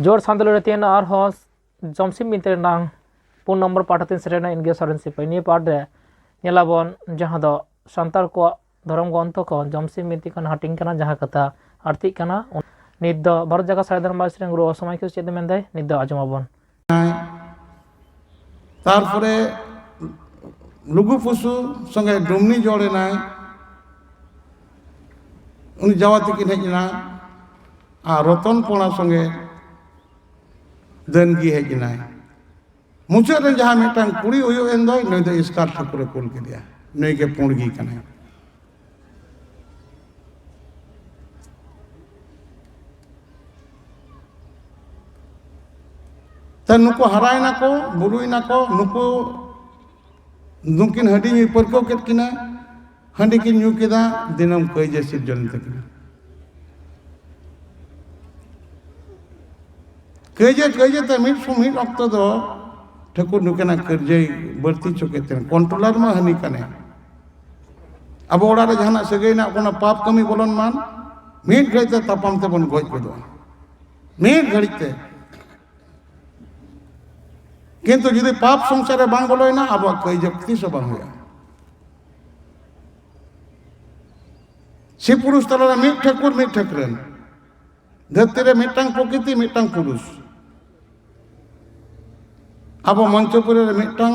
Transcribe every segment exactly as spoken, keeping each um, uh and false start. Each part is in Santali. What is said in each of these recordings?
ᱡᱳᱨ ᱥᱟᱱᱛᱟᱲ ᱨᱮ ᱛᱮᱦᱮᱧ ᱟᱨᱦᱚᱸ ᱡᱚᱢᱥᱤᱢ ᱵᱤᱱᱛᱤ ᱨᱮᱱᱟᱝ ᱯᱩᱱ ᱱᱚᱢᱵᱚᱨ ᱯᱟᱴ ᱟᱛᱮᱧ ᱥᱮᱴᱮᱨᱮᱱᱟ᱾ ᱤᱧ ᱜᱮ ᱥᱚᱨᱮᱱ ᱥᱤᱯᱟᱹᱦᱤ᱾ ᱱᱤᱭᱟᱹ ᱯᱟᱴ ᱨᱮ ᱧᱮᱞᱟᱵᱚᱱ ᱡᱟᱦᱟᱸ ᱫᱚ ᱥᱟᱱᱛᱟᱲ ᱠᱚᱣᱟᱜ ᱫᱷᱚᱨᱚᱢ ᱜᱨᱚᱱᱛᱷᱚ ᱠᱷᱚᱱ ᱡᱚᱢᱥᱤᱢ ᱵᱤᱱᱛᱤ ᱠᱷᱚᱱ ᱦᱟᱹᱴᱤᱧ ᱠᱟᱱᱟ, ᱡᱟᱦᱟᱸ ᱠᱟᱛᱷᱟ ᱟᱹᱲᱛᱤᱜ ᱠᱟᱱᱟ᱾ ᱱᱤᱛ ᱫᱚ ᱵᱷᱟᱨᱚᱛ ᱡᱟᱠᱟᱛ ᱥᱟᱹᱨᱤ ᱫᱷᱚᱨᱚᱢ ᱵᱟᱭ ᱥᱮᱨᱮᱧ ᱜᱩᱨᱩ ᱚᱥᱚᱢᱟᱭ ᱠᱷᱤᱥ ᱪᱮᱫ ᱮ ᱢᱮᱱᱫᱟᱭ, ᱱᱤᱛ ᱫᱚ ᱟᱸᱡᱚᱢ ᱟᱵᱚᱱ᱾ ᱛᱟᱨᱯᱚᱨᱮ ᱞᱩᱜᱩ ᱯᱩᱥᱩ ᱥᱚᱸᱜᱮ ᱰᱩᱢᱱᱤ ᱡᱚᱲ ᱮᱱᱟᱭ, ᱩᱱᱤ ᱡᱟᱣᱟ ᱛᱤᱠᱤᱱ ᱦᱮᱡ ᱮᱱᱟ, ᱟᱨ ᱨᱚᱛᱚᱱ ᱯᱚᱲᱟ ᱥᱚᱸᱜᱮ ᱫᱟᱹᱱᱜᱤ ᱦᱮᱡ ᱮᱱᱟᱭ᱾ ᱢᱩᱪᱟᱹᱫ ᱨᱮ ᱡᱟᱦᱟᱸ ᱢᱤᱫᱴᱟᱝ ᱠᱩᱲᱤ ᱩᱭᱩᱜ ᱮᱱ ᱫᱚᱭ, ᱱᱩᱭ ᱫᱚ ᱮᱥᱠᱟᱨ ᱴᱷᱟᱹᱠᱩᱨᱮ ᱠᱩᱞ ᱠᱮᱫᱮᱭᱟ, ᱱᱩᱭ ᱜᱮ ᱯᱩᱸᱰᱜᱤ ᱠᱟᱱᱟᱭ᱾ ᱛᱚ ᱱᱩᱠᱩ ᱦᱟᱨᱟᱭᱮᱱᱟ ᱠᱚ, ᱵᱩᱨᱩᱭᱮᱱᱟ ᱠᱚ, ᱱᱩᱠᱩ, ᱱᱩᱠᱤᱱ ᱦᱟᱺᱰᱤ ᱧᱩᱭ ᱯᱟᱹᱨᱠᱟᱹᱣ ᱠᱮᱫ ᱠᱤᱱᱟ, ᱦᱟᱺᱰᱤ ᱠᱤᱱ ᱧᱩ ᱠᱮᱫᱟ, ᱫᱤᱱᱟᱹᱢ ᱠᱟᱹᱭᱡᱟᱹ ᱥᱤᱨᱡᱚᱱ ᱮᱱ ᱛᱟᱹᱠᱤᱱᱟ᱾ ᱠᱟᱹᱭᱡᱟᱹ, ᱠᱟᱹᱭᱡᱟᱹ ᱛᱮ ᱢᱤᱫ ᱥᱚᱢ-, ᱢᱤᱫ ᱚᱠᱛᱚ ᱫᱚ ᱴᱷᱟᱹᱠᱩᱨ ᱱᱩᱠᱤᱱᱟᱜ ᱠᱟᱹᱭᱡᱟᱹᱭ ᱵᱟᱹᱲᱛᱤ ᱦᱚᱪᱚ ᱠᱮᱫ ᱠᱤᱱᱟ᱾ ᱠᱚᱱᱴᱨᱳᱞᱟᱨ ᱢᱟ ᱦᱟᱹᱱᱤ ᱠᱟᱱᱮ᱾ ᱟᱵᱚ ᱚᱲᱟᱜ ᱨᱮ ᱡᱟᱦᱟᱱᱟᱜ ᱥᱟᱹᱜᱟᱹᱭ ᱨᱮᱱᱟᱜ ᱠᱳᱱᱳ ᱯᱟᱯ ᱠᱟᱹᱢᱤ ᱵᱚᱞᱚᱱ ᱢᱟᱱ, ᱢᱤᱫ ᱜᱷᱟᱹᱲᱤᱡ ᱛᱮ ᱛᱟᱯᱟᱢ ᱛᱮᱵᱚᱱ ᱜᱚᱡ ᱜᱚᱫᱚᱜᱼᱟ, ᱢᱤᱫ ᱜᱷᱟᱹᱲᱤᱡ ᱛᱮ᱾ ᱠᱤᱱᱛᱩ ᱡᱩᱫᱤ ᱯᱟᱯ ᱥᱚᱝᱥᱟᱨ ᱨᱮ ᱵᱟᱝ ᱵᱚᱞᱚᱭᱮᱱᱟ, ᱟᱵᱚᱣᱟᱜ ᱠᱟᱹᱭᱡᱟᱹ ᱛᱤᱥ ᱦᱚᱸ ᱵᱟᱝ ᱦᱩᱭᱩᱜᱼᱟ᱾ ᱥᱤᱵ ᱯᱩᱨᱩᱥ ᱛᱟᱞᱟᱨᱮ ᱢᱤᱫ ᱴᱷᱟᱹᱠᱩᱨ, ᱢᱤᱫ ᱴᱷᱟᱹᱠᱨᱟᱹᱱ᱾ ᱫᱷᱟᱹᱨᱛᱤ ᱨᱮ ᱢᱤᱫᱴᱟᱝ ᱯᱨᱚᱠᱨᱤᱛᱤ, ᱢᱤᱫᱴᱟᱝ ᱯᱩᱨᱩᱥ᱾ ᱟᱵᱚ ᱢᱚᱧᱪᱚᱯᱩᱨᱤ ᱨᱮ ᱢᱤᱫᱴᱟᱝ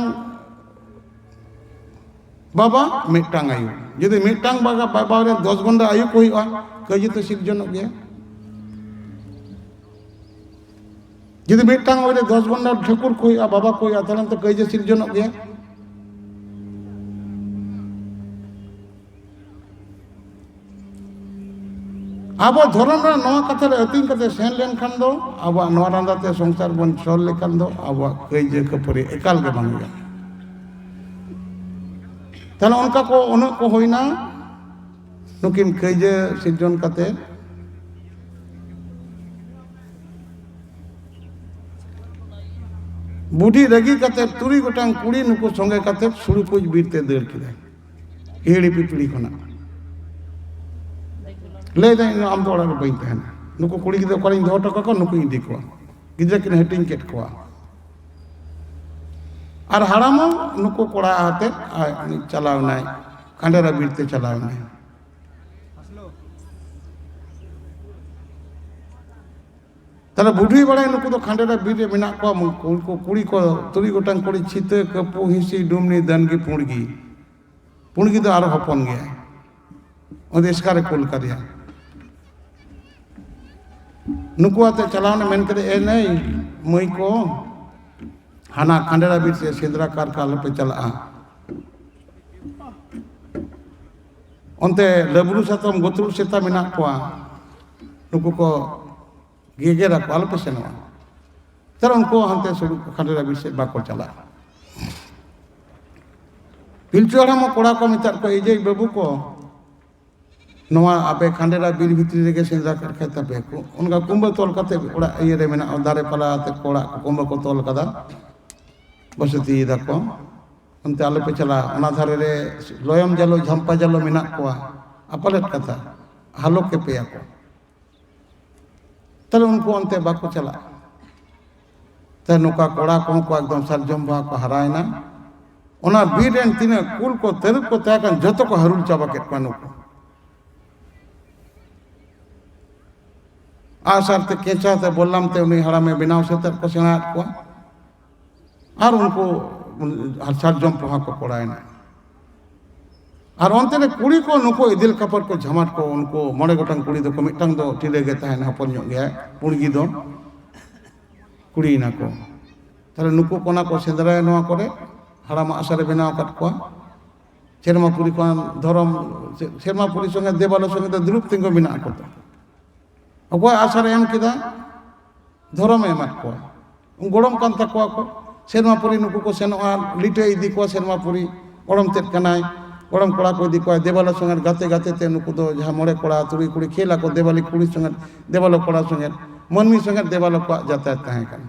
ᱵᱟᱵᱟ, ᱢᱤᱫᱴᱟᱝ ᱟᱭᱳ᱾ ᱡᱩᱫᱤ ᱢᱤᱫᱴᱟᱝ ᱵᱟᱵᱟ, ᱵᱟᱵᱟ ᱨᱮ ᱫᱚᱥ ᱜᱚᱸᱰᱟ ᱟᱭᱳ ᱠᱚ ᱦᱩᱭᱩᱜᱼᱟ, ᱠᱟᱹᱭᱡᱟᱹ ᱛᱚ ᱥᱤᱨᱡᱚᱱᱚᱜ ᱜᱮᱭᱟ᱾ ᱡᱩᱫᱤ ᱢᱤᱫᱴᱟᱝ ᱚᱲᱟᱜ ᱨᱮ ᱫᱚᱥ ᱜᱚᱸᱰᱟ ᱴᱷᱟᱹᱠᱩᱨ ᱠᱚ ᱦᱩᱭᱩᱜᱼᱟ, ᱵᱟᱵᱟ ᱠᱚ ᱦᱩᱭᱩᱜᱼᱟ, ᱛᱟᱦᱚᱞᱮ ᱛᱚ ᱠᱟᱹᱭᱡᱟᱹ ᱥᱤᱨᱡᱚᱱᱚᱜ ᱜᱮᱭᱟ᱾ ᱟᱵᱚ ᱫᱷᱚᱨᱚᱢ ᱨᱮ ᱱᱚᱣᱟ ᱠᱟᱛᱷᱟ ᱨᱮ ᱟᱹᱛᱤᱧ ᱠᱟᱛᱮ ᱥᱮᱱ ᱞᱮᱱᱠᱷᱟᱱ ᱫᱚ ᱟᱵᱚᱣᱟᱜ ᱱᱚᱣᱟ ᱨᱟᱸᱫᱟ ᱛᱮ ᱥᱚᱝᱥᱟᱨ ᱵᱚᱱ ᱪᱚᱞ ᱞᱮᱠᱷᱟᱱ ᱫᱚ ᱟᱵᱚᱣᱟᱜ ᱠᱟᱹᱭᱡᱟᱹ ᱠᱷᱟᱹᱯᱟᱹᱨᱤ ᱮᱠᱟᱞ ᱜᱮ ᱵᱟᱝ ᱦᱩᱭᱩᱜᱼᱟ᱾ ᱛᱟᱦᱚᱞᱮ ᱚᱱᱠᱟ ᱠᱚ ᱩᱱᱟᱹᱜ ᱠᱚ ᱦᱩᱭᱱᱟ, ᱱᱩᱠᱤᱱ ᱠᱟᱹᱭᱡᱟᱹ ᱥᱤᱨᱡᱚᱱ ᱠᱟᱛᱮ ᱵᱩᱰᱷᱤ ᱨᱟᱹᱜᱤ ᱠᱟᱛᱮ ᱛᱩᱨᱩᱭ ᱜᱚᱴᱟᱝ ᱠᱩᱲᱤ ᱱᱩᱠᱩ ᱥᱚᱸᱜᱮ ᱠᱟᱛᱮ ᱥᱩᱲᱩᱯᱩᱡ ᱵᱤᱨ ᱛᱮ ᱫᱟᱹᱲ ᱠᱮᱫᱟᱭ᱾ ᱦᱤᱦᱤᱲᱤ ᱯᱤᱯᱤᱲᱤ ᱠᱷᱚᱱᱟᱜ ᱞᱟᱹᱭ ᱫᱟᱭ, "ᱤᱧ ᱟᱢ ᱫᱚ ᱚᱲᱟᱜ ᱨᱮ ᱵᱟᱹᱧ ᱛᱟᱦᱮᱱᱟ, ᱱᱩᱠᱩ ᱠᱩᱲᱤ ᱜᱤᱫᱽᱨᱟᱹ ᱚᱠᱟᱨᱤᱧ ᱫᱚᱦᱚ ᱦᱚᱴᱚ ᱠᱟᱠᱚᱣᱟ, ᱱᱩᱠᱩᱧ ᱤᱫᱤ ᱠᱚᱣᱟ᱾ ᱜᱤᱫᱽᱨᱟᱹ ᱠᱤᱱ ᱦᱟᱹᱴᱤᱧ ᱠᱮᱫ ᱠᱚᱣᱟ᱾ ᱟᱨ ᱦᱟᱲᱟᱢ ᱦᱚᱸ ᱱᱩᱠᱩ ᱠᱚᱲᱟ ᱟᱛᱮᱫ ᱟᱡ ᱩᱱᱤ ᱪᱟᱞᱟᱣ ᱮᱱᱟᱭ, ᱠᱷᱟᱸᱰᱮᱨᱟ ᱵᱤᱨ ᱛᱮ ᱪᱟᱞᱟᱣ ᱮᱱᱟᱭ᱾ ᱛᱟᱦᱞᱮ ᱵᱩᱰᱷᱤ ᱵᱟᱲᱟᱭ ᱱᱩᱠᱩ ᱫᱚ ᱠᱷᱟᱸᱰᱮᱨᱟ ᱵᱤᱨ ᱨᱮ ᱢᱮᱱᱟᱜ ᱠᱚᱣᱟ, ᱩᱱᱠᱩ ᱠᱩᱲᱤ ᱠᱚ, ᱛᱩᱨᱩᱭ ᱜᱚᱴᱟᱝ ᱠᱩᱲᱤ, ᱪᱷᱤᱛᱟᱹ, ᱠᱟᱹᱯᱩ, ᱦᱤᱸᱥᱤ, ᱰᱩᱢᱱᱤ, ᱫᱟᱹᱱᱜᱤ, ᱯᱩᱸᱲᱜᱤ᱾ ᱯᱩᱸᱲᱜᱤ ᱫᱚ ᱟᱨᱚ ᱦᱚᱯᱚᱱ ᱜᱮᱭᱟᱭ, ᱩᱱᱤ ᱫᱚ ᱮᱥᱠᱟᱨᱮ ᱠᱩᱞ ᱠᱟᱫᱮᱭᱟ᱾ ᱱᱩᱠᱩ ᱟᱛᱮ ᱪᱟᱞᱟᱣ ᱮᱱᱟ, ᱢᱮᱱ ᱠᱮᱫᱟ, "ᱮ ᱱᱟᱹᱭ ᱢᱟᱹᱭ ᱠᱚ, ᱦᱟᱱᱟ ᱠᱷᱟᱸᱰᱮᱨᱟ ᱵᱤᱨ ᱥᱮᱫ ᱥᱮᱸᱫᱽᱨᱟ ᱠᱟᱨᱠᱟ ᱟᱞᱚᱯᱮ ᱪᱟᱞᱟᱜᱼᱟ᱾ ᱚᱱᱛᱮ ᱞᱟᱹᱵᱽᱲᱩ ᱥᱟᱛᱚᱢ ᱜᱚᱛᱨᱩ ᱥᱮᱛᱟ ᱢᱮᱱᱟᱜ ᱠᱚᱣᱟ, ᱱᱩᱠᱩ ᱠᱚ ᱜᱮᱜᱮᱨ ᱟᱠᱚ, ᱟᱞᱚᱯᱮ ᱥᱮᱱᱚᱜᱼᱟ᱾" ᱛᱟᱦᱞᱮ ᱩᱱᱠᱩ ᱦᱟᱱᱛᱮ ᱥᱩᱨᱩ ᱠᱷᱟᱸᱰᱮᱨᱟ ᱵᱤᱨ ᱥᱮᱫ ᱵᱟᱠᱚ ᱪᱟᱞᱟᱜᱼᱟ᱾ ᱯᱤᱞᱪᱩ ᱦᱟᱲᱟᱢ ᱦᱚᱸ ᱠᱚᱲᱟ ᱠᱚ ᱢᱮᱛᱟᱫ ᱠᱚᱣᱟ, "ᱮ ᱡᱮ ᱵᱟᱹᱵᱩ ᱠᱚ, ᱱᱚᱣᱟ ᱟᱯᱮ ᱠᱷᱟᱸᱰᱮᱨᱟ ᱵᱤᱨ ᱵᱷᱤᱛᱨᱤ ᱨᱮᱜᱮ ᱥᱮᱸᱫᱽᱨᱟ ᱠᱟᱜ ᱠᱷᱟᱡ ᱛᱟᱯᱮ ᱠᱚ, ᱚᱱᱠᱟ ᱠᱩᱢᱵᱟᱹ ᱛᱚᱞ ᱠᱟᱛᱮ ᱚᱲᱟᱜ ᱤᱭᱟᱹ ᱨᱮ ᱢᱮᱱᱟᱜᱼᱟ, ᱫᱟᱨᱮ ᱯᱟᱞᱟ ᱟᱛᱮ ᱠᱚ ᱚᱲᱟᱜ ᱠᱚ ᱠᱩᱢᱵᱟᱹ ᱠᱚ ᱛᱚᱞ ᱠᱟᱫᱟ, ᱵᱚᱥᱚᱛᱤᱭ ᱫᱟᱠᱚ, ᱚᱱᱛᱮ ᱟᱞᱚᱯᱮ ᱪᱟᱞᱟᱜᱼᱟ᱾ ᱚᱱᱟ ᱫᱷᱟᱨᱮ ᱨᱮ ᱞᱚᱭᱚᱢ ᱡᱟᱞᱚ, ᱡᱷᱟᱢᱯᱟ ᱡᱟᱞᱚ ᱢᱮᱱᱟᱜ ᱠᱚᱣᱟ, ᱟᱯᱟᱞᱮᱫ ᱠᱟᱛᱷᱟ, ᱦᱟᱞᱚ ᱠᱮᱯᱮᱭᱟ ᱠᱚ᱾" ᱛᱟᱦᱞᱮ ᱩᱱᱠᱩ ᱚᱱᱛᱮ ᱵᱟᱠᱚ ᱪᱟᱞᱟᱜᱼᱟ᱾ ᱛᱟᱦᱞᱮ ᱱᱚᱝᱠᱟ ᱠᱚᱲᱟ ᱠᱚᱦᱚᱸ ᱠᱚ ᱮᱠᱫᱚᱢ ᱥᱟᱨᱡᱚᱢ ᱵᱟᱦᱟ ᱠᱚ ᱦᱟᱨᱟᱭᱮᱱᱟ᱾ ᱚᱱᱟ ᱵᱤᱨ ᱨᱮᱱ ᱛᱤᱱᱟᱹᱜ ᱠᱩᱞ ᱠᱚ, ᱛᱟᱹᱨᱩᱵ ᱠᱚ ᱛᱟᱦᱮᱸ ᱠᱟᱱ, ᱡᱚᱛᱚ ᱠᱚ ᱦᱟᱹᱨᱩᱲ ᱪᱟᱵᱟ ᱠᱮᱫ ᱠᱚᱣᱟ ᱱᱩᱠᱩ᱾ ᱟᱜᱼᱥᱟᱨ ᱛᱮ, ᱠᱮᱸᱪᱟ ᱛᱮ, ᱵᱚᱞᱞᱟᱢ ᱛᱮ ᱩᱱᱤ ᱦᱟᱲᱟᱢᱮ ᱵᱮᱱᱟᱣ ᱥᱟᱹᱛ ᱟᱫ ᱠᱚ, ᱥᱮᱬᱟ ᱟᱫ ᱠᱚᱣᱟ᱾ ᱟᱨ ᱩᱱᱠᱩ ᱥᱟᱨᱡᱚᱢ ᱯᱚᱦᱟ ᱠᱚ ᱠᱚᱲᱟᱭᱮᱱᱟ᱾ ᱟᱨ ᱚᱱᱛᱮ ᱨᱮ ᱠᱩᱲᱤ ᱠᱚ, ᱱᱩᱠᱩ ᱤᱫᱤᱞ ᱠᱟᱯᱚᱴ ᱠᱚ, ᱡᱷᱟᱢᱟᱴ ᱠᱚ, ᱩᱱᱠᱩ ᱢᱚᱬᱮ ᱜᱚᱴᱟᱝ ᱠᱩᱲᱤ ᱫᱚᱠᱚ, ᱢᱤᱫᱴᱟᱝ ᱫᱚ ᱴᱤᱰᱟᱹ ᱜᱮ ᱛᱟᱦᱮᱱ, ᱦᱚᱯᱚᱱ ᱧᱚᱜ ᱜᱮᱭᱟᱭ, ᱯᱩᱲᱜᱤ ᱫᱚ, ᱠᱩᱲᱤᱭᱮᱱᱟ ᱠᱚ᱾ ᱛᱟᱦᱞᱮ ᱱᱩᱠᱩ ᱠᱚ ᱚᱱᱟ ᱠᱚ ᱥᱮᱸᱫᱽᱨᱟᱭᱟ, ᱱᱚᱣᱟ ᱠᱚᱨᱮ ᱦᱟᱲᱟᱢᱟᱜ ᱟᱥᱟᱨᱮ ᱵᱮᱱᱟᱣ ᱟᱠᱟᱫ ᱠᱚᱣᱟ᱾ ᱥᱮᱨᱢᱟᱯᱩᱨᱤ ᱠᱷᱚᱱ ᱫᱷᱚᱨᱚᱢ, ᱥᱮᱨᱢᱟᱯᱩᱨᱤ ᱥᱚᱸᱜᱮ ᱫᱮᱵᱟᱞᱚ ᱥᱚᱸᱜᱮ ᱫᱚ ᱫᱩᱲᱩᱵ ᱛᱤᱸᱜᱩ ᱢᱮᱱᱟᱜ ᱠᱚ ᱛᱚ᱾ ᱚᱠᱚᱭ ᱟᱥᱟᱨᱮ ᱮᱢ ᱠᱮᱫᱟ, ᱫᱷᱚᱨᱚᱢᱮ ᱮᱢᱟᱫ ᱠᱚᱣᱟ, ᱜᱚᱲᱚᱢ ᱠᱟᱱ ᱛᱟᱠᱚᱣᱟ ᱠᱚ᱾ ᱥᱮᱨᱢᱟᱯᱩᱨᱤ ᱱᱩᱠᱩ ᱠᱚ ᱥᱮᱱᱚᱜᱼᱟ, ᱞᱤᱴᱟᱹᱭ ᱤᱫᱤ ᱠᱚᱣᱟ ᱥᱮᱨᱢᱟᱯᱩᱨᱤ, ᱜᱚᱲᱚᱢ ᱛᱮᱫ ᱠᱟᱱᱟᱭ, ᱜᱚᱲᱚᱢ ᱠᱚᱲᱟ ᱠᱚ ᱤᱫᱤ ᱠᱚᱣᱟ, ᱫᱮᱵᱟᱞᱚ ᱥᱚᱸᱜᱮ ᱜᱟᱛᱮ ᱜᱟᱛᱮ ᱛᱮ ᱱᱩᱠᱩ ᱫᱚ ᱡᱟᱦᱟᱸ ᱢᱚᱬᱮ ᱠᱚᱲᱟ ᱛᱩᱨᱩᱭ ᱠᱩᱲᱤ ᱠᱷᱮᱞ ᱟᱠᱚ, ᱫᱮᱵᱟᱞᱤ ᱠᱩᱲᱤ ᱥᱚᱸᱜᱮ, ᱫᱮᱵᱟᱞᱚ ᱠᱚᱲᱟ ᱥᱚᱸᱜᱮ, ᱢᱟᱹᱱᱢᱤ ᱥᱚᱸᱜᱮ ᱫᱮᱵᱟᱞᱚ ᱠᱚᱣᱟᱜ ᱡᱟᱛᱟᱭᱟᱛ ᱛᱟᱦᱮᱸ ᱠᱟᱱᱟ᱾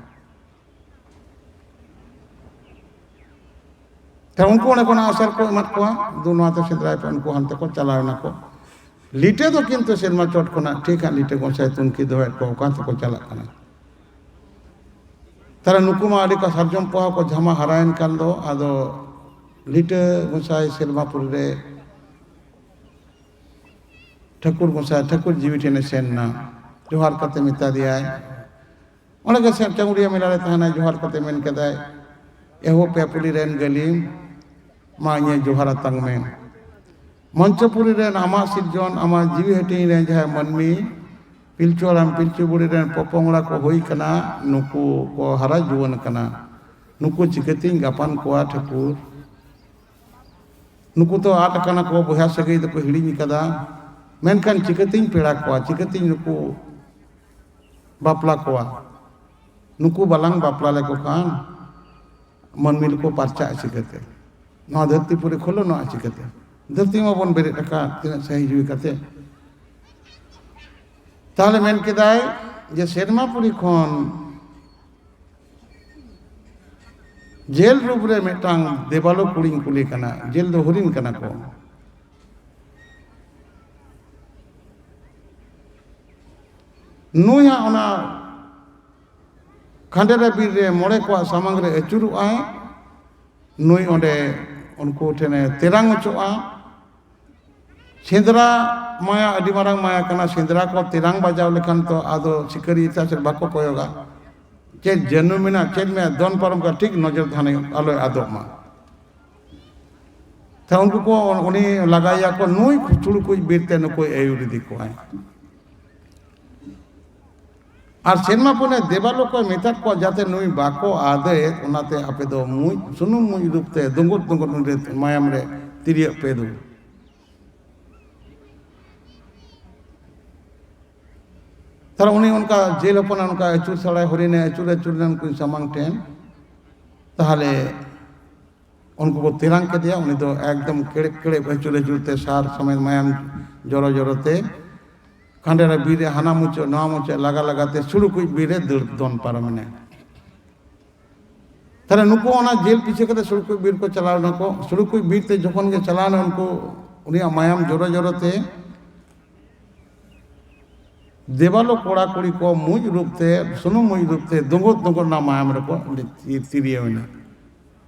ᱛᱟᱦᱞᱮ ᱩᱱᱠᱩ ᱚᱸᱰᱮ ᱠᱷᱚᱱᱟᱜ ᱟᱥᱟᱨ ᱠᱚ ᱮᱢᱟᱫ ᱠᱚᱣᱟ, ᱫᱩ ᱱᱚᱣᱟ ᱛᱮ ᱥᱮᱸᱫᱽᱨᱟᱭ ᱯᱮ, ᱩᱱᱠᱩ ᱦᱟᱱᱛᱮ ᱠᱚ ᱪᱟᱞᱟᱣ ᱮᱱᱟ ᱠᱚ᱾ ᱞᱤᱴᱟᱹ ᱫᱚ ᱠᱤᱱᱛᱩ ᱥᱮᱨᱢᱟ ᱪᱚᱴ ᱠᱷᱚᱱᱟᱜ ᱴᱷᱤᱠ ᱦᱟᱸᱜ ᱞᱤᱴᱟᱹ ᱜᱚᱸᱥᱟᱭ ᱛᱩᱱᱠᱷᱤ ᱫᱚᱦᱚᱭᱮᱫ ᱠᱚᱣᱟ, ᱚᱠᱟ ᱛᱮᱠᱚ ᱪᱟᱞᱟᱜ ᱠᱟᱱᱟ᱾ ᱛᱟᱦᱞᱮ ᱱᱩᱠᱩ ᱢᱟ ᱟᱹᱰᱤ ᱠᱚ ᱥᱟᱨᱡᱚᱢ ᱯᱚᱦᱟ ᱠᱚ ᱡᱷᱟᱢᱟ ᱦᱟᱨᱟᱭᱮᱱ ᱠᱷᱟᱱ ᱫᱚ, ᱟᱫᱚ ᱞᱤᱴᱟᱹ ᱜᱚᱸᱥᱟᱭ ᱥᱮᱨᱢᱟᱯᱩᱨᱤ ᱨᱮ ᱴᱷᱟᱹᱠᱩᱨ ᱜᱚᱸᱥᱟᱭ, ᱴᱷᱟᱹᱠᱩᱨ ᱡᱤᱣᱤ ᱴᱷᱮᱱᱮ ᱥᱮᱱ ᱮᱱᱟ, ᱡᱚᱦᱟᱨ ᱠᱟᱛᱮ ᱢᱮᱛᱟ ᱫᱮᱭᱟᱭ, ᱚᱸᱰᱮ ᱜᱮ ᱥᱮ ᱪᱟᱹᱣᱰᱤᱭᱟᱹ ᱢᱮᱞᱟ ᱨᱮ ᱛᱟᱦᱮᱱᱟᱭ, ᱡᱚᱦᱟᱨ ᱠᱟᱛᱮ ᱢᱮᱱ ᱠᱮᱫᱟᱭ, "ᱮᱦᱳ ᱯᱮᱯᱩᱞᱤ ᱨᱮᱱ ᱜᱟᱹᱞᱤᱢ, ᱢᱟ ᱤᱧᱮ ᱡᱚᱦᱟᱨ ᱟᱛᱟᱝ ᱢᱮ᱾ ᱢᱚᱧᱪᱚᱯᱩᱨᱤ ᱨᱮᱱ ᱟᱢᱟᱜ ᱥᱤᱨᱡᱚᱱ, ᱟᱢᱟᱜ ᱡᱤᱣᱤ ᱦᱟᱹᱴᱤᱧ ᱨᱮᱱ ᱡᱟᱦᱟᱸᱭ ᱢᱟᱹᱱᱢᱤ, ᱯᱤᱞᱪᱩ ᱦᱟᱲᱟᱢ ᱯᱤᱞᱪᱩ ᱵᱩᱲᱦᱤ ᱨᱮᱱ ᱯᱚᱯᱚᱝᱲᱟ ᱠᱚ ᱦᱩᱭ ᱠᱟᱱᱟ, ᱱᱩᱠᱩ ᱠᱚ ᱦᱟᱨᱟ ᱡᱩᱣᱟᱹᱱ ᱠᱟᱱᱟ, ᱱᱩᱠᱩ ᱪᱤᱠᱟᱹᱛᱤᱧ ᱜᱟᱯᱟᱱ ᱠᱚᱣᱟ ᱴᱷᱟᱹᱠᱩᱨ? ᱱᱩᱠᱩ ᱫᱚ ᱟᱫ ᱟᱠᱟᱱᱟ ᱠᱚ, ᱵᱚᱭᱦᱟ ᱥᱟᱹᱜᱟᱹᱭ ᱫᱚᱠᱚ ᱦᱤᱲᱤᱧ ᱟᱠᱟᱫᱟ, ᱢᱮᱱᱠᱷᱟᱱ ᱪᱤᱠᱟᱹᱛᱤᱧ ᱯᱮᱲᱟ ᱠᱚᱣᱟ, ᱪᱤᱠᱟᱹᱛᱤᱧ ᱱᱩᱠᱩ ᱵᱟᱯᱞᱟ ᱠᱚᱣᱟ? ᱱᱩᱠᱩ ᱵᱟᱞᱟᱝ ᱵᱟᱯᱞᱟ ᱞᱮᱠᱚ ᱠᱷᱟᱱ ᱢᱟᱹᱱᱢᱤ ᱫᱚᱠᱚ ᱯᱟᱨᱪᱟᱜᱼᱟ ᱪᱤᱠᱟᱹᱛᱮ? ᱱᱚᱣᱟ ᱫᱷᱟᱹᱨᱛᱤ ᱯᱩᱨᱤ ᱠᱷᱩᱞᱟᱹᱱᱚᱜᱼᱟ ᱪᱤᱠᱟᱹᱛᱮ? ᱫᱷᱟᱹᱨᱛᱤ ᱢᱟᱵᱚᱱ ᱵᱮᱨᱮᱫ ᱟᱠᱟᱫ ᱛᱤᱱᱟᱹᱜ ᱥᱟᱹᱦᱤ ᱡᱩᱭ ᱠᱟᱛᱮ?" ᱛᱟᱦᱞᱮ ᱢᱮᱱ ᱠᱮᱫᱟᱭ ᱡᱮ ᱥᱮᱨᱢᱟᱯᱩᱨᱤ ᱠᱷᱚᱱ ᱡᱮᱞ ᱨᱩᱯ ᱨᱮ ᱢᱤᱫᱴᱟᱝ ᱫᱮᱵᱟᱞᱳᱠ ᱠᱩᱲᱤᱧ ᱠᱩᱞᱮ ᱠᱟᱱᱟ, ᱡᱮᱞ ᱫᱚ ᱦᱚᱨᱤᱱ ᱠᱟᱱᱟ ᱠᱚ᱾ ᱱᱩᱭ ᱦᱟᱸᱜ ᱚᱱᱟ ᱠᱷᱟᱸᱰᱮᱨᱟ ᱵᱤᱨ ᱨᱮ ᱢᱚᱬᱮ ᱠᱚᱣᱟᱜ ᱥᱟᱢᱟᱝ ᱨᱮ ᱟᱹᱪᱩᱨᱚᱜᱼᱟᱭ, ᱱᱩᱭ ᱚᱸᱰᱮ ᱩᱱᱠᱩ ᱴᱷᱮᱱᱮ ᱛᱮᱨᱟᱝ ᱚᱪᱚᱜᱼᱟ᱾ ᱥᱮᱸᱫᱽᱨᱟ ᱢᱟᱭᱟ ᱟᱹᱰᱤ ᱢᱟᱨᱟᱝ ᱢᱟᱭᱟ ᱠᱟᱱᱟ, ᱥᱮᱸᱫᱽᱨᱟ ᱠᱚ ᱛᱮᱨᱟᱝ ᱵᱟᱡᱟᱣ ᱞᱮᱠᱷᱟᱱ ᱛᱚ ᱟᱫᱚ ᱥᱤᱠᱟᱹᱨᱤᱭᱟᱹ ᱮᱴᱟᱜ ᱥᱮᱫ ᱵᱟᱠᱚ ᱠᱚᱭᱚᱜᱟ, ᱪᱮᱫ ᱡᱟᱹᱱᱩ ᱢᱮᱱᱟᱜ ᱪᱮᱫ ᱢᱮᱱᱟᱜ ᱫᱚᱱ ᱯᱟᱨᱚᱢ ᱠᱟᱜᱼᱟ, ᱴᱷᱤᱠ ᱱᱚᱡᱚᱨ ᱫᱷᱟᱱᱮ ᱟᱞᱚᱭ ᱟᱫᱚᱜ ᱢᱟ᱾ ᱛᱚ ᱩᱱᱠᱩ ᱠᱚ ᱩᱱᱤ ᱞᱟᱜᱟᱭᱮᱭᱟ ᱠᱚ, ᱱᱩᱭ ᱠᱷᱩᱪᱲᱩ ᱠᱩᱡ ᱵᱤᱨ ᱛᱮ ᱱᱩᱠᱩᱭ ᱟᱹᱭᱩᱨ ᱤᱫᱤ ᱠᱚᱣᱟᱭ᱾ ᱟᱨ ᱥᱮᱨᱢᱟ ᱯᱩᱱᱮ ᱫᱮᱵᱟᱞᱳᱠ ᱠᱚᱭ ᱢᱮᱛᱟᱫ ᱠᱚᱣᱟ, ᱡᱟᱛᱮ ᱱᱩᱭ ᱵᱟᱠᱚ ᱟᱫᱮ, ᱚᱱᱟᱛᱮ ᱟᱯᱮ ᱫᱚ ᱢᱩᱡ, ᱥᱩᱱᱩᱢ ᱢᱩᱡ ᱨᱩᱯ ᱛᱮ ᱫᱩᱸᱜᱩᱫ ᱫᱩᱸᱜᱩᱫ ᱱᱩᱭ ᱢᱟᱭᱟᱢ ᱨᱮ ᱛᱤᱨᱭᱟᱹᱜ ᱯᱮ ᱫᱩ᱾ ᱛᱟᱦᱞᱮ ᱩᱱᱤ ᱚᱱᱠᱟ ᱡᱮᱞ ᱦᱚᱯᱚᱱ ᱚᱱᱠᱟ ᱟᱹᱪᱩᱨ ᱥᱟᱲᱟᱭ, ᱦᱚᱨᱤᱱᱮ ᱟᱹᱪᱩᱨ ᱟᱹᱪᱩᱨ ᱞᱮᱱ ᱩᱱᱠᱩ ᱥᱟᱢᱟᱝ ᱴᱷᱮᱱ᱾ ᱛᱟᱦᱞᱮ ᱩᱱᱠᱩ ᱠᱚ ᱛᱮᱨᱟᱝ ᱠᱮᱫᱮᱭᱟ, ᱩᱱᱤ ᱫᱚ ᱮᱠᱫᱚᱢ ᱠᱮᱲᱮᱵ ᱠᱮᱲᱮᱵ ᱟᱹᱪᱩᱨ ᱟᱹᱪᱩᱨ ᱛᱮ ᱥᱟᱨ ᱥᱚᱢᱮᱛ ᱢᱟᱭᱟᱢ ᱡᱚᱨᱚ ᱡᱚᱨᱚ ᱛᱮ ᱠᱷᱟᱸᱰᱮᱨᱟ ᱵᱤᱨ ᱨᱮ ᱦᱟᱱᱟ ᱢᱩᱪᱟᱹᱫ ᱱᱚᱣᱟ ᱢᱩᱪᱟᱹᱫ ᱞᱟᱜᱟ ᱞᱟᱜᱟ ᱛᱮ ᱥᱩᱲᱩ ᱠᱩᱡ ᱵᱤᱨ ᱨᱮ ᱫᱟᱹᱲ ᱫᱚᱱ ᱯᱟᱨᱚᱢ ᱮᱱᱟᱭ᱾ ᱛᱟᱦᱞᱮ ᱱᱩᱠᱩ ᱚᱱᱟ ᱡᱮᱞ ᱯᱤᱪᱷᱟᱹ ᱠᱟᱛᱮ ᱥᱩᱲᱩ ᱠᱩᱡ ᱵᱤᱨ ᱠᱚ ᱪᱟᱞᱟᱣ ᱮᱱᱟ ᱠᱚ᱾ ᱥᱩᱲᱩ ᱠᱩᱡ ᱵᱤᱨ ᱛᱮ ᱡᱚᱠᱷᱚᱱ ᱜᱮ ᱪᱟᱞᱟᱣ ᱮᱱᱟ, ᱩᱱᱠᱩ ᱩᱱᱤᱭᱟᱜ ᱢᱟᱭᱟᱢ ᱡᱚᱨᱚ ᱡᱚᱨᱚ ᱛᱮ ᱫᱮᱵᱟᱞᱳ ᱠᱚᱲᱟ ᱠᱩᱲᱤ ᱠᱚ ᱢᱩᱡ ᱨᱩᱯ ᱛᱮ, ᱥᱩᱱᱩᱢ ᱢᱩᱡ ᱨᱩᱯ ᱛᱮ ᱫᱩᱸᱜᱩᱫ ᱫᱩᱸᱜᱩᱫ ᱚᱱᱟ ᱢᱟᱭᱟᱢ ᱨᱮᱠᱚ ᱛᱤᱨᱭᱟᱹᱣ ᱮᱱᱟ,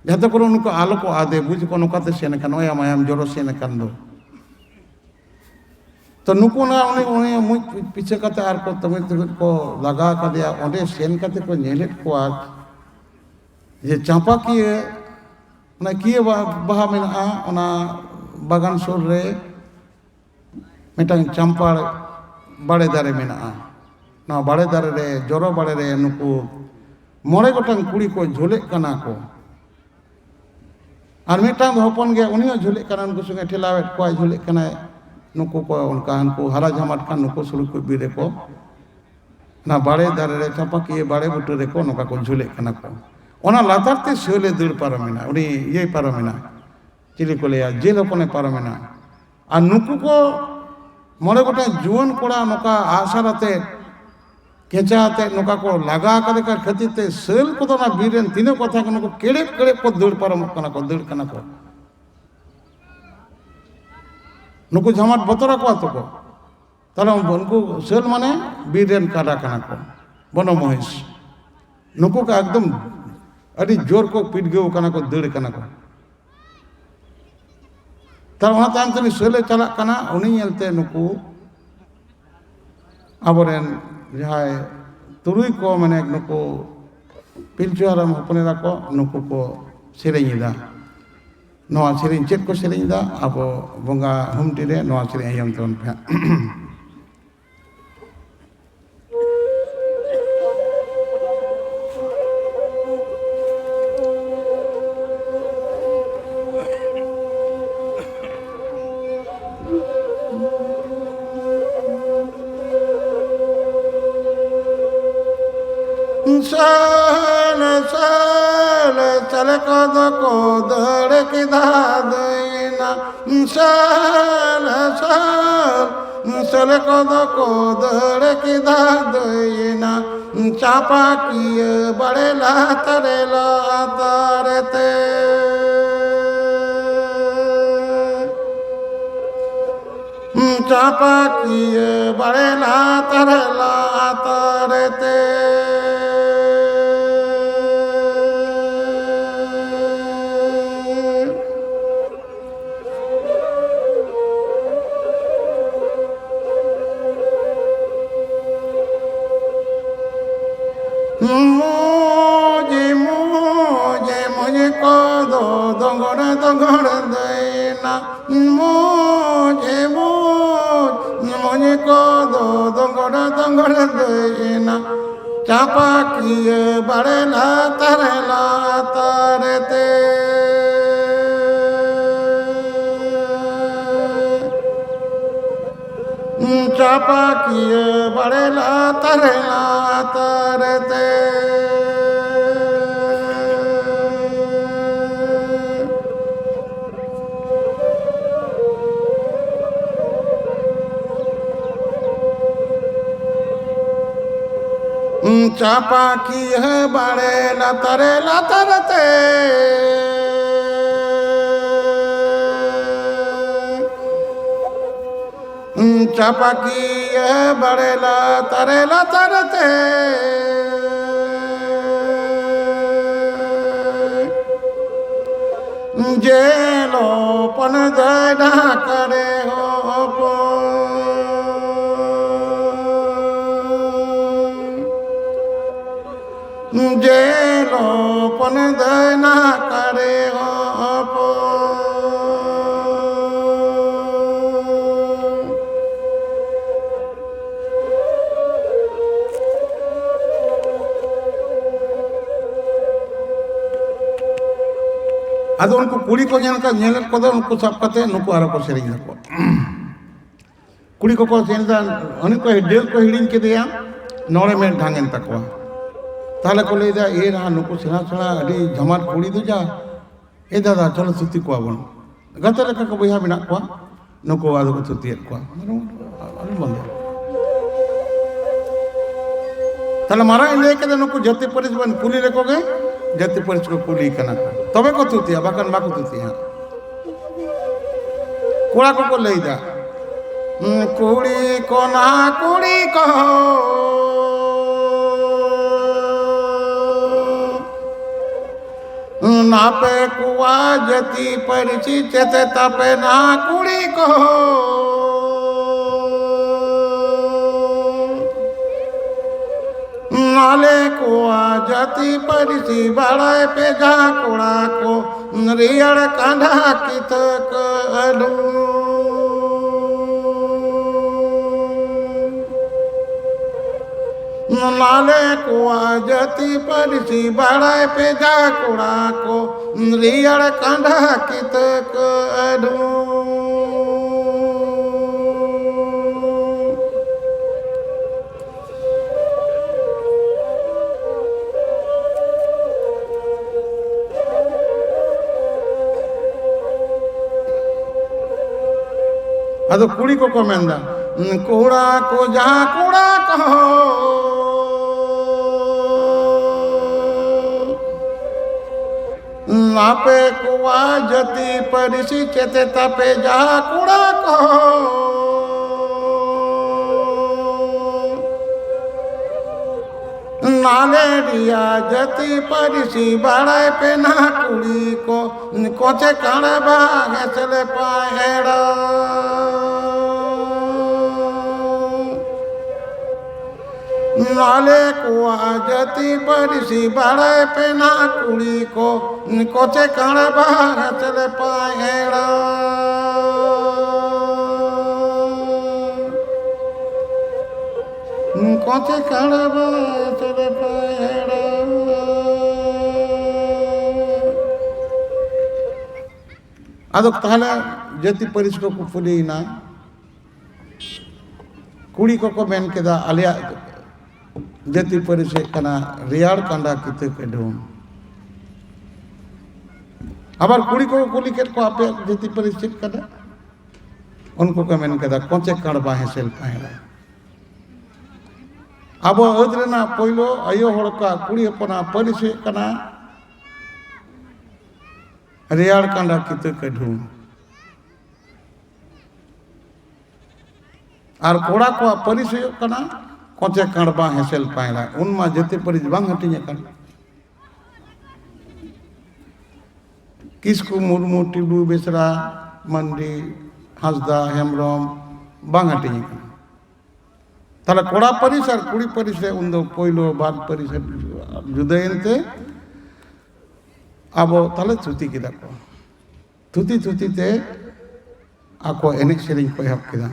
ᱡᱟᱛᱮ ᱠᱚᱨᱮ ᱩᱱᱠᱩ ᱟᱞᱚ ᱠᱚ ᱟᱫᱮ, ᱵᱩᱡᱽ ᱠᱚ ᱱᱚᱝᱠᱟᱛᱮ ᱥᱮᱱ ᱟᱠᱟᱱ, ᱱᱚᱜᱼᱚᱭ ᱢᱟᱭᱟᱢ ᱡᱚᱨᱚ ᱥᱮᱱ ᱟᱠᱟᱱ ᱫᱚ᱾ ᱛᱚ ᱱᱩᱠᱩ ᱚᱱᱟ ᱩᱱᱤ, ᱩᱱᱤ ᱢᱩᱡ ᱯᱤᱪᱷᱟᱹ ᱠᱟᱛᱮ ᱟᱨ ᱠᱚ ᱛᱚᱵᱮ ᱛᱚᱵᱮ ᱠᱚ ᱞᱟᱜᱟ ᱟᱠᱟᱫᱮᱭᱟ᱾ ᱚᱸᱰᱮ ᱥᱮᱱ ᱠᱟᱛᱮ ᱠᱚ ᱧᱮᱞᱮᱫ ᱠᱚᱣᱟ ᱡᱮ ᱪᱟᱸᱯᱟ ᱠᱤᱭᱟᱹ, ᱚᱱᱟ ᱠᱤᱭᱟᱹ ᱵᱟ-, ᱵᱟᱦᱟ ᱢᱮᱱᱟᱜᱼᱟ ᱚᱱᱟ ᱵᱟᱜᱟᱱ ᱥᱩᱨ ᱨᱮ, ᱢᱤᱫᱴᱟᱝ ᱪᱟᱢᱯᱟᱲ ᱵᱟᱲᱮ ᱫᱟᱨᱮ ᱢᱮᱱᱟᱜᱼᱟ᱾ ᱱᱚᱣᱟ ᱵᱟᱲᱮ ᱫᱟᱨᱮ ᱨᱮ, ᱡᱚᱨᱚ ᱵᱟᱲᱮ ᱨᱮ ᱱᱩᱠᱩ ᱢᱚᱬᱮ ᱜᱚᱴᱟᱝ ᱠᱩᱲᱤ ᱠᱚ ᱡᱷᱩᱞᱮᱜ ᱠᱟᱱᱟ ᱠᱚ᱾ ᱟᱨ ᱢᱤᱫᱴᱟᱝ ᱫᱚ ᱦᱚᱯᱚᱱ ᱜᱮᱭᱟ, ᱩᱱᱤ ᱦᱚᱸ ᱡᱷᱩᱞᱮᱜ ᱠᱟᱱᱟ, ᱩᱱᱠᱩ ᱥᱚᱸᱜᱮ ᱴᱷᱮᱞᱟᱣᱮᱫ ᱠᱚᱣᱟᱭ, ᱡᱷᱩᱞᱮᱜ ᱠᱟᱱᱟᱭ᱾ ᱱᱩᱠᱩ ᱠᱚ ᱚᱱᱠᱟ, ᱩᱱᱠᱩ ᱦᱟᱨᱟ ᱡᱷᱟᱢᱟᱴ ᱠᱷᱟᱱ ᱱᱩᱠᱩ ᱥᱩᱲᱩ ᱠᱚ ᱵᱤᱨ ᱨᱮᱠᱚ, ᱚᱱᱟ ᱵᱟᱲᱮ ᱫᱟᱨᱮ ᱨᱮ, ᱪᱟᱸᱯᱟᱠᱤᱭᱟᱹ ᱵᱟᱲᱮ ᱵᱩᱴᱟᱹ ᱨᱮᱠᱚ ᱱᱚᱝᱠᱟ ᱠᱚ ᱡᱷᱩᱞᱮᱜ ᱠᱟᱱᱟ ᱠᱚ᱾ ᱚᱱᱟ ᱞᱟᱛᱟᱨ ᱛᱮ ᱥᱤᱭᱟᱹᱞᱮ ᱫᱟᱹᱲ ᱯᱟᱨᱚᱢᱮᱱᱟ, ᱩᱱᱤ ᱤᱭᱟᱹᱭ ᱯᱟᱨᱚᱢᱮᱱᱟ, ᱪᱤᱞᱤ ᱠᱚ ᱞᱟᱹᱭᱟ, ᱡᱮᱞ ᱦᱚᱯᱚᱱᱮ ᱯᱟᱨᱚᱢᱮᱱᱟ᱾ ᱟᱨ ᱱᱩᱠᱩ ᱠᱚ ᱢᱚᱬᱮ ᱜᱚᱴᱟᱝ ᱡᱩᱣᱟᱹᱱ ᱠᱚᱲᱟ ᱱᱚᱝᱠᱟ ᱟᱜᱼᱥᱟᱨ ᱟᱛᱮ, ᱠᱮᱸᱪᱟ ᱟᱛᱮ ᱱᱚᱝᱠᱟ ᱠᱚ ᱞᱟᱜᱟ ᱟᱠᱟᱫᱮ ᱠᱟᱱ ᱠᱷᱟᱹᱛᱤᱨ ᱛᱮ ᱥᱤᱭᱟᱹᱞ ᱠᱚᱫᱚ ᱚᱱᱟ ᱵᱤᱨ ᱨᱮᱱ ᱛᱤᱱᱟᱹᱜ ᱠᱚ ᱛᱟᱦᱮᱸ ᱠᱟᱱᱟ, ᱱᱩᱠᱩ ᱠᱮᱲᱮᱵ ᱠᱮᱲᱮᱵ ᱠᱚ ᱫᱟᱹᱲ ᱯᱟᱨᱚᱢᱚᱜ ᱠᱟᱱᱟ ᱠᱚ, ᱫᱟᱹᱲ ᱠᱟᱱᱟ ᱠᱚ᱾ ᱱᱩᱠᱩ ᱡᱷᱟᱢᱟᱴ ᱵᱚᱛᱚᱨ ᱟᱠᱚᱣᱟ ᱛᱚ ᱠᱚ᱾ ᱛᱟᱦᱞᱮ ᱩᱱᱠᱩ ᱥᱤᱭᱟᱹᱞ ᱢᱟᱱᱮ ᱵᱤᱨ ᱨᱮᱱ ᱠᱟᱰᱟ ᱠᱟᱱᱟ ᱠᱚ, ᱵᱚᱱᱚ ᱢᱚᱦᱤᱥ᱾ ᱱᱩᱠᱩ ᱠᱚ ᱮᱠᱫᱚᱢ ᱟᱹᱰᱤ ᱡᱳᱨ ᱠᱚ ᱯᱤᱰᱜᱟᱹᱣ ᱠᱟᱱᱟ ᱠᱚ, ᱫᱟᱹᱲ ᱠᱟᱱᱟ ᱠᱚ᱾ ᱛᱟᱦᱞᱮ ᱚᱱᱟ ᱛᱟᱭᱚᱢ ᱛᱮ ᱩᱱᱤ ᱥᱤᱭᱟᱹᱞᱮ ᱪᱟᱞᱟᱜ ᱠᱟᱱᱟ, ᱩᱱᱤ ᱧᱮᱞᱛᱮ ᱱᱩᱠᱩ ᱟᱵᱚᱨᱮᱱ ᱡᱟᱦᱟᱸᱭ ᱛᱩᱨᱩᱭ ᱠᱚ, ᱢᱟᱱᱮ ᱱᱩᱠᱩ ᱯᱤᱞᱪᱩ ᱦᱟᱲᱟᱢ ᱦᱚᱯᱚᱱ ᱮᱨᱟ ᱠᱚ, ᱱᱩᱠᱩ ᱠᱚ ᱥᱮᱨᱮᱧ ᱮᱫᱟ᱾ ᱱᱚᱣᱟ ᱥᱮᱨᱮᱧ ᱪᱮᱫ ᱠᱚ ᱥᱮᱨᱮᱧ ᱮᱫᱟ? ᱟᱵᱚ ᱵᱚᱸᱜᱟ ᱦᱩᱢᱴᱤ ᱨᱮ ᱱᱚᱣᱟ ᱥᱮᱨᱮᱧ ᱟᱸᱡᱚᱢ ᱛᱟᱵᱚᱱ ᱯᱮ ᱦᱟᱸᱜ᱾ ᱥᱮᱞ, ᱥᱮᱞ, ᱥᱮᱞ ᱠᱚᱫᱚ ᱠᱚ ᱫᱟᱹᱲ ᱠᱮᱫᱟ ᱫᱟᱹᱭᱱᱟ᱾ ᱥᱮᱞ, ᱥᱮᱞ, ᱥᱮᱞ ᱠᱚᱫᱚ ᱠᱚ ᱫᱟᱹᱲ ᱠᱮᱫᱟ ᱫᱟᱹᱭᱱᱟ᱾ ᱪᱟᱯᱟᱠᱤᱭᱟᱹ ᱵᱟᱲᱮ ᱞᱟᱛᱟᱨ ᱞᱟᱛᱟᱨ ᱛᱮ᱾ ᱪᱟᱯᱟᱠᱤᱭᱟᱹ ᱵᱟᱲᱮ ᱞᱟᱛᱟᱨ ᱞᱟᱛᱟᱨ ᱛᱮ᱾ ᱢᱚᱡᱮ ᱢᱚᱡᱮ ᱢᱚᱡᱮ ᱠᱚᱫᱚ ᱫᱚᱝᱜᱚᱲ ᱫᱚᱝᱜᱚᱲ ᱫᱟᱹᱭᱱᱟ᱾ ᱢᱚᱡᱮ ᱢᱚᱡᱽ ᱢᱚᱡᱮ ᱠᱚᱫᱚ ᱫᱚᱝᱜᱚᱲ ᱫᱚᱝᱜᱚᱲ ᱫᱟᱹᱭᱱᱟ᱾ ᱪᱟᱯᱟᱠᱤᱭᱟᱹ ᱵᱟᱲᱮ ᱞᱟᱛᱟᱨ ᱞᱟᱛᱟᱨ ᱛᱮ᱾ ᱪᱟᱯᱟᱠᱤᱭᱟᱹ ᱵᱟᱲᱮ ᱞᱟᱛᱟᱨ ᱞᱟᱛᱟᱨ ᱛᱮ᱾ ᱪᱟᱯᱟᱠᱤᱭᱟᱹ ᱵᱟᱲᱮ ᱞᱟᱛᱟᱨ ᱞᱟᱛᱟᱨ ᱛᱮ᱾ ᱪᱟᱯᱟᱠᱤᱭᱟᱹ ᱵᱟᱲᱮ ᱞᱟᱛᱟᱨ ᱞᱟᱛᱟᱨ ᱛᱮ᱾ ᱡᱮᱞᱚ ᱯᱚᱱ ᱫᱟᱹᱭ ᱰᱟᱠᱟᱨᱮ ᱦᱚᱯᱚᱱ᱾ ᱡᱮᱞᱚ ᱯᱚᱱ ᱫᱟᱹᱭ ᱱᱟᱠᱟᱨᱮ ᱦᱚᱯᱚᱱ᱾ ᱟᱫᱚ ᱩᱱᱠᱩ ᱠᱩᱲᱤ ᱠᱚ ᱧᱮᱞ ᱠᱟ-, ᱧᱮᱞᱮᱫ ᱠᱚᱫᱚ ᱩᱱᱠᱩ ᱥᱟᱵ ᱠᱟᱛᱮ ᱱᱩᱠᱩ ᱟᱨᱚ ᱠᱚ ᱥᱮᱨᱮᱧ ᱫᱟᱠᱚ᱾ ᱠᱩᱲᱤ ᱠᱚᱠᱚ ᱥᱮᱨᱮᱧ ᱫᱟ, ᱩᱱᱤ ᱠᱚ ᱰᱟᱹᱞ ᱠᱚ ᱦᱤᱲᱤᱧ ᱠᱮᱫᱮᱭᱟ, ᱱᱚᱲᱮ ᱢᱮᱫ ᱰᱷᱟᱝ ᱮᱱ ᱛᱟᱠᱚᱣᱟ᱾ ᱛᱟᱦᱞᱮ ᱠᱚ ᱞᱟᱹᱭᱫᱟ, "ᱮ ᱨᱟᱦᱟ, ᱱᱩᱠᱩ ᱥᱮᱬᱟ ᱥᱮᱬᱟ ᱟᱹᱰᱤ ᱡᱷᱟᱢᱟᱴ ᱠᱩᱲᱤ ᱫᱚ ᱡᱟ, ᱮ ᱫᱟᱫᱟ, ᱪᱚᱞᱚ ᱛᱷᱩᱛᱤ ᱠᱚᱣᱟ ᱵᱚᱱ, ᱜᱟᱛᱮ ᱞᱮᱠᱟ ᱠᱚ ᱵᱚᱭᱦᱟ ᱢᱮᱱᱟᱜ ᱠᱚᱣᱟ, ᱱᱩᱠᱩ ᱟᱫᱚ ᱠᱚ ᱛᱷᱩᱛᱤᱭᱮᱫ ᱠᱚᱣᱟ᱾" ᱟᱞᱚᱢ ᱵᱚᱱᱫᱚ᱾ ᱛᱟᱦᱞᱮ ᱢᱟᱨᱟᱝ ᱤᱧ ᱞᱟᱹᱭ ᱠᱮᱫᱟ, ᱱᱩᱠᱩ ᱡᱟᱹᱛᱤ ᱯᱟᱹᱨᱤᱥ ᱵᱚᱱ ᱠᱩᱞᱤ ᱞᱮᱠᱚ ᱜᱮ, ᱡᱟᱹᱛᱤ ᱯᱟᱹᱨᱤᱥ ᱠᱚ ᱠᱩᱞᱤ ᱠᱟᱱᱟ ᱠᱚ, ᱛᱚᱵᱮ ᱠᱚ ᱛᱷᱩᱛᱤᱭᱟ, ᱵᱟᱠᱷᱟᱱ ᱵᱟᱠᱚ ᱛᱷᱩᱛᱤᱭᱟ ᱦᱟᱸᱜ᱾ ᱠᱚᱲᱟ ᱠᱚᱠᱚ ᱞᱟᱹᱭᱫᱟ, ᱠᱩᱲᱤ ᱠᱚ ᱱᱟ ᱠᱩᱲᱤ ᱠᱚ, ᱟᱯᱮ ᱠᱚᱣᱟᱜ ᱡᱟᱹᱛᱤ ᱯᱟᱹᱨᱥᱤ ᱪᱮᱫ ᱛᱟᱯᱮ ᱱᱟ ᱠᱩᱲᱤ ᱠᱚ? ᱟᱞᱮ ᱠᱚᱣᱟᱜ ᱡᱟᱹᱛᱤ ᱯᱟᱹᱨᱥᱤ ᱵᱟᱲᱟᱭ ᱯᱮ ᱡᱟ ᱠᱚᱲᱟ ᱠᱚ, ᱨᱮᱭᱟᱲ ᱠᱟᱸᱰᱟ ᱠᱤᱛᱟᱹ ᱠᱚ ᱟᱹᱞᱩ᱾ ᱟᱞᱮ ᱠᱚᱣᱟᱜ ᱡᱟᱹᱛᱤ ᱯᱟᱹᱨᱥᱤ ᱵᱟᱲᱟᱭ ᱯᱮ ᱡᱟ ᱠᱚᱲᱟ ᱠᱚ, ᱨᱮᱭᱟᱲ ᱠᱟᱸᱰᱟ ᱠᱤᱛᱟᱹ ᱠᱚ ᱟᱹᱞᱩ᱾ ᱟᱫᱚ ᱠᱩᱲᱤ ᱠᱚᱠᱚ ᱢᱮᱱᱫᱟ, ᱠᱚᱲᱟ ᱠᱚ ᱡᱟᱦᱟᱸ ᱠᱚᱲᱟ ᱠᱚ, ᱟᱯᱮ ᱠᱚᱣᱟᱜ ᱡᱟᱹᱛᱤ ᱯᱟᱹᱨᱥᱤ ᱪᱮᱫ ᱛᱟᱯᱮ ᱡᱟᱦᱟᱸ ᱠᱚᱲᱟ ᱠᱚ? ᱟᱞᱮ ᱨᱮᱭᱟᱜ ᱡᱟᱹᱛᱤ ᱯᱟᱹᱨᱥᱤ ᱵᱟᱲᱟᱭ ᱯᱮ ᱱᱟ ᱠᱩᱲᱤ ᱠᱚ, ᱠᱚᱪᱮ ᱠᱟᱬᱵᱟ ᱦᱮᱸᱥᱮᱞᱮ ᱯᱟᱭᱲᱟ᱾ ᱟᱞᱮ ᱠᱚᱣᱟᱜ ᱡᱟᱹᱛᱤ ᱯᱟᱹᱨᱥᱤ ᱵᱟᱲᱟᱭ ᱯᱮ ᱱᱟ ᱠᱩᱲᱤ ᱠᱚ, ᱠᱚᱪᱮ ᱠᱟᱬᱵᱟ ᱦᱮᱸᱥᱮᱞᱮ ᱯᱟᱭᱲᱟ᱾ ᱠᱚᱪᱮ ᱠᱟᱬᱵᱟ ᱦᱮᱸᱥᱮᱞᱮ ᱯᱟᱭᱲᱟ᱾ ᱟᱫᱚ ᱛᱟᱦᱞᱮ ᱡᱟᱹᱛᱤ ᱯᱟᱹᱨᱤᱥ ᱠᱚ ᱠᱩᱯᱩᱞᱤᱭᱮᱱᱟ᱾ ᱠᱩᱲᱤ ᱠᱚᱠᱚ ᱢᱮᱱ ᱠᱮᱫᱟ, "ᱟᱞᱮᱭᱟᱜ ᱡᱟᱹᱛᱤ ᱯᱟᱹᱨᱤᱥ ᱦᱩᱭᱩᱜ ᱠᱟᱱᱟ ᱨᱮᱭᱟᱲ ᱠᱟᱸᱰᱟ ᱠᱤᱛᱟᱹ ᱠᱟᱹᱰᱷᱩᱢ᱾" ᱟᱵᱟᱨ ᱠᱩᱲᱤ ᱠᱚᱠᱚ ᱠᱩᱞᱤ ᱠᱮᱫ ᱠᱚᱣᱟ, "ᱟᱯᱮᱭᱟᱜ ᱡᱟᱹᱛᱤ ᱯᱟᱹᱨᱤᱥ ᱪᱮᱫ ᱠᱟᱱᱟ?" ᱩᱱᱠᱩ ᱠᱚ ᱢᱮᱱ ᱠᱮᱫᱟ, "ᱠᱚᱪᱮ ᱠᱟᱬᱵᱟ ᱦᱮᱸᱥᱮᱞ ᱯᱟᱭᱲᱟ᱾" ᱟᱵᱚ ᱟᱹᱫ ᱨᱮᱱᱟᱜ ᱯᱳᱭᱞᱳ ᱟᱭᱳ ᱦᱚᱲ ᱠᱚᱣᱟᱜ ᱠᱩᱲᱤ ᱦᱚᱯᱚᱱᱟᱜ ᱯᱟᱹᱨᱤᱥ ᱦᱩᱭᱩᱜ ᱠᱟᱱᱟ ᱨᱮᱭᱟᱲ ᱠᱟᱸᱰᱟ ᱠᱤᱛᱟᱹ ᱠᱟᱹᱰᱷᱩᱢ᱾ ᱟᱨ ᱠᱚᱲᱟ ᱠᱚᱣᱟᱜ ᱯᱟᱹᱨᱤᱥ ᱦᱩᱭᱩᱜ ᱠᱟᱱᱟ ᱠᱚᱪᱮ, ᱠᱟᱬᱵᱟ, ᱦᱮᱸᱥᱮᱞ, ᱯᱟᱭᱲᱟ᱾ ᱩᱱᱢᱟ ᱡᱟᱹᱛᱤ ᱯᱟᱹᱨᱤᱥ ᱵᱟᱝ ᱦᱟᱹᱴᱤᱧ ᱟᱠᱟᱱ᱾ ᱠᱤᱥᱠᱩ, ᱢᱩᱨᱢᱩ, ᱴᱩᱰᱩ, ᱵᱮᱥᱨᱟ, ᱢᱟᱱᱰᱤ, ᱦᱟᱸᱥᱫᱟ, ᱦᱮᱢᱵᱨᱚᱢ ᱵᱟᱝ ᱦᱟᱹᱴᱤᱧ ᱟᱠᱟᱱᱟ᱾ ᱛᱟᱦᱞᱮ ᱠᱚᱲᱟ ᱯᱟᱹᱨᱤᱥ ᱟᱨ ᱠᱩᱲᱤ ᱯᱟᱹᱨᱤᱥ ᱨᱮ ᱩᱱᱫᱚ ᱯᱳᱭᱞᱳ ᱵᱟᱨ ᱯᱟᱹᱨᱤᱥ ᱡᱩᱫᱟᱹᱭᱮᱱ ᱛᱮ ᱟᱵᱚ ᱛᱟᱦᱞᱮ ᱛᱷᱩᱛᱤ ᱠᱮᱫᱟ ᱠᱚ᱾ ᱛᱷᱩᱛᱤ ᱛᱷᱩᱛᱤ ᱛᱮ ᱟᱠᱚ ᱮᱱᱮᱡ ᱥᱮᱨᱮᱧ ᱠᱚ ᱮᱦᱚᱵ ᱠᱮᱫᱟ᱾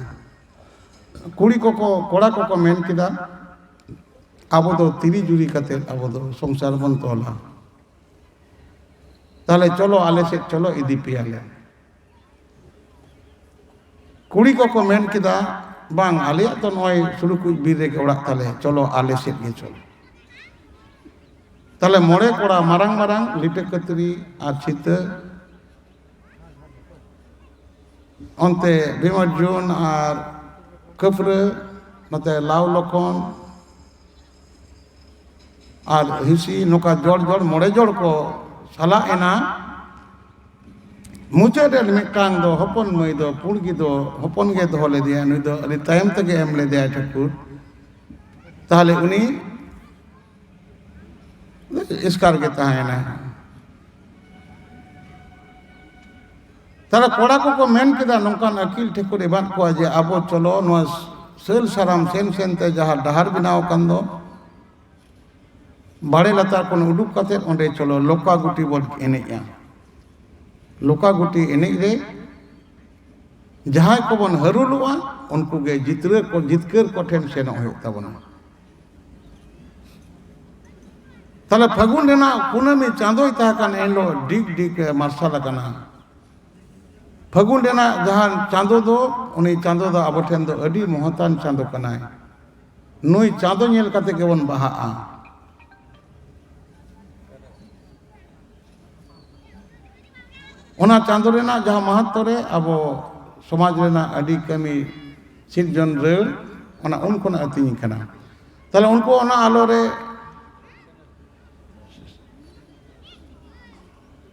ᱠᱩᱲᱤ ᱠᱚᱠᱚ, ᱠᱚᱲᱟ ᱠᱚᱠᱚ ᱢᱮᱱ ᱠᱮᱫᱟ, "ᱟᱵᱚ ᱫᱚ ᱛᱤᱨᱤ ᱡᱩᱨᱤ ᱠᱟᱛᱮ ᱟᱵᱚ ᱫᱚ ᱥᱚᱝᱥᱟᱨ ᱵᱚᱱ ᱛᱚᱞᱟ᱾ ᱛᱟᱦᱞᱮ ᱪᱚᱞᱚ ᱟᱞᱮ ᱥᱮᱫ ᱪᱚᱞᱚ, ᱤᱫᱤ ᱯᱮᱭᱟᱞᱮ᱾" ᱠᱩᱲᱤ ᱠᱚᱠᱚ ᱢᱮᱱ ᱠᱮᱫᱟ, "ᱵᱟᱝ, ᱟᱞᱮᱭᱟᱜ ᱫᱚ ᱱᱚᱜᱼᱚᱭ ᱥᱩᱲᱩᱠᱩᱡ ᱵᱤᱨ ᱨᱮᱜᱮ ᱚᱲᱟᱜ ᱛᱟᱞᱮ, ᱪᱚᱞᱚ ᱟᱞᱮ ᱥᱮᱫ ᱜᱮ ᱪᱚᱞᱚ᱾" ᱛᱟᱦᱞᱮ ᱢᱚᱬᱮ ᱠᱚᱲᱟ, ᱢᱟᱨᱟᱝ ᱢᱟᱨᱟᱝ ᱞᱤᱴᱟᱹ ᱠᱟᱹᱛᱨᱤ ᱟᱨ ᱪᱷᱤᱛᱟᱹ, ᱚᱱᱛᱮ ᱵᱤᱢᱚᱨᱡᱩᱱ ᱟᱨ ᱠᱟᱹᱯᱨᱟᱹ, ᱱᱚᱛᱮ ᱞᱟᱣ ᱞᱚᱠᱷᱚᱱ ᱟᱨ ᱦᱤᱸᱥᱤ, ᱱᱚᱝᱠᱟ ᱡᱚᱲ ᱡᱚᱲ ᱢᱚᱬᱮ ᱡᱚᱲ ᱠᱚ ᱥᱟᱞᱟᱜ ᱮᱱᱟ᱾ ᱢᱩᱪᱟᱹᱫ ᱨᱮ ᱢᱤᱫᱴᱟᱝ ᱫᱚ ᱦᱚᱯᱚᱱ ᱢᱟᱹᱭ ᱫᱚ ᱯᱩᱲ ᱜᱮ ᱫᱚ ᱦᱚᱯᱚᱱ ᱜᱮ ᱫᱚᱦᱚ ᱞᱮᱫᱮᱭᱟ, ᱱᱩᱭ ᱫᱚ ᱟᱹᱰᱤ ᱛᱟᱭᱚᱢ ᱛᱮᱜᱮ ᱮᱢ ᱞᱮᱫᱮᱭᱟᱭ ᱴᱷᱟᱹᱠᱩᱨ᱾ ᱛᱟᱦᱞᱮ ᱩᱱᱤ ᱮᱥᱠᱟᱨ ᱜᱮ ᱛᱟᱦᱮᱸᱭᱮᱱᱟᱭ᱾ ᱛᱟᱦᱞᱮ ᱠᱚᱲᱟ ᱠᱚᱠᱚ ᱢᱮᱱ ᱠᱮᱫᱟ, ᱱᱚᱝᱠᱟᱱ ᱟᱹᱠᱤᱞ ᱴᱷᱟᱹᱠᱩᱨ ᱮᱢᱟᱫ ᱠᱚᱣᱟ ᱡᱮ ᱟᱵᱚ ᱪᱚᱞᱚ ᱱᱚᱣᱟ ᱥᱟᱹᱞ ᱥᱟᱨᱟᱢ ᱥᱮᱱ ᱥᱮᱱᱛᱮ ᱡᱟᱦᱟᱸ ᱰᱟᱦᱟᱨ ᱵᱮᱱᱟᱣ ᱟᱠᱟᱱ ᱫᱚ, ᱵᱟᱲᱮ ᱞᱟᱛᱟᱨ ᱠᱷᱚᱱ ᱩᱰᱩᱠ ᱠᱟᱛᱮ ᱚᱸᱰᱮ ᱪᱚᱞᱚ ᱞᱚᱠᱟ ᱜᱩᱴᱤ ᱵᱚᱱ ᱮᱱᱮᱡᱼᱟ᱾ ᱞᱚᱠᱟ ᱜᱩᱴᱤ ᱮᱱᱮᱡ ᱨᱮ ᱡᱟᱦᱟᱸᱭ ᱠᱚᱵᱚᱱ ᱦᱟᱹᱨᱩᱞᱚᱜᱼᱟ, ᱩᱱᱠᱩ ᱜᱮ ᱡᱤᱛᱨᱟᱹ ᱠᱚ, ᱡᱤᱛᱠᱟᱹᱨ ᱠᱚᱴᱷᱮᱱ ᱥᱮᱱᱚᱜ ᱦᱩᱭᱩᱜ ᱛᱟᱵᱚᱱᱟ᱾ ᱛᱟᱦᱞᱮ ᱯᱷᱟᱹᱜᱩᱱ ᱨᱮᱱᱟᱜ ᱠᱩᱱᱟᱹᱢᱤ ᱪᱟᱸᱫᱚᱭ ᱛᱟᱦᱮᱸ ᱠᱟᱱ ᱮᱱᱦᱤᱞᱳᱜ ᱰᱤᱜᱽ ᱰᱤᱜᱽ ᱮ ᱢᱟᱨᱥᱟᱞ ᱟᱠᱟᱱᱟ᱾ ᱯᱷᱟᱹᱜᱩᱱ ᱨᱮᱱᱟᱜ ᱡᱟᱦᱟᱸ ᱪᱟᱸᱫᱚ ᱫᱚ, ᱩᱱᱤ ᱪᱟᱸᱫᱚ ᱫᱚ ᱟᱵᱚ ᱴᱷᱮᱱ ᱫᱚ ᱟᱹᱰᱤ ᱢᱚᱦᱚᱛᱟᱱ ᱪᱟᱸᱫᱚ ᱠᱟᱱᱟᱭ᱾ ᱱᱩᱭ ᱪᱟᱸᱫᱚ ᱧᱮᱞ ᱠᱟᱛᱮ ᱜᱮᱵᱚᱱ ᱵᱟᱦᱟᱜᱼᱟ᱾ ᱚᱱᱟ ᱪᱟᱸᱫᱚ ᱨᱮᱱᱟᱜ ᱡᱟᱦᱟᱸ ᱢᱟᱦᱟᱛᱛᱚ ᱨᱮ ᱟᱵᱚ ᱥᱚᱢᱟᱡᱽ ᱨᱮᱱᱟᱜ ᱟᱹᱰᱤ ᱠᱟᱹᱢᱤ ᱥᱤᱨᱡᱚᱱ ᱨᱟᱹᱲ, ᱚᱱᱟ ᱩᱱ ᱠᱷᱚᱱᱟᱜ ᱟᱹᱛᱤᱧ ᱠᱟᱱᱟ᱾ ᱛᱟᱦᱞᱮ ᱩᱱᱠᱩ ᱚᱱᱟ ᱟᱞᱚ ᱨᱮ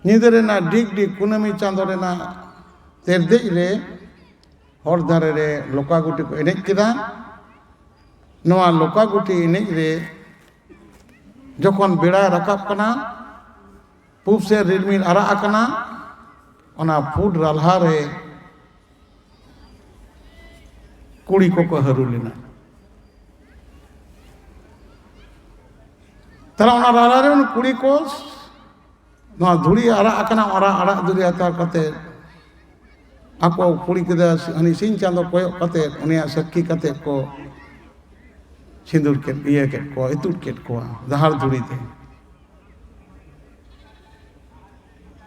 ᱧᱤᱫᱟᱹ ᱨᱮᱱᱟᱜ ᱰᱤᱜᱽ ᱰᱤᱜᱽ ᱠᱩᱱᱟᱹᱢᱤ ᱪᱟᱸᱫᱚ ᱨᱮᱱᱟᱜ ᱛᱮᱨᱫᱮᱡ ᱨᱮ ᱦᱚᱨ ᱫᱷᱟᱨᱮ ᱨᱮ ᱞᱚᱠᱟᱜᱩᱴᱤ ᱠᱚ ᱮᱱᱮᱡ ᱠᱮᱫᱟ᱾ ᱱᱚᱣᱟ ᱞᱚᱠᱟᱜᱩᱴᱤ ᱮᱱᱮᱡ ᱨᱮ ᱡᱚᱠᱷᱚᱱ ᱵᱮᱲᱟᱭ ᱨᱟᱠᱟᱵ ᱠᱟᱱᱟ, ᱯᱩᱵ ᱥᱮᱫ ᱨᱤᱢᱤᱞ ᱟᱨᱟᱜ ᱟᱠᱟᱱᱟ, ᱚᱱᱟ ᱯᱩᱸᱰ ᱨᱟᱞᱦᱟ ᱨᱮ ᱠᱩᱲᱤ ᱠᱚᱠᱚ ᱦᱟᱹᱨᱩ ᱞᱮᱱᱟ᱾ ᱛᱟᱦᱞᱮ ᱚᱱᱟ ᱨᱟᱞᱦᱟ ᱨᱮ ᱩᱱᱠᱩ ᱠᱩᱲᱤ ᱠᱚ ᱱᱚᱣᱟ ᱫᱷᱩᱲᱤ ᱟᱨᱟᱜ ᱟᱠᱟᱱᱟ, ᱚᱱᱟ ᱟᱨᱟᱜ ᱫᱷᱩᱲᱤ ᱦᱟᱛᱟᱣ ᱠᱟᱛᱮ ᱟᱠᱚ ᱠᱩᱲᱤ ᱜᱤᱫᱽᱨᱟᱹ ᱦᱟᱹᱱᱤ ᱥᱤᱧ ᱪᱟᱸᱫᱚ ᱠᱚᱭᱚᱜ ᱠᱟᱛᱮ ᱩᱱᱤᱭᱟᱜ ᱥᱟᱹᱠᱷᱤ ᱠᱟᱛᱮ ᱠᱚ ᱥᱤᱸᱫᱩᱨ ᱠᱮᱫ, ᱤᱭᱟᱹ ᱠᱮᱫ ᱠᱚᱣᱟ, ᱤᱛᱩᱫ ᱠᱮᱫ ᱠᱚᱣᱟ ᱡᱟᱦᱟᱸᱨ ᱫᱷᱩᱲᱤ ᱛᱮ᱾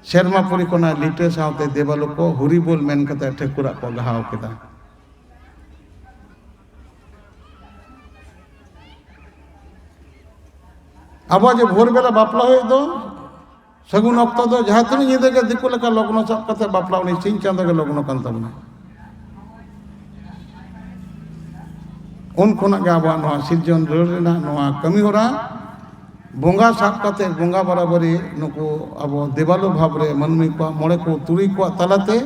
ᱥᱮᱨᱢᱟᱯᱩᱨᱤ ᱠᱷᱚᱱᱟᱜ ᱞᱤᱴᱟᱹ ᱥᱟᱶᱛᱮ ᱫᱮᱵᱟᱞᱳᱠ ᱠᱚ ᱦᱩᱨᱤ ᱵᱳᱞ ᱢᱮᱱ ᱠᱟᱛᱮ ᱴᱷᱟᱹᱠᱩᱨᱟᱜ ᱠᱚ ᱜᱟᱦᱟᱣ ᱠᱮᱫᱟ᱾ ᱟᱵᱚᱣᱟᱜ ᱡᱮ ᱵᱷᱳᱨ ᱵᱮᱞᱟ ᱵᱟᱯᱞᱟ ᱦᱩᱭᱩᱜ ᱫᱚ, ᱥᱟᱹᱜᱩᱱ ᱚᱠᱛᱚ ᱫᱚ ᱡᱟᱦᱟᱸ ᱛᱤᱱᱟᱹᱜ ᱧᱤᱫᱟᱹ ᱜᱮ ᱫᱤᱠᱩ ᱞᱮᱠᱟ ᱞᱚᱜᱱᱚ ᱥᱟᱵ ᱠᱟᱛᱮ ᱵᱟᱯᱞᱟ, ᱩᱱᱤ ᱥᱤᱧ ᱪᱟᱸᱫᱚ ᱜᱮ ᱞᱚᱜᱱᱚ ᱠᱟᱱ ᱛᱟᱵᱚᱱᱟ᱾ ᱩᱱ ᱠᱷᱚᱱᱟᱜ ᱜᱮ ᱟᱵᱚᱣᱟᱜ ᱱᱚᱣᱟ ᱥᱤᱨᱡᱚᱱ ᱨᱟᱹᱲ ᱨᱮᱱᱟᱜ ᱱᱚᱣᱟ ᱠᱟᱹᱢᱤ ᱦᱚᱨᱟ ᱵᱚᱸᱜᱟ ᱥᱟᱵ ᱠᱟᱛᱮ, ᱵᱚᱸᱜᱟ ᱵᱟᱨᱟᱵᱟᱨᱤ ᱱᱩᱠᱩ ᱟᱵᱚ ᱫᱮᱵᱟᱞᱳ ᱵᱷᱟᱵᱽ ᱨᱮ ᱢᱟᱹᱱᱢᱤ ᱠᱚᱣᱟᱜ ᱢᱚᱬᱮ ᱠᱚ ᱛᱩᱨᱩᱭ ᱠᱚᱣᱟᱜ ᱛᱟᱞᱟᱛᱮ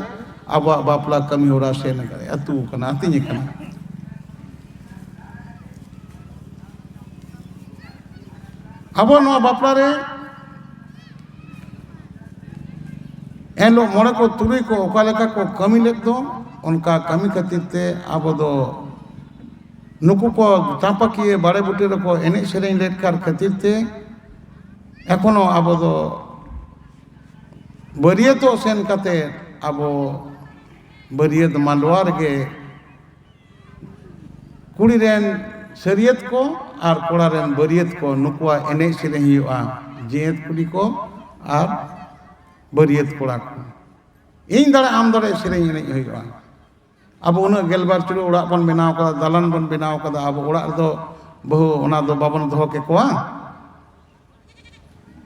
ᱟᱵᱚᱣᱟᱜ ᱵᱟᱯᱞᱟ ᱠᱟᱹᱢᱤ ᱦᱚᱨᱟ ᱥᱮᱱ ᱟᱠᱟᱱᱟ, ᱟᱹᱛᱩ ᱟᱠᱟᱱᱟ, ᱟᱹᱛᱤᱧ ᱟᱠᱟᱱᱟ᱾ ᱟᱵᱚ ᱱᱚᱣᱟ ᱵᱟᱯᱞᱟ ᱨᱮ ᱮᱱᱦᱤᱞᱳᱜ ᱢᱚᱬᱮ ᱠᱚ ᱛᱩᱨᱩᱭ ᱠᱚ ᱚᱠᱟ ᱞᱮᱠᱟ ᱠᱚ ᱠᱟᱹᱢᱤ ᱞᱮᱫ ᱫᱚ, ᱚᱱᱠᱟ ᱠᱟᱹᱢᱤ ᱠᱷᱟᱹᱛᱤᱨ ᱛᱮ ᱟᱵᱚ ᱫᱚ ᱱᱩᱠᱩ ᱠᱚ ᱪᱟᱸᱯᱟᱠᱤᱭᱟᱹ ᱵᱟᱲᱮ ᱵᱩᱴᱟᱹ ᱨᱮᱠᱚ ᱮᱱᱮᱡ ᱥᱮᱨᱮᱧ ᱞᱮᱫ ᱠᱟᱨ ᱠᱷᱟᱹᱛᱤᱨ ᱛᱮ ᱮᱠᱷᱚᱱᱳ ᱟᱵᱚ ᱫᱚ ᱵᱟᱹᱨᱭᱟᱹᱛᱚᱜ ᱥᱮᱱ ᱠᱟᱛᱮ ᱟᱵᱚ ᱵᱟᱹᱨᱭᱟᱹᱛ ᱢᱟᱰᱣᱟ ᱨᱮᱜᱮ ᱠᱩᱲᱤ ᱨᱮᱱ ᱥᱟᱹᱨᱭᱟᱹᱛ ᱠᱚ ᱟᱨ ᱠᱚᱲᱟ ᱨᱮᱱ ᱵᱟᱹᱨᱭᱟᱹᱛ ᱠᱚ, ᱱᱩᱠᱩᱣᱟᱜ ᱮᱱᱮᱡ ᱥᱮᱨᱮᱧ ᱦᱩᱭᱩᱜᱼᱟ᱾ ᱡᱮᱦᱮᱛ ᱠᱩᱲᱤ ᱠᱚ ᱟᱨ ᱵᱟᱹᱨᱭᱟᱹᱛ ᱠᱚᱲᱟ ᱠᱚ, ᱤᱧ ᱫᱟᱲᱮ ᱟᱢ ᱫᱟᱲᱮ ᱥᱮᱨᱮᱧ ᱮᱱᱮᱡ ᱦᱩᱭᱩᱜᱼᱟ᱾ ᱟᱵᱚ ᱩᱱᱟᱹᱜ ᱜᱮᱞᱵᱟᱨ ᱪᱩᱲᱟᱹ ᱚᱲᱟᱜ ᱵᱚᱱ ᱵᱮᱱᱟᱣ ᱠᱟᱫᱟ, ᱫᱟᱞᱟᱱ ᱵᱚᱱ ᱵᱮᱱᱟᱣ ᱠᱟᱫᱟ, ᱟᱵᱚ ᱚᱲᱟᱜ ᱨᱮᱫᱚ ᱵᱟᱹᱦᱩ ᱚᱱᱟ ᱫᱚ ᱵᱟᱵᱚᱱ ᱫᱚᱦᱚ ᱠᱮᱠᱚᱣᱟ?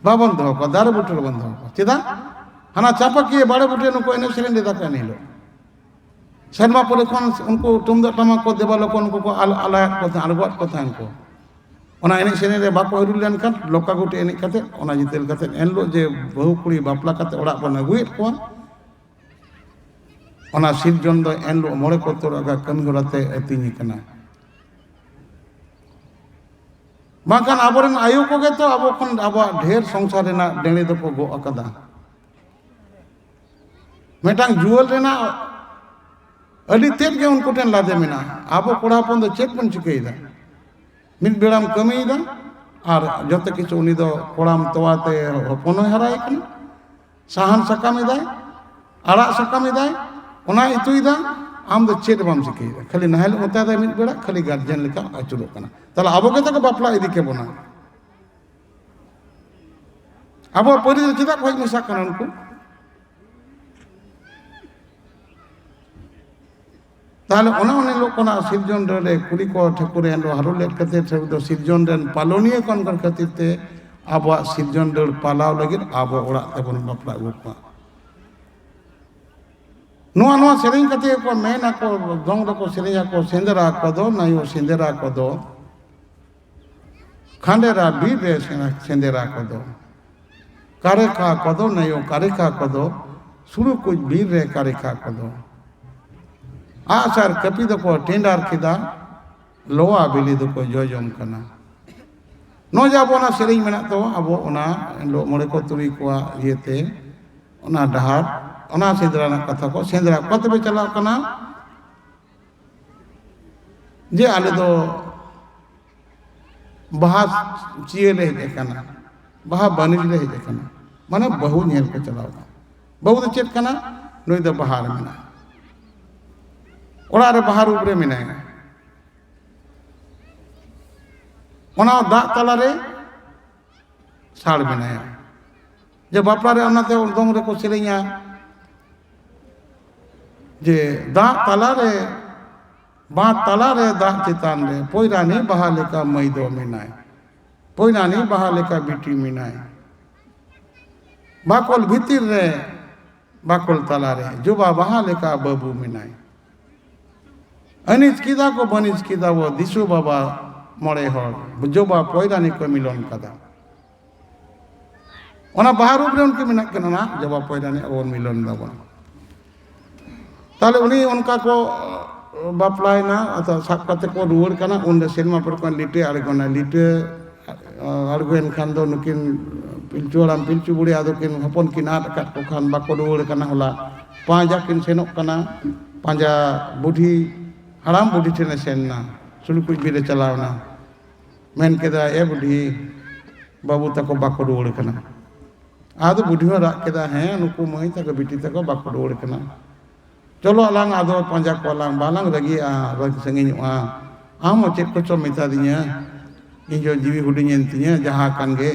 ᱵᱟᱵᱚᱱ ᱫᱚᱦᱚ ᱠᱚᱣᱟ, ᱫᱟᱨᱮ ᱵᱩᱴᱟᱹ ᱨᱮᱵᱚᱱ ᱫᱚᱦᱚ ᱠᱚᱣᱟ᱾ ᱪᱮᱫᱟᱜ? ᱦᱟᱱᱟ ᱪᱟᱸᱯᱟᱠᱤᱭᱟᱹ ᱵᱟᱲᱮ ᱵᱩᱴᱟᱹ ᱱᱩᱠᱩ ᱮᱱᱮᱡ ᱥᱮᱨᱮᱧ ᱞᱮᱫᱟ ᱠᱚ ᱮᱱ ᱦᱤᱞᱳᱜ᱾ ᱥᱮᱨᱢᱟ ᱯᱩᱨᱤ ᱠᱷᱚᱱ ᱩᱱᱠᱩ ᱛᱩᱢᱫᱟᱜ ᱴᱟᱢᱟᱠ ᱠᱚ ᱫᱮᱵᱟ ᱞᱚᱠᱚ ᱩᱱᱠᱩ ᱠᱚ ᱟᱞ-, ᱟᱞᱟᱭᱟᱫ ᱠᱚ ᱛᱟᱦᱮᱸᱫ, ᱟᱬᱜᱚᱣᱟᱫ ᱠᱚ ᱛᱟᱦᱮᱸᱫ ᱠᱚ᱾ ᱚᱱᱟ ᱮᱱᱮᱡ ᱥᱮᱨᱮᱧ ᱨᱮ ᱵᱟᱠᱚ ᱦᱟᱹᱨᱩ ᱞᱮᱱᱠᱷᱟᱱ ᱞᱚᱠᱟ ᱜᱩᱴᱤ ᱮᱱᱮᱡ ᱠᱟᱛᱮ, ᱚᱱᱟ ᱡᱤᱛᱟᱹᱞ ᱠᱟᱛᱮ ᱮᱱ ᱦᱤᱞᱳᱜ ᱡᱮ ᱵᱟᱹᱦᱩ ᱠᱩᱲᱤ ᱵᱟᱯᱞᱟ ᱠᱟᱛᱮ ᱚᱲᱟᱜ ᱵᱚᱱ ᱟᱹᱜᱩᱭᱮᱫ ᱠᱚᱣᱟ, ᱚᱱᱟ ᱥᱤᱨᱡᱚᱱ ᱫᱚ ᱮᱱᱦᱤᱞᱳᱜ ᱢᱚᱬᱮ ᱠᱚ ᱛᱩᱨᱩᱭ ᱟᱜᱟᱜ ᱠᱟᱹᱢᱤ ᱦᱚᱨᱟ ᱛᱮ ᱟᱹᱛᱤᱧ ᱠᱟᱱᱟ᱾ ᱵᱟᱝᱠᱷᱟᱱ ᱟᱵᱚᱨᱮᱱ ᱟᱭᱳ ᱠᱚᱜᱮ ᱛᱚ ᱟᱵᱚ ᱠᱷᱚᱱ ᱟᱵᱚᱣᱟᱜ ᱰᱷᱮᱨ ᱥᱚᱝᱥᱟᱨ ᱨᱮᱱᱟᱜ ᱰᱮᱬᱮ ᱫᱚᱠᱚ ᱜᱚᱜ ᱟᱠᱟᱫᱟ᱾ ᱢᱤᱫᱴᱟᱝ ᱡᱩᱣᱟᱹᱞ ᱨᱮᱱᱟᱜ ᱟᱹᱰᱤ ᱛᱮᱫ ᱜᱮ ᱩᱱᱠᱩ ᱴᱷᱮᱱ ᱞᱟᱫᱮ ᱢᱮᱱᱟᱜᱼᱟ᱾ ᱟᱵᱚ ᱠᱚᱲᱟ ᱦᱚᱯᱚᱱ ᱫᱚ ᱪᱮᱫ ᱵᱚᱱ ᱪᱤᱠᱟᱹᱭᱮᱫᱟ? ᱢᱤᱫ ᱵᱮᱲᱟᱢ ᱠᱟᱹᱢᱤᱭᱮᱫᱟ ᱟᱨ ᱡᱚᱛᱚ ᱠᱤᱪᱷᱩ ᱩᱱᱤ ᱫᱚ ᱠᱚᱲᱟᱢ ᱛᱚᱣᱟ ᱛᱮ ᱦᱚᱯᱚᱱ ᱦᱚᱸᱭ ᱦᱟᱨᱟᱭᱮ ᱠᱟᱱᱟ, ᱥᱟᱦᱟᱱ ᱥᱟᱠᱟᱢ ᱮᱫᱟᱭ, ᱟᱲᱟᱜ ᱥᱟᱠᱟᱢ ᱮᱫᱟᱭ, ᱚᱱᱟ ᱤᱛᱩᱭᱮᱫᱟ, ᱟᱢ ᱫᱚ ᱪᱮᱫ ᱵᱟᱢ ᱪᱤᱠᱟᱹᱭᱮᱫᱟ, ᱠᱷᱟᱹᱞᱤ ᱱᱟᱦᱮᱞ ᱚᱛᱟᱭ ᱫᱟᱭ ᱢᱤᱫ ᱵᱮᱲᱟ, ᱠᱷᱟᱹᱞᱤ ᱜᱟᱨᱡᱮᱱ ᱞᱮᱠᱟ ᱟᱹᱪᱩᱨᱚᱜ ᱠᱟᱱᱟ᱾ ᱛᱟᱦᱞᱮ ᱟᱵᱚ ᱜᱮᱛᱚ ᱠᱚ ᱵᱟᱯᱞᱟ ᱤᱫᱤ ᱠᱮᱵᱚᱱᱟ᱾ ᱟᱵᱚᱣᱟᱜ ᱯᱟᱹᱨᱤᱥ ᱨᱮ ᱪᱮᱫᱟᱜ ᱠᱚ ᱦᱮᱡ ᱢᱮᱥᱟᱜ ᱠᱟᱱᱟ ᱩᱱᱠᱩ? ᱛᱟᱦᱞᱮ ᱚᱱᱮ ᱚᱱᱮ ᱦᱤᱞᱳᱜ ᱠᱷᱚᱱᱟᱜ ᱥᱤᱨᱡᱚᱱ ᱰᱟᱹᱨ ᱨᱮ ᱠᱩᱲᱤ ᱠᱚ ᱴᱷᱟᱹᱠᱩᱨ ᱮᱱ ᱦᱤᱞᱳᱜ ᱦᱟᱹᱨᱩ ᱞᱮᱫ ᱠᱷᱟᱹᱛᱤᱨ, ᱴᱷᱟᱹᱠᱩᱨ ᱫᱚ ᱥᱤᱨᱡᱚᱱ ᱨᱮᱱ ᱯᱟᱞᱚᱱᱤᱭᱟᱹ ᱠᱟᱱ ᱠᱟᱱ ᱠᱷᱟᱹᱛᱤᱨ ᱛᱮ ᱟᱵᱚᱣᱟᱜ ᱥᱤᱨᱡᱚᱱ ᱰᱟᱹᱨ ᱯᱟᱞᱟᱣ ᱞᱟᱹᱜᱤᱫ ᱟᱵᱚ ᱚᱲᱟᱜ ᱛᱮᱵᱚᱱ ᱵᱟᱯᱞᱟ ᱟᱹᱜᱩ ᱠᱚᱣᱟ᱾ ᱱᱚᱣᱟ ᱱᱚᱣᱟ ᱥᱮᱨᱮᱧ ᱠᱟᱛᱮ ᱠᱚ ᱢᱮᱱ ᱟᱠᱚ, ᱫᱚᱝ ᱨᱮᱠᱚ ᱥᱮᱨᱮᱧ ᱟᱠᱚ, ᱥᱮᱸᱫᱽᱨᱟ ᱠᱚᱫᱚ ᱱᱟᱭᱚ ᱥᱮᱸᱫᱽᱨᱟ ᱠᱚᱫᱚ, ᱠᱷᱟᱸᱰᱮᱨᱟ ᱵᱤᱨ ᱨᱮ ᱥᱮᱸᱫᱽᱨᱟ ᱠᱚᱫᱚ, ᱠᱟᱨᱮᱠᱷᱟ ᱠᱚᱫᱚ ᱱᱟᱭᱚ ᱠᱟᱨᱮᱠᱷᱟ ᱠᱚᱫᱚ, ᱥᱩᱲᱩ ᱠᱩᱡ ᱵᱤᱨ ᱨᱮ ᱠᱟᱨᱮᱠᱷᱟ ᱠᱚᱫᱚ᱾ ᱟᱜᱼᱥᱟᱨ ᱠᱟᱹᱯᱤ ᱫᱚᱠᱚ ᱴᱮᱸᱰᱟᱨ ᱠᱮᱫᱟ, ᱞᱚᱣᱟ ᱵᱤᱞᱤ ᱫᱚᱠᱚ ᱡᱚᱡᱚᱢ ᱠᱟᱱᱟ᱾ ᱱᱚᱜᱼᱚᱭ ᱡᱮ ᱟᱵᱚ ᱚᱱᱟ ᱥᱮᱨᱮᱧ ᱢᱮᱱᱟᱜ ᱛᱟᱵᱚ, ᱟᱵᱚ ᱚᱱᱟ ᱮᱱᱦᱤᱞᱳᱜ ᱢᱚᱬᱮ ᱠᱚ ᱛᱩᱨᱩᱭ ᱠᱚᱣᱟᱜ ᱤᱭᱟᱹᱛᱮ ᱚᱱᱟ ᱰᱟᱦᱟᱨ, ᱚᱱᱟ ᱥᱮᱸᱫᱽᱨᱟ ᱨᱮᱱᱟᱜ ᱠᱟᱛᱷᱟ ᱠᱚ, ᱥᱮᱸᱫᱽᱨᱟ ᱚᱠᱟ ᱛᱮᱯᱮ ᱪᱟᱞᱟᱣ ᱠᱟᱱᱟ? ᱡᱮ ᱟᱞᱮ ᱫᱚ ᱵᱟᱦᱟ ᱪᱤᱭᱟᱹ ᱞᱮ ᱦᱮᱡ ᱟᱠᱟᱱᱟ, ᱵᱟᱦᱟ ᱵᱟᱹᱱᱤᱡᱽ ᱞᱮ ᱦᱮᱡ ᱟᱠᱟᱱᱟ, ᱢᱟᱱᱮ ᱵᱟᱹᱦᱩ ᱧᱮᱞ ᱠᱚ ᱪᱟᱞᱟᱣ ᱟᱠᱟᱱᱟ᱾ ᱵᱟᱹᱦᱩ ᱫᱚ ᱪᱮᱫ ᱠᱟᱱᱟ? ᱱᱩᱭ ᱫᱚ ᱵᱟᱦᱟ ᱨᱮ ᱢᱮᱱᱟᱭᱟ, ᱚᱲᱟᱜ ᱨᱮ ᱵᱟᱦᱟ ᱨᱩᱯ ᱨᱮ ᱢᱮᱱᱟᱭᱟ, ᱚᱱᱟ ᱫᱟᱜ ᱛᱟᱞᱟᱨᱮ ᱥᱟᱲ ᱢᱮᱱᱟᱭᱟ᱾ ᱡᱮ ᱵᱟᱯᱞᱟ ᱨᱮ ᱚᱱᱟᱛᱮ ᱫᱚᱝ ᱨᱮᱠᱚ ᱥᱮᱨᱮᱧᱟ ᱡᱮ ᱫᱟᱜ ᱛᱟᱞᱟᱨᱮ, ᱵᱟᱸᱫ ᱛᱟᱞᱟᱨᱮ ᱫᱟᱜ ᱪᱮᱛᱟᱱ ᱨᱮ ᱯᱚᱭᱨᱟᱱᱤ ᱵᱟᱦᱟ ᱞᱮᱠᱟ ᱢᱟᱹᱭ ᱫᱚ ᱢᱮᱱᱟᱭ, ᱯᱚᱭᱨᱟᱱᱤ ᱵᱟᱦᱟ ᱞᱮᱠᱟ ᱵᱤᱴᱤ ᱢᱮᱱᱟᱭ, ᱵᱟᱠᱚᱞ ᱵᱷᱤᱛᱤᱨ ᱨᱮ, ᱵᱟᱠᱚᱞ ᱛᱟᱞᱟᱨᱮ ᱡᱚᱵᱟ ᱵᱟᱦᱟ ᱞᱮᱠᱟ ᱵᱟᱹᱵᱩ ᱢᱮᱱᱟᱭ᱾ ᱟᱹᱱᱤᱡ ᱠᱮᱫᱟ ᱠᱚ ᱵᱟᱹᱱᱤᱡ ᱠᱮᱫᱟ ᱵᱚ ᱫᱤᱥᱩ ᱵᱟᱵᱟ ᱢᱚᱬᱮ ᱦᱚᱲ, ᱡᱚᱵᱟ ᱯᱚᱭᱨᱟᱱᱤ ᱠᱚ ᱢᱤᱞᱚᱱ ᱠᱟᱫᱟ᱾ ᱚᱱᱟ ᱵᱟᱦᱟ ᱨᱩᱯ ᱨᱮ ᱩᱱᱠᱤᱱ ᱢᱮᱱᱟᱜ ᱠᱤᱱᱟ, ᱚᱱᱟ ᱡᱚᱵᱟ ᱯᱚᱭᱨᱟᱱᱤ ᱟᱵᱚ ᱵᱚᱱ ᱢᱤᱞᱚᱱ ᱫᱟᱵᱚᱱ᱾ ᱛᱟᱦᱞᱮ ᱩᱱᱤ ᱚᱱᱠᱟ ᱠᱚ ᱵᱟᱯᱞᱟᱭᱮᱱᱟ, ᱟᱫᱚ ᱥᱟᱵ ᱠᱟᱛᱮ ᱠᱚ ᱨᱩᱣᱟᱹᱲ ᱠᱟᱱᱟ᱾ ᱩᱱᱨᱮ ᱥᱮᱨᱢᱟ ᱯᱩᱨᱤ ᱠᱷᱚᱱ ᱞᱤᱴᱟᱹ ᱟᱬᱜᱚᱱᱟ᱾ ᱞᱤᱴᱟᱹ ᱟᱬᱜᱚᱭᱮᱱ ᱠᱷᱟᱱ ᱫᱚ ᱱᱩᱠᱤᱱ ᱯᱤᱞᱪᱩ ᱦᱟᱲᱟᱢ ᱯᱤᱞᱪᱩ ᱵᱩᱲᱦᱤ ᱟᱫᱚ ᱠᱤᱱ ᱦᱚᱯᱚᱱ ᱠᱤᱱ ᱟᱫ ᱟᱠᱟᱫ ᱠᱚ ᱠᱷᱟᱱ ᱵᱟᱠᱚ ᱨᱩᱣᱟᱹᱲ ᱠᱟᱱᱟ᱾ ᱦᱚᱞᱟ ᱯᱟᱸᱡᱟ ᱠᱤᱱ ᱥᱮᱱᱚᱜ ᱠᱟᱱᱟ, ᱯᱟᱸᱡᱟ ᱵᱩᱰᱷᱤ, ᱦᱟᱲᱟᱢ ᱵᱩᱰᱷᱤ ᱴᱷᱮᱱᱮ ᱥᱮᱱ ᱮᱱᱟ, ᱥᱩᱞᱩᱠᱩᱡ ᱵᱤᱨ ᱮ ᱪᱟᱞᱟᱣ ᱮᱱᱟ᱾ ᱢᱮᱱ ᱠᱮᱫᱟ, "ᱮ ᱵᱩᱰᱷᱤ, ᱵᱟᱹᱵᱩ ᱛᱟᱠᱚ ᱵᱟᱠᱚ ᱨᱩᱣᱟᱹᱲ ᱠᱟᱱᱟ᱾" ᱟᱫᱚ ᱵᱩᱰᱷᱤ ᱦᱚᱸ ᱨᱟᱜ ᱠᱮᱫᱟ, "ᱦᱮᱸ, ᱱᱩᱠᱩ ᱢᱟᱹᱭ ᱛᱟᱠᱚ ᱵᱤᱴᱤ ᱛᱟᱠᱚ ᱵᱟᱠᱚ ᱨᱩᱣᱟᱹᱲ ᱠᱟᱱᱟ᱾ ᱪᱚᱞᱚ ᱟᱞᱟᱝ ᱟᱫᱚ ᱯᱟᱸᱡᱟ ᱠᱚᱣᱟᱞᱟᱝ, ᱵᱟᱞᱟᱝ ᱨᱟᱹᱜᱤᱜᱼᱟ, ᱵᱟᱝ ᱥᱟᱺᱜᱤᱧᱚᱜᱼᱟ᱾ ᱟᱢ ᱦᱚᱸ ᱪᱮᱫ ᱠᱚᱪᱚᱢ ᱢᱮᱛᱟ ᱫᱤᱧᱟ, ᱤᱧ ᱦᱚᱸ ᱡᱤᱣᱤ ᱦᱩᱰᱤᱧᱮᱱ ᱛᱤᱧᱟ, ᱡᱟᱦᱟᱸ ᱠᱟᱱ ᱜᱮ,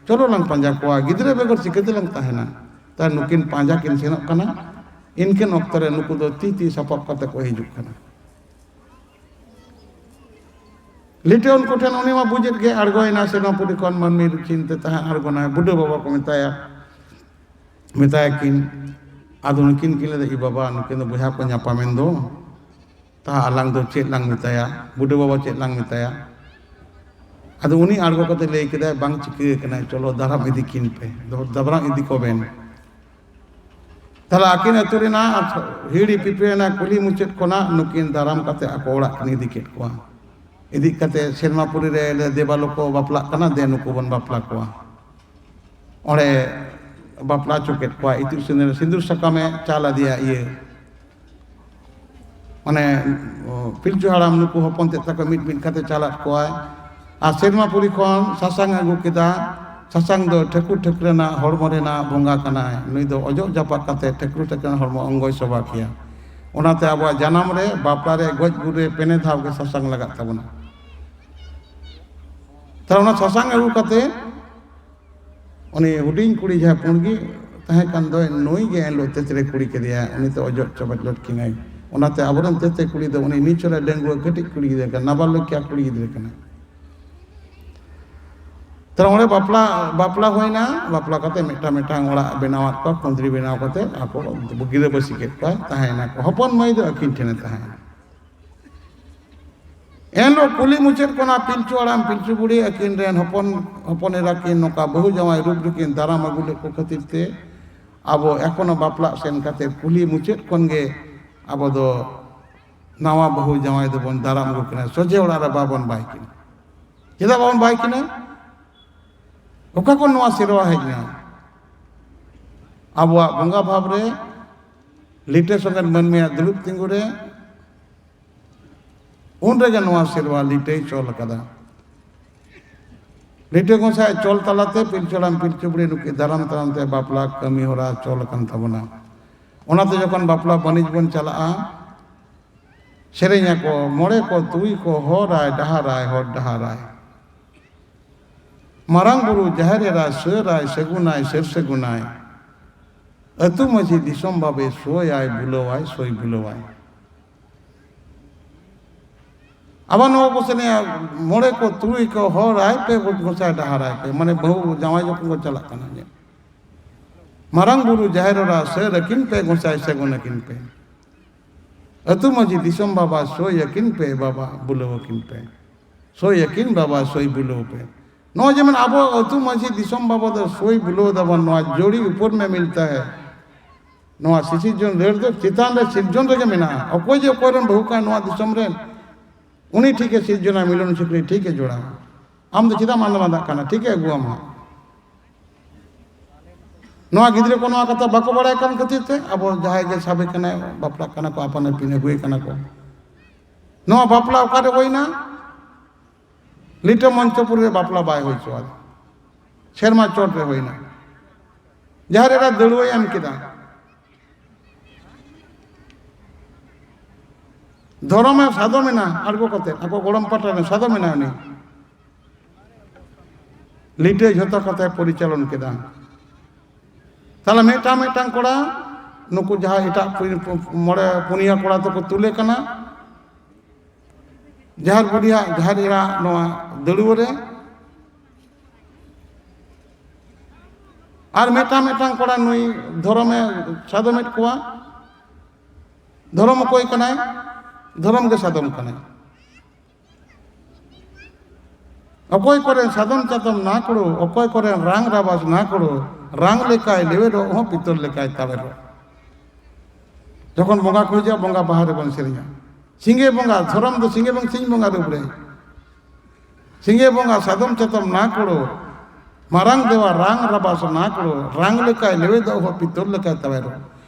ᱪᱚᱞᱚ ᱞᱟᱝ ᱯᱟᱸᱡᱟ ᱠᱚᱣᱟ, ᱜᱤᱫᱽᱨᱟᱹ ᱵᱮᱜᱚᱨ ᱪᱤᱠᱟᱹ ᱛᱮᱞᱟᱝ ᱛᱟᱦᱮᱱᱟ?" ᱛᱟᱭ ᱱᱩᱠᱤᱱ ᱯᱟᱸᱡᱟ ᱠᱤᱱ ᱥᱮᱱᱚᱜ ᱠᱟᱱᱟ᱾ ᱤᱱᱠᱤᱱ ᱚᱠᱛᱚ ᱨᱮ ᱱᱩᱠᱩ ᱫᱚ ᱛᱤ ᱛᱤ ᱥᱟᱯᱟᱵ ᱠᱟᱛᱮ ᱠᱚ ᱦᱤᱡᱩᱜ ᱠᱟᱱᱟ᱾ ᱞᱤᱴᱟᱹ ᱩᱱᱠᱩ ᱴᱷᱮᱱ, ᱩᱱᱤ ᱢᱟ ᱵᱩᱡᱮᱫ ᱜᱮ, ᱟᱬᱜᱚᱭᱮᱱᱟ ᱥᱮᱨᱢᱟᱯᱩᱨᱤ ᱠᱷᱚᱱ, ᱢᱟᱹᱱᱢᱤ ᱨᱩᱯ ᱪᱤᱱᱛᱟᱹ ᱛᱟᱦᱮᱸ ᱟᱬᱜᱚᱱᱟᱭ, ᱵᱩᱰᱷᱟᱹ ᱵᱟᱵᱟ ᱠᱚ ᱢᱮᱛᱟᱭᱟ, ᱢᱮᱛᱟᱭᱟ ᱠᱤᱱ᱾ ᱟᱫᱚ ᱱᱩᱠᱤᱱ ᱠᱤᱱ ᱞᱟᱹᱭᱫᱟ, "ᱤ ᱵᱟᱵᱟ, ᱱᱩᱠᱤᱱ ᱫᱚ ᱵᱚᱭᱦᱟ ᱠᱚ ᱧᱟᱯᱟᱢᱮᱱ ᱫᱚ, ᱛᱟᱦᱟ ᱟᱞᱟᱝ ᱫᱚ ᱪᱮᱫ ᱞᱟᱝ ᱢᱮᱛᱟᱭᱟ, ᱵᱩᱰᱷᱟᱹ ᱵᱟᱵᱟ ᱪᱮᱫ ᱞᱟᱝ ᱢᱮᱛᱟᱭᱟ?" ᱟᱫᱚ ᱩᱱᱤ ᱟᱬᱜᱚ ᱠᱟᱛᱮ ᱞᱟᱹᱭ ᱠᱮᱫᱟᱭ, "ᱵᱟᱝ ᱪᱤᱠᱟᱹ ᱟᱠᱟᱱᱟ, ᱪᱚᱞᱚ ᱫᱟᱨᱟᱢ ᱤᱫᱤ ᱠᱤᱱ ᱯᱮ, ᱫᱟᱵᱨᱟᱝ ᱤᱫᱤ ᱠᱚᱵᱮᱱ᱾" ᱛᱟᱦᱞᱮ ᱟᱹᱠᱤᱱ ᱟᱹᱛᱩ ᱨᱮᱱᱟᱜ ᱦᱤᱲᱤ ᱯᱤᱯᱤᱲ ᱨᱮᱱᱟᱜ ᱠᱩᱞᱦᱤ ᱢᱩᱪᱟᱹᱫ ᱠᱷᱚᱱᱟᱜ ᱱᱩᱠᱤᱱ ᱫᱟᱨᱟᱢ ᱠᱟᱛᱮ ᱟᱠᱚ ᱚᱲᱟᱜ ᱠᱤᱱ ᱤᱫᱤ ᱠᱮᱫ ᱠᱚᱣᱟ᱾ ᱤᱫᱤ ᱠᱟᱛᱮ ᱥᱮᱨᱢᱟᱯᱩᱨᱤ ᱨᱮ ᱞᱮ ᱫᱮᱵᱟ ᱞᱚᱠᱚ ᱵᱟᱯᱞᱟᱜ ᱠᱟᱱᱟ, ᱫᱮ ᱱᱩᱠᱩ ᱵᱚᱱ ᱵᱟᱯᱞᱟ ᱠᱚᱣᱟ᱾ ᱚᱸᱰᱮ ᱵᱟᱯᱞᱟ ᱦᱚᱪᱚ ᱠᱮᱫ ᱠᱚᱣᱟ, ᱤᱛᱩᱫ ᱥᱤᱸᱫᱩᱨ, ᱥᱤᱸᱫᱩᱨ ᱥᱟᱠᱟᱢᱮ ᱪᱟᱞ ᱟᱫᱮᱭᱟ ᱤᱭᱟᱹ, ᱢᱟᱱᱮ, ᱯᱤᱞᱪᱩ ᱦᱟᱲᱟᱢ ᱱᱩᱠᱩ ᱦᱚᱯᱚᱱ ᱛᱮᱫ ᱛᱟᱠᱚ ᱢᱤᱫ ᱢᱤᱫ ᱠᱟᱛᱮ ᱪᱟᱞᱟᱫ ᱠᱚᱣᱟᱭ᱾ ᱟᱨ ᱥᱮᱨᱢᱟᱯᱩᱨᱤ ᱠᱷᱚᱱ ᱥᱟᱥᱟᱝ ᱮ ᱟᱹᱜᱩ ᱠᱮᱫᱟ᱾ ᱥᱟᱥᱟᱝ ᱫᱚ ᱴᱷᱟᱹᱠᱩᱨ ᱴᱷᱟᱹᱠᱨᱟᱹᱱᱟᱜ ᱦᱚᱲᱢᱚ ᱨᱮᱱᱟᱜ ᱵᱚᱸᱜᱟ ᱠᱟᱱᱟᱭ᱾ ᱱᱩᱭ ᱫᱚ ᱚᱡᱚᱜ ᱡᱟᱯᱟᱜ ᱠᱟᱛᱮ ᱴᱷᱟᱹᱠᱩᱨ ᱴᱷᱟᱹᱠᱨᱟᱹᱱᱟᱜ ᱦᱚᱲᱢᱚ ᱚᱝᱜᱚᱭ ᱥᱚᱵᱷᱟ ᱠᱮᱭᱟ᱾ ᱚᱱᱟᱛᱮ ᱟᱵᱚᱣᱟᱜ ᱡᱟᱱᱟᱢ ᱨᱮ, ᱵᱟᱯᱞᱟ ᱨᱮ, ᱜᱚᱡ ᱜᱩᱨ ᱨᱮ ᱯᱮᱱᱮ ᱫᱷᱟᱣ ᱜᱮ ᱥᱟᱥᱟᱝ ᱞᱟᱜᱟᱜ ᱛᱟᱵᱚᱱᱟ᱾ ᱛᱟᱦᱞᱮ ᱚᱱᱟ ᱥᱟᱥᱟᱝ ᱟᱹᱜᱩ ᱠᱟᱛᱮ ᱩᱱᱤ ᱦᱩᱰᱤᱧ ᱠᱩᱲᱤ ᱡᱟᱦᱟᱸᱭ ᱯᱩᱸᱰ ᱜᱮ ᱛᱟᱦᱮᱸ ᱠᱟᱱ ᱫᱚᱭ, ᱱᱩᱭ ᱜᱮ ᱮᱱᱦᱤᱞᱳᱜ ᱛᱮᱛᱨᱮ ᱠᱩᱲᱤ ᱠᱮᱫᱮᱭᱟ᱾ ᱩᱱᱤ ᱫᱚ ᱚᱡᱚᱜ ᱪᱚᱵᱚᱡ ᱞᱚᱴ ᱠᱤᱱᱟᱭ᱾ ᱚᱱᱟᱛᱮ ᱟᱵᱚᱨᱮᱱ ᱛᱮᱛᱨᱮ ᱠᱩᱲᱤ ᱫᱚ ᱩᱱᱤ ᱱᱤᱪᱷᱚᱞᱟ ᱰᱟᱺᱜᱩᱣᱟᱹ ᱠᱟᱹᱴᱤᱡ ᱠᱩᱲᱤ ᱜᱤᱫᱽᱨᱟᱹ ᱠᱟᱱᱟ, ᱱᱟᱵᱟᱞᱚᱠᱤᱭᱟ ᱠᱩᱲᱤ ᱜᱤᱫᱽᱨᱟᱹ ᱠᱟᱱᱟᱭ᱾ ᱛᱟᱦᱞᱮ ᱚᱸᱰᱮ ᱵᱟᱯᱞᱟ, ᱵᱟᱯᱞᱟ ᱦᱩᱭᱱᱟ᱾ ᱵᱟᱯᱞᱟ ᱠᱟᱛᱮ ᱢᱤᱫᱴᱟᱝ ᱢᱤᱫᱴᱟᱝ ᱚᱲᱟᱜ ᱵᱮᱱᱟᱣᱟᱫ ᱠᱚᱣᱟ, ᱠᱩᱸᱫᱽᱨᱤ ᱵᱮᱱᱟᱣ ᱠᱟᱛᱮ ᱟᱠᱚ ᱜᱤᱨᱟᱹᱵᱟᱹᱥᱤ ᱠᱮᱫ ᱠᱚᱣᱟᱭ, ᱛᱟᱦᱮᱸᱭᱮᱱᱟ ᱠᱚ᱾ ᱦᱚᱯᱚᱱ ᱢᱟᱹᱭ ᱫᱚ ᱟᱹᱠᱤᱱ ᱴᱷᱮᱱᱮ ᱛᱟᱦᱮᱸᱭᱮᱱᱟ᱾ ᱮᱱᱦᱤᱞᱳᱜ ᱠᱩᱞᱦᱤ ᱢᱩᱪᱟᱹᱫ ᱠᱷᱚᱱᱟᱜ ᱯᱤᱞᱪᱩ ᱦᱟᱲᱟᱢ ᱯᱤᱞᱪᱩ ᱵᱩᱲᱦᱤ ᱟᱹᱠᱤᱱ ᱨᱮᱱ ᱦᱚᱯᱚᱱ, ᱦᱚᱯᱚᱱ ᱮᱨᱟ ᱠᱤᱱ ᱱᱚᱝᱠᱟ ᱵᱟᱹᱦᱩ ᱡᱟᱶᱟᱭ ᱨᱩᱯ ᱨᱮᱠᱤᱱ ᱫᱟᱨᱟᱢ ᱟᱹᱜᱩ ᱞᱮᱫ ᱠᱚ ᱠᱷᱟᱹᱛᱤᱨ ᱛᱮ ᱟᱵᱚ ᱮᱠᱷᱚᱱᱳ ᱵᱟᱯᱞᱟᱜ ᱥᱮᱱ ᱠᱟᱛᱮ ᱠᱩᱞᱦᱤ ᱢᱩᱪᱟᱹᱫ ᱠᱷᱚᱱ ᱜᱮ ᱟᱵᱚ ᱫᱚ ᱱᱟᱣᱟ ᱵᱟᱹᱦᱩ ᱡᱟᱶᱟᱭ ᱫᱚᱵᱚᱱ ᱫᱟᱨᱟᱢ ᱟᱹᱜᱩ ᱠᱤᱱᱟ, ᱥᱚᱡᱷᱮ ᱚᱲᱟᱜ ᱨᱮ ᱵᱟᱵᱚᱱ ᱵᱟᱭ ᱠᱤᱱᱟ᱾ ᱪᱮᱫᱟᱜ ᱵᱟᱵᱚᱱ ᱵᱟᱭ ᱠᱤᱱᱟ? ᱚᱠᱟ ᱠᱷᱚᱱ ᱱᱚᱣᱟ ᱥᱮᱨᱣᱟ ᱦᱮᱡ ᱮᱱᱟ? ᱟᱵᱚᱣᱟᱜ ᱵᱚᱸᱜᱟ ᱵᱷᱟᱵᱽ ᱨᱮ, ᱞᱤᱴᱟᱹ ᱥᱚᱸᱜᱮ ᱢᱟᱹᱱᱢᱤᱭᱟᱜ ᱫᱩᱲᱩᱵ ᱛᱤᱸᱜᱩ ᱨᱮ, ᱩᱱ ᱨᱮᱜᱮ ᱱᱚᱣᱟ ᱥᱮᱨᱣᱟ ᱞᱤᱴᱟᱹᱭ ᱪᱚᱞ ᱟᱠᱟᱫᱟ᱾ ᱞᱤᱴᱟᱹ ᱜᱚᱸᱥᱟᱭ ᱪᱚᱞ ᱛᱟᱞᱟᱛᱮ ᱯᱤᱞᱪᱩ ᱦᱟᱲᱟᱢ ᱯᱤᱞᱪᱩ ᱵᱩᱲᱦᱤ ᱱᱩᱠᱤᱱ ᱫᱟᱨᱟᱢ ᱛᱟᱭᱚᱢ ᱛᱮ ᱵᱟᱯᱞᱟ ᱠᱟᱹᱢᱤ ᱦᱚᱨᱟ ᱪᱚᱞ ᱟᱠᱟᱱ ᱛᱟᱵᱚᱱᱟ᱾ ᱚᱱᱟᱛᱮ ᱡᱚᱠᱷᱚᱱ ᱵᱟᱯᱞᱟ ᱵᱟᱹᱱᱤᱡ ᱵᱚᱱ ᱪᱟᱞᱟᱜᱼᱟ, ᱥᱮᱨᱮᱧ ᱟᱠᱚ, "ᱢᱚᱬᱮ ᱠᱚ ᱛᱩᱨᱩᱭ ᱠᱚ ᱦᱚᱨᱟᱭ ᱰᱟᱦᱟᱨᱟᱭ ᱦᱚᱨ ᱰᱟᱦᱟᱨᱟᱭ, ᱢᱟᱨᱟᱝ ᱵᱩᱨᱩ ᱡᱟᱦᱮᱨ ᱮᱨᱟ ᱥᱟᱹᱨᱟᱭ ᱥᱟᱹᱜᱩᱱᱟᱭ ᱥᱟᱹᱨ ᱥᱟᱹᱜᱩᱱᱟᱭ, ᱟᱹᱛᱩ ᱢᱟᱹᱡᱷᱤ ᱫᱤᱥᱚᱢ ᱵᱟᱵᱮ ᱥᱳᱭᱟᱭ ᱵᱩᱞᱟᱹᱣᱟᱭ ᱥᱳᱭ ᱵᱩᱞᱟᱹᱣᱟᱭ᱾" ᱟᱵᱟᱨ ᱱᱚᱣᱟ ᱠᱚ ᱥᱮᱨᱮᱧᱟ, "ᱢᱚᱬᱮ ᱠᱚ ᱛᱩᱨᱩᱭ ᱠᱚ ᱦᱚᱨᱟᱭ ᱯᱮ ᱜᱚᱸᱥᱟᱭ ᱰᱟᱦᱟᱨᱟᱭ ᱯᱮ", ᱢᱟᱱᱮ ᱵᱟᱹᱦᱩ ᱡᱟᱶᱟᱭ ᱡᱚᱠᱷᱚᱱ ᱠᱚ ᱪᱟᱞᱟᱜ ᱠᱟᱱᱟ, ᱡᱮ, "ᱢᱟᱨᱟᱝ ᱵᱩᱨᱩ ᱡᱟᱦᱮᱨ ᱮᱨᱟ ᱥᱟᱹᱨ ᱟᱹᱠᱤᱱ ᱯᱮ ᱜᱚᱸᱥᱟᱭ ᱥᱟᱹᱜᱩᱱ ᱟᱹᱠᱤᱱ ᱯᱮ, ᱟᱹᱛᱩ ᱢᱟᱹᱡᱷᱤ ᱫᱤᱥᱚᱢ ᱵᱟᱵᱟ ᱥᱳᱭ ᱟᱹᱠᱤᱱ ᱯᱮ ᱵᱟᱵᱟ ᱵᱩᱞᱟᱹᱣ ᱟᱹᱠᱤᱱ ᱯᱮ, ᱥᱳᱭ ᱟᱹᱠᱤᱱ ᱵᱟᱵᱟ ᱥᱳᱭ ᱵᱩᱞᱟᱹᱣ ᱯᱮ᱾" ᱱᱚᱜᱼᱚᱭ ᱡᱮᱢᱚᱱ ᱟᱵᱚ ᱟᱹᱛᱩ ᱢᱟᱹᱡᱷᱤ ᱫᱤᱥᱚᱢ ᱵᱟᱵᱟ ᱫᱚ ᱥᱳᱭ ᱵᱩᱞᱟᱹᱣ ᱫᱟᱵᱚᱱ, ᱱᱚᱣᱟ ᱡᱳᱲᱤ ᱩᱯᱚᱨ ᱢᱮ ᱢᱤᱞᱛᱟ ᱦᱮ᱾ ᱱᱚᱣᱟ ᱥᱤᱥᱤᱨᱡᱚᱱ ᱨᱟᱹᱲ ᱫᱚ ᱪᱮᱛᱟᱱ ᱨᱮ ᱥᱤᱨᱡᱚᱱ ᱨᱮᱜᱮ ᱢᱮᱱᱟᱜᱼᱟ᱾ ᱚᱠᱚᱭ ᱡᱮ ᱚᱠᱚᱭ ᱨᱮᱱ ᱵᱟᱹᱦᱩ ᱠᱟᱱ ᱱᱚᱣᱟ ᱫᱤᱥᱚᱢ ᱨᱮᱱ, ᱩᱱᱤ ᱴᱷᱤᱠᱮ ᱥᱤᱨᱡᱚᱱᱟ, ᱢᱤᱞᱚᱱ ᱥᱤᱠᱲᱤ ᱴᱷᱤᱠᱮ ᱡᱚᱲᱟᱣᱟ᱾ ᱟᱢ ᱫᱚ ᱪᱮᱫᱟᱜ ᱮᱢ ᱟᱸᱫᱟ ᱢᱟᱸᱫᱟᱜ ᱠᱟᱱᱟ? ᱴᱷᱤᱠᱮ ᱟᱹᱜᱩᱣᱟᱢᱟ᱾ ᱱᱚᱣᱟ ᱜᱤᱫᱽᱨᱟᱹ ᱠᱚ ᱱᱚᱣᱟ ᱠᱟᱛᱷᱟ ᱵᱟᱠᱚ ᱵᱟᱲᱟᱭ ᱠᱟᱱ ᱠᱷᱟᱹᱛᱤᱨ ᱛᱮ ᱟᱵᱚ ᱡᱟᱦᱟᱸᱭ ᱜᱮ ᱥᱟᱵᱮ ᱠᱟᱱᱟᱭ, ᱵᱟᱯᱞᱟᱜ ᱠᱟᱱᱟ ᱠᱚ, ᱟᱯᱟᱱ ᱟᱹᱯᱤᱱ ᱟᱹᱜᱩᱭᱮ ᱠᱟᱱᱟ ᱠᱚ᱾ ᱱᱚᱣᱟ ᱵᱟᱯᱞᱟ ᱚᱠᱟᱨᱮ ᱦᱩᱭᱱᱟ? ᱞᱤᱴᱟᱹ ᱢᱚᱧᱪᱚᱯᱩᱨᱤ ᱨᱮ ᱵᱟᱯᱞᱟ ᱵᱟᱭ ᱦᱩᱭ ᱦᱚᱪᱚᱣᱟᱫᱟ᱾ ᱥᱮᱨᱢᱟ ᱪᱚᱴ ᱨᱮ ᱦᱩᱭᱱᱟ᱾ ᱡᱟᱦᱮᱨ ᱮᱨᱟ ᱫᱟᱹᱲᱩᱣᱟᱹᱭ ᱮᱢ ᱠᱮᱫᱟ᱾ ᱫᱷᱚᱨᱚᱢᱮ ᱥᱟᱫᱚᱢ ᱮᱱᱟ, ᱟᱬᱜᱚ ᱠᱟᱛᱮ ᱟᱠᱚ ᱜᱚᱲᱚᱢ ᱯᱟᱦᱴᱟ ᱨᱮ ᱥᱟᱫᱚᱢ ᱮᱱᱟ ᱩᱱᱤ᱾ ᱞᱤᱴᱟᱹ ᱡᱷᱚᱛᱚ ᱠᱟᱛᱮ ᱯᱚᱨᱤᱪᱟᱞᱚᱱ ᱠᱮᱫᱟ᱾ ᱛᱟᱦᱞᱮ ᱢᱤᱫᱴᱟᱝ ᱢᱤᱫᱴᱟᱝ ᱠᱚᱲᱟ, ᱱᱩᱠᱩ ᱡᱟᱦᱟᱸ ᱮᱴᱟᱜ ᱯᱩ-, ᱯᱩ-, ᱢᱚᱬᱮ ᱯᱩᱱᱭᱟᱹ ᱠᱚᱲᱟ ᱛᱮᱠᱚ ᱛᱩᱞᱮ ᱠᱟᱱᱟ ᱡᱟᱦᱮᱨ ᱵᱩᱰᱷᱤᱭᱟᱜ, ᱡᱟᱦᱮᱨ ᱮᱨᱟ ᱱᱚᱣᱟ ᱫᱟᱹᱲᱩᱣᱟᱹ ᱨᱮ᱾ ᱟᱨ ᱢᱤᱫᱴᱟᱝ ᱢᱤᱫᱴᱟᱝ ᱠᱚᱲᱟ ᱱᱩᱭ ᱫᱷᱚᱨᱚᱢᱮ ᱥᱟᱫᱚᱢᱮᱫ ᱠᱚᱣᱟ᱾ ᱫᱷᱚᱨᱚᱢ ᱚᱠᱚᱭ ᱠᱟᱱᱟᱭ? ᱫᱷᱚᱨᱚᱢ ᱜᱮ ᱥᱟᱫᱚᱢ ᱠᱟᱱᱟᱭ᱾ ᱚᱠᱚᱭ ᱠᱚᱨᱮᱱ ᱥᱟᱫᱚᱢ ᱪᱟᱛᱚᱢ ᱱᱟᱠᱲᱩ, ᱚᱠᱚᱭ ᱠᱚᱨᱮᱱ ᱨᱟᱝ ᱨᱟᱵᱟᱥ ᱱᱟᱠᱲᱩ, ᱨᱟᱝ ᱞᱮᱠᱟᱭ ᱞᱮᱣᱮᱫᱚᱜ ᱦᱚᱸ ᱯᱤᱛᱚᱞ ᱞᱮᱠᱟᱭ ᱛᱟᱣᱮᱨᱚᱜ᱾ ᱡᱚᱠᱷᱚᱱ ᱵᱚᱸᱜᱟ ᱠᱚ ᱦᱤᱡᱩᱜᱼᱟ, ᱵᱚᱸᱜᱟ ᱵᱟᱦᱟ ᱨᱮᱵᱚᱱ ᱥᱮᱨᱮᱧᱟ᱾ ᱥᱤᱸᱜᱮ ᱵᱚᱸᱜᱟ, ᱫᱷᱚᱨᱚᱢ ᱫᱚ ᱥᱤᱸᱜᱮ ᱵᱚᱸᱜᱟ, ᱥᱤᱧ ᱵᱚᱸᱜᱟ ᱨᱩᱯ ᱨᱮ᱾ ᱥᱤᱸᱜᱮ ᱵᱚᱸᱜᱟ, ᱥᱟᱫᱚᱢ ᱪᱟᱛᱚᱢ ᱱᱟ ᱠᱩᱲᱳ, ᱢᱟᱨᱟᱝ ᱫᱮᱣᱟ ᱨᱟᱝ ᱨᱟᱵᱟᱥ ᱱᱟ ᱠᱩᱲᱳ, ᱨᱟᱝ ᱞᱮᱠᱟᱭ ᱞᱮᱣᱮᱫᱚᱜ ᱦᱚᱸ ᱯᱤᱛᱚᱞ ᱞᱮᱠᱟᱭ ᱛᱟᱣᱮᱨᱚᱜ᱾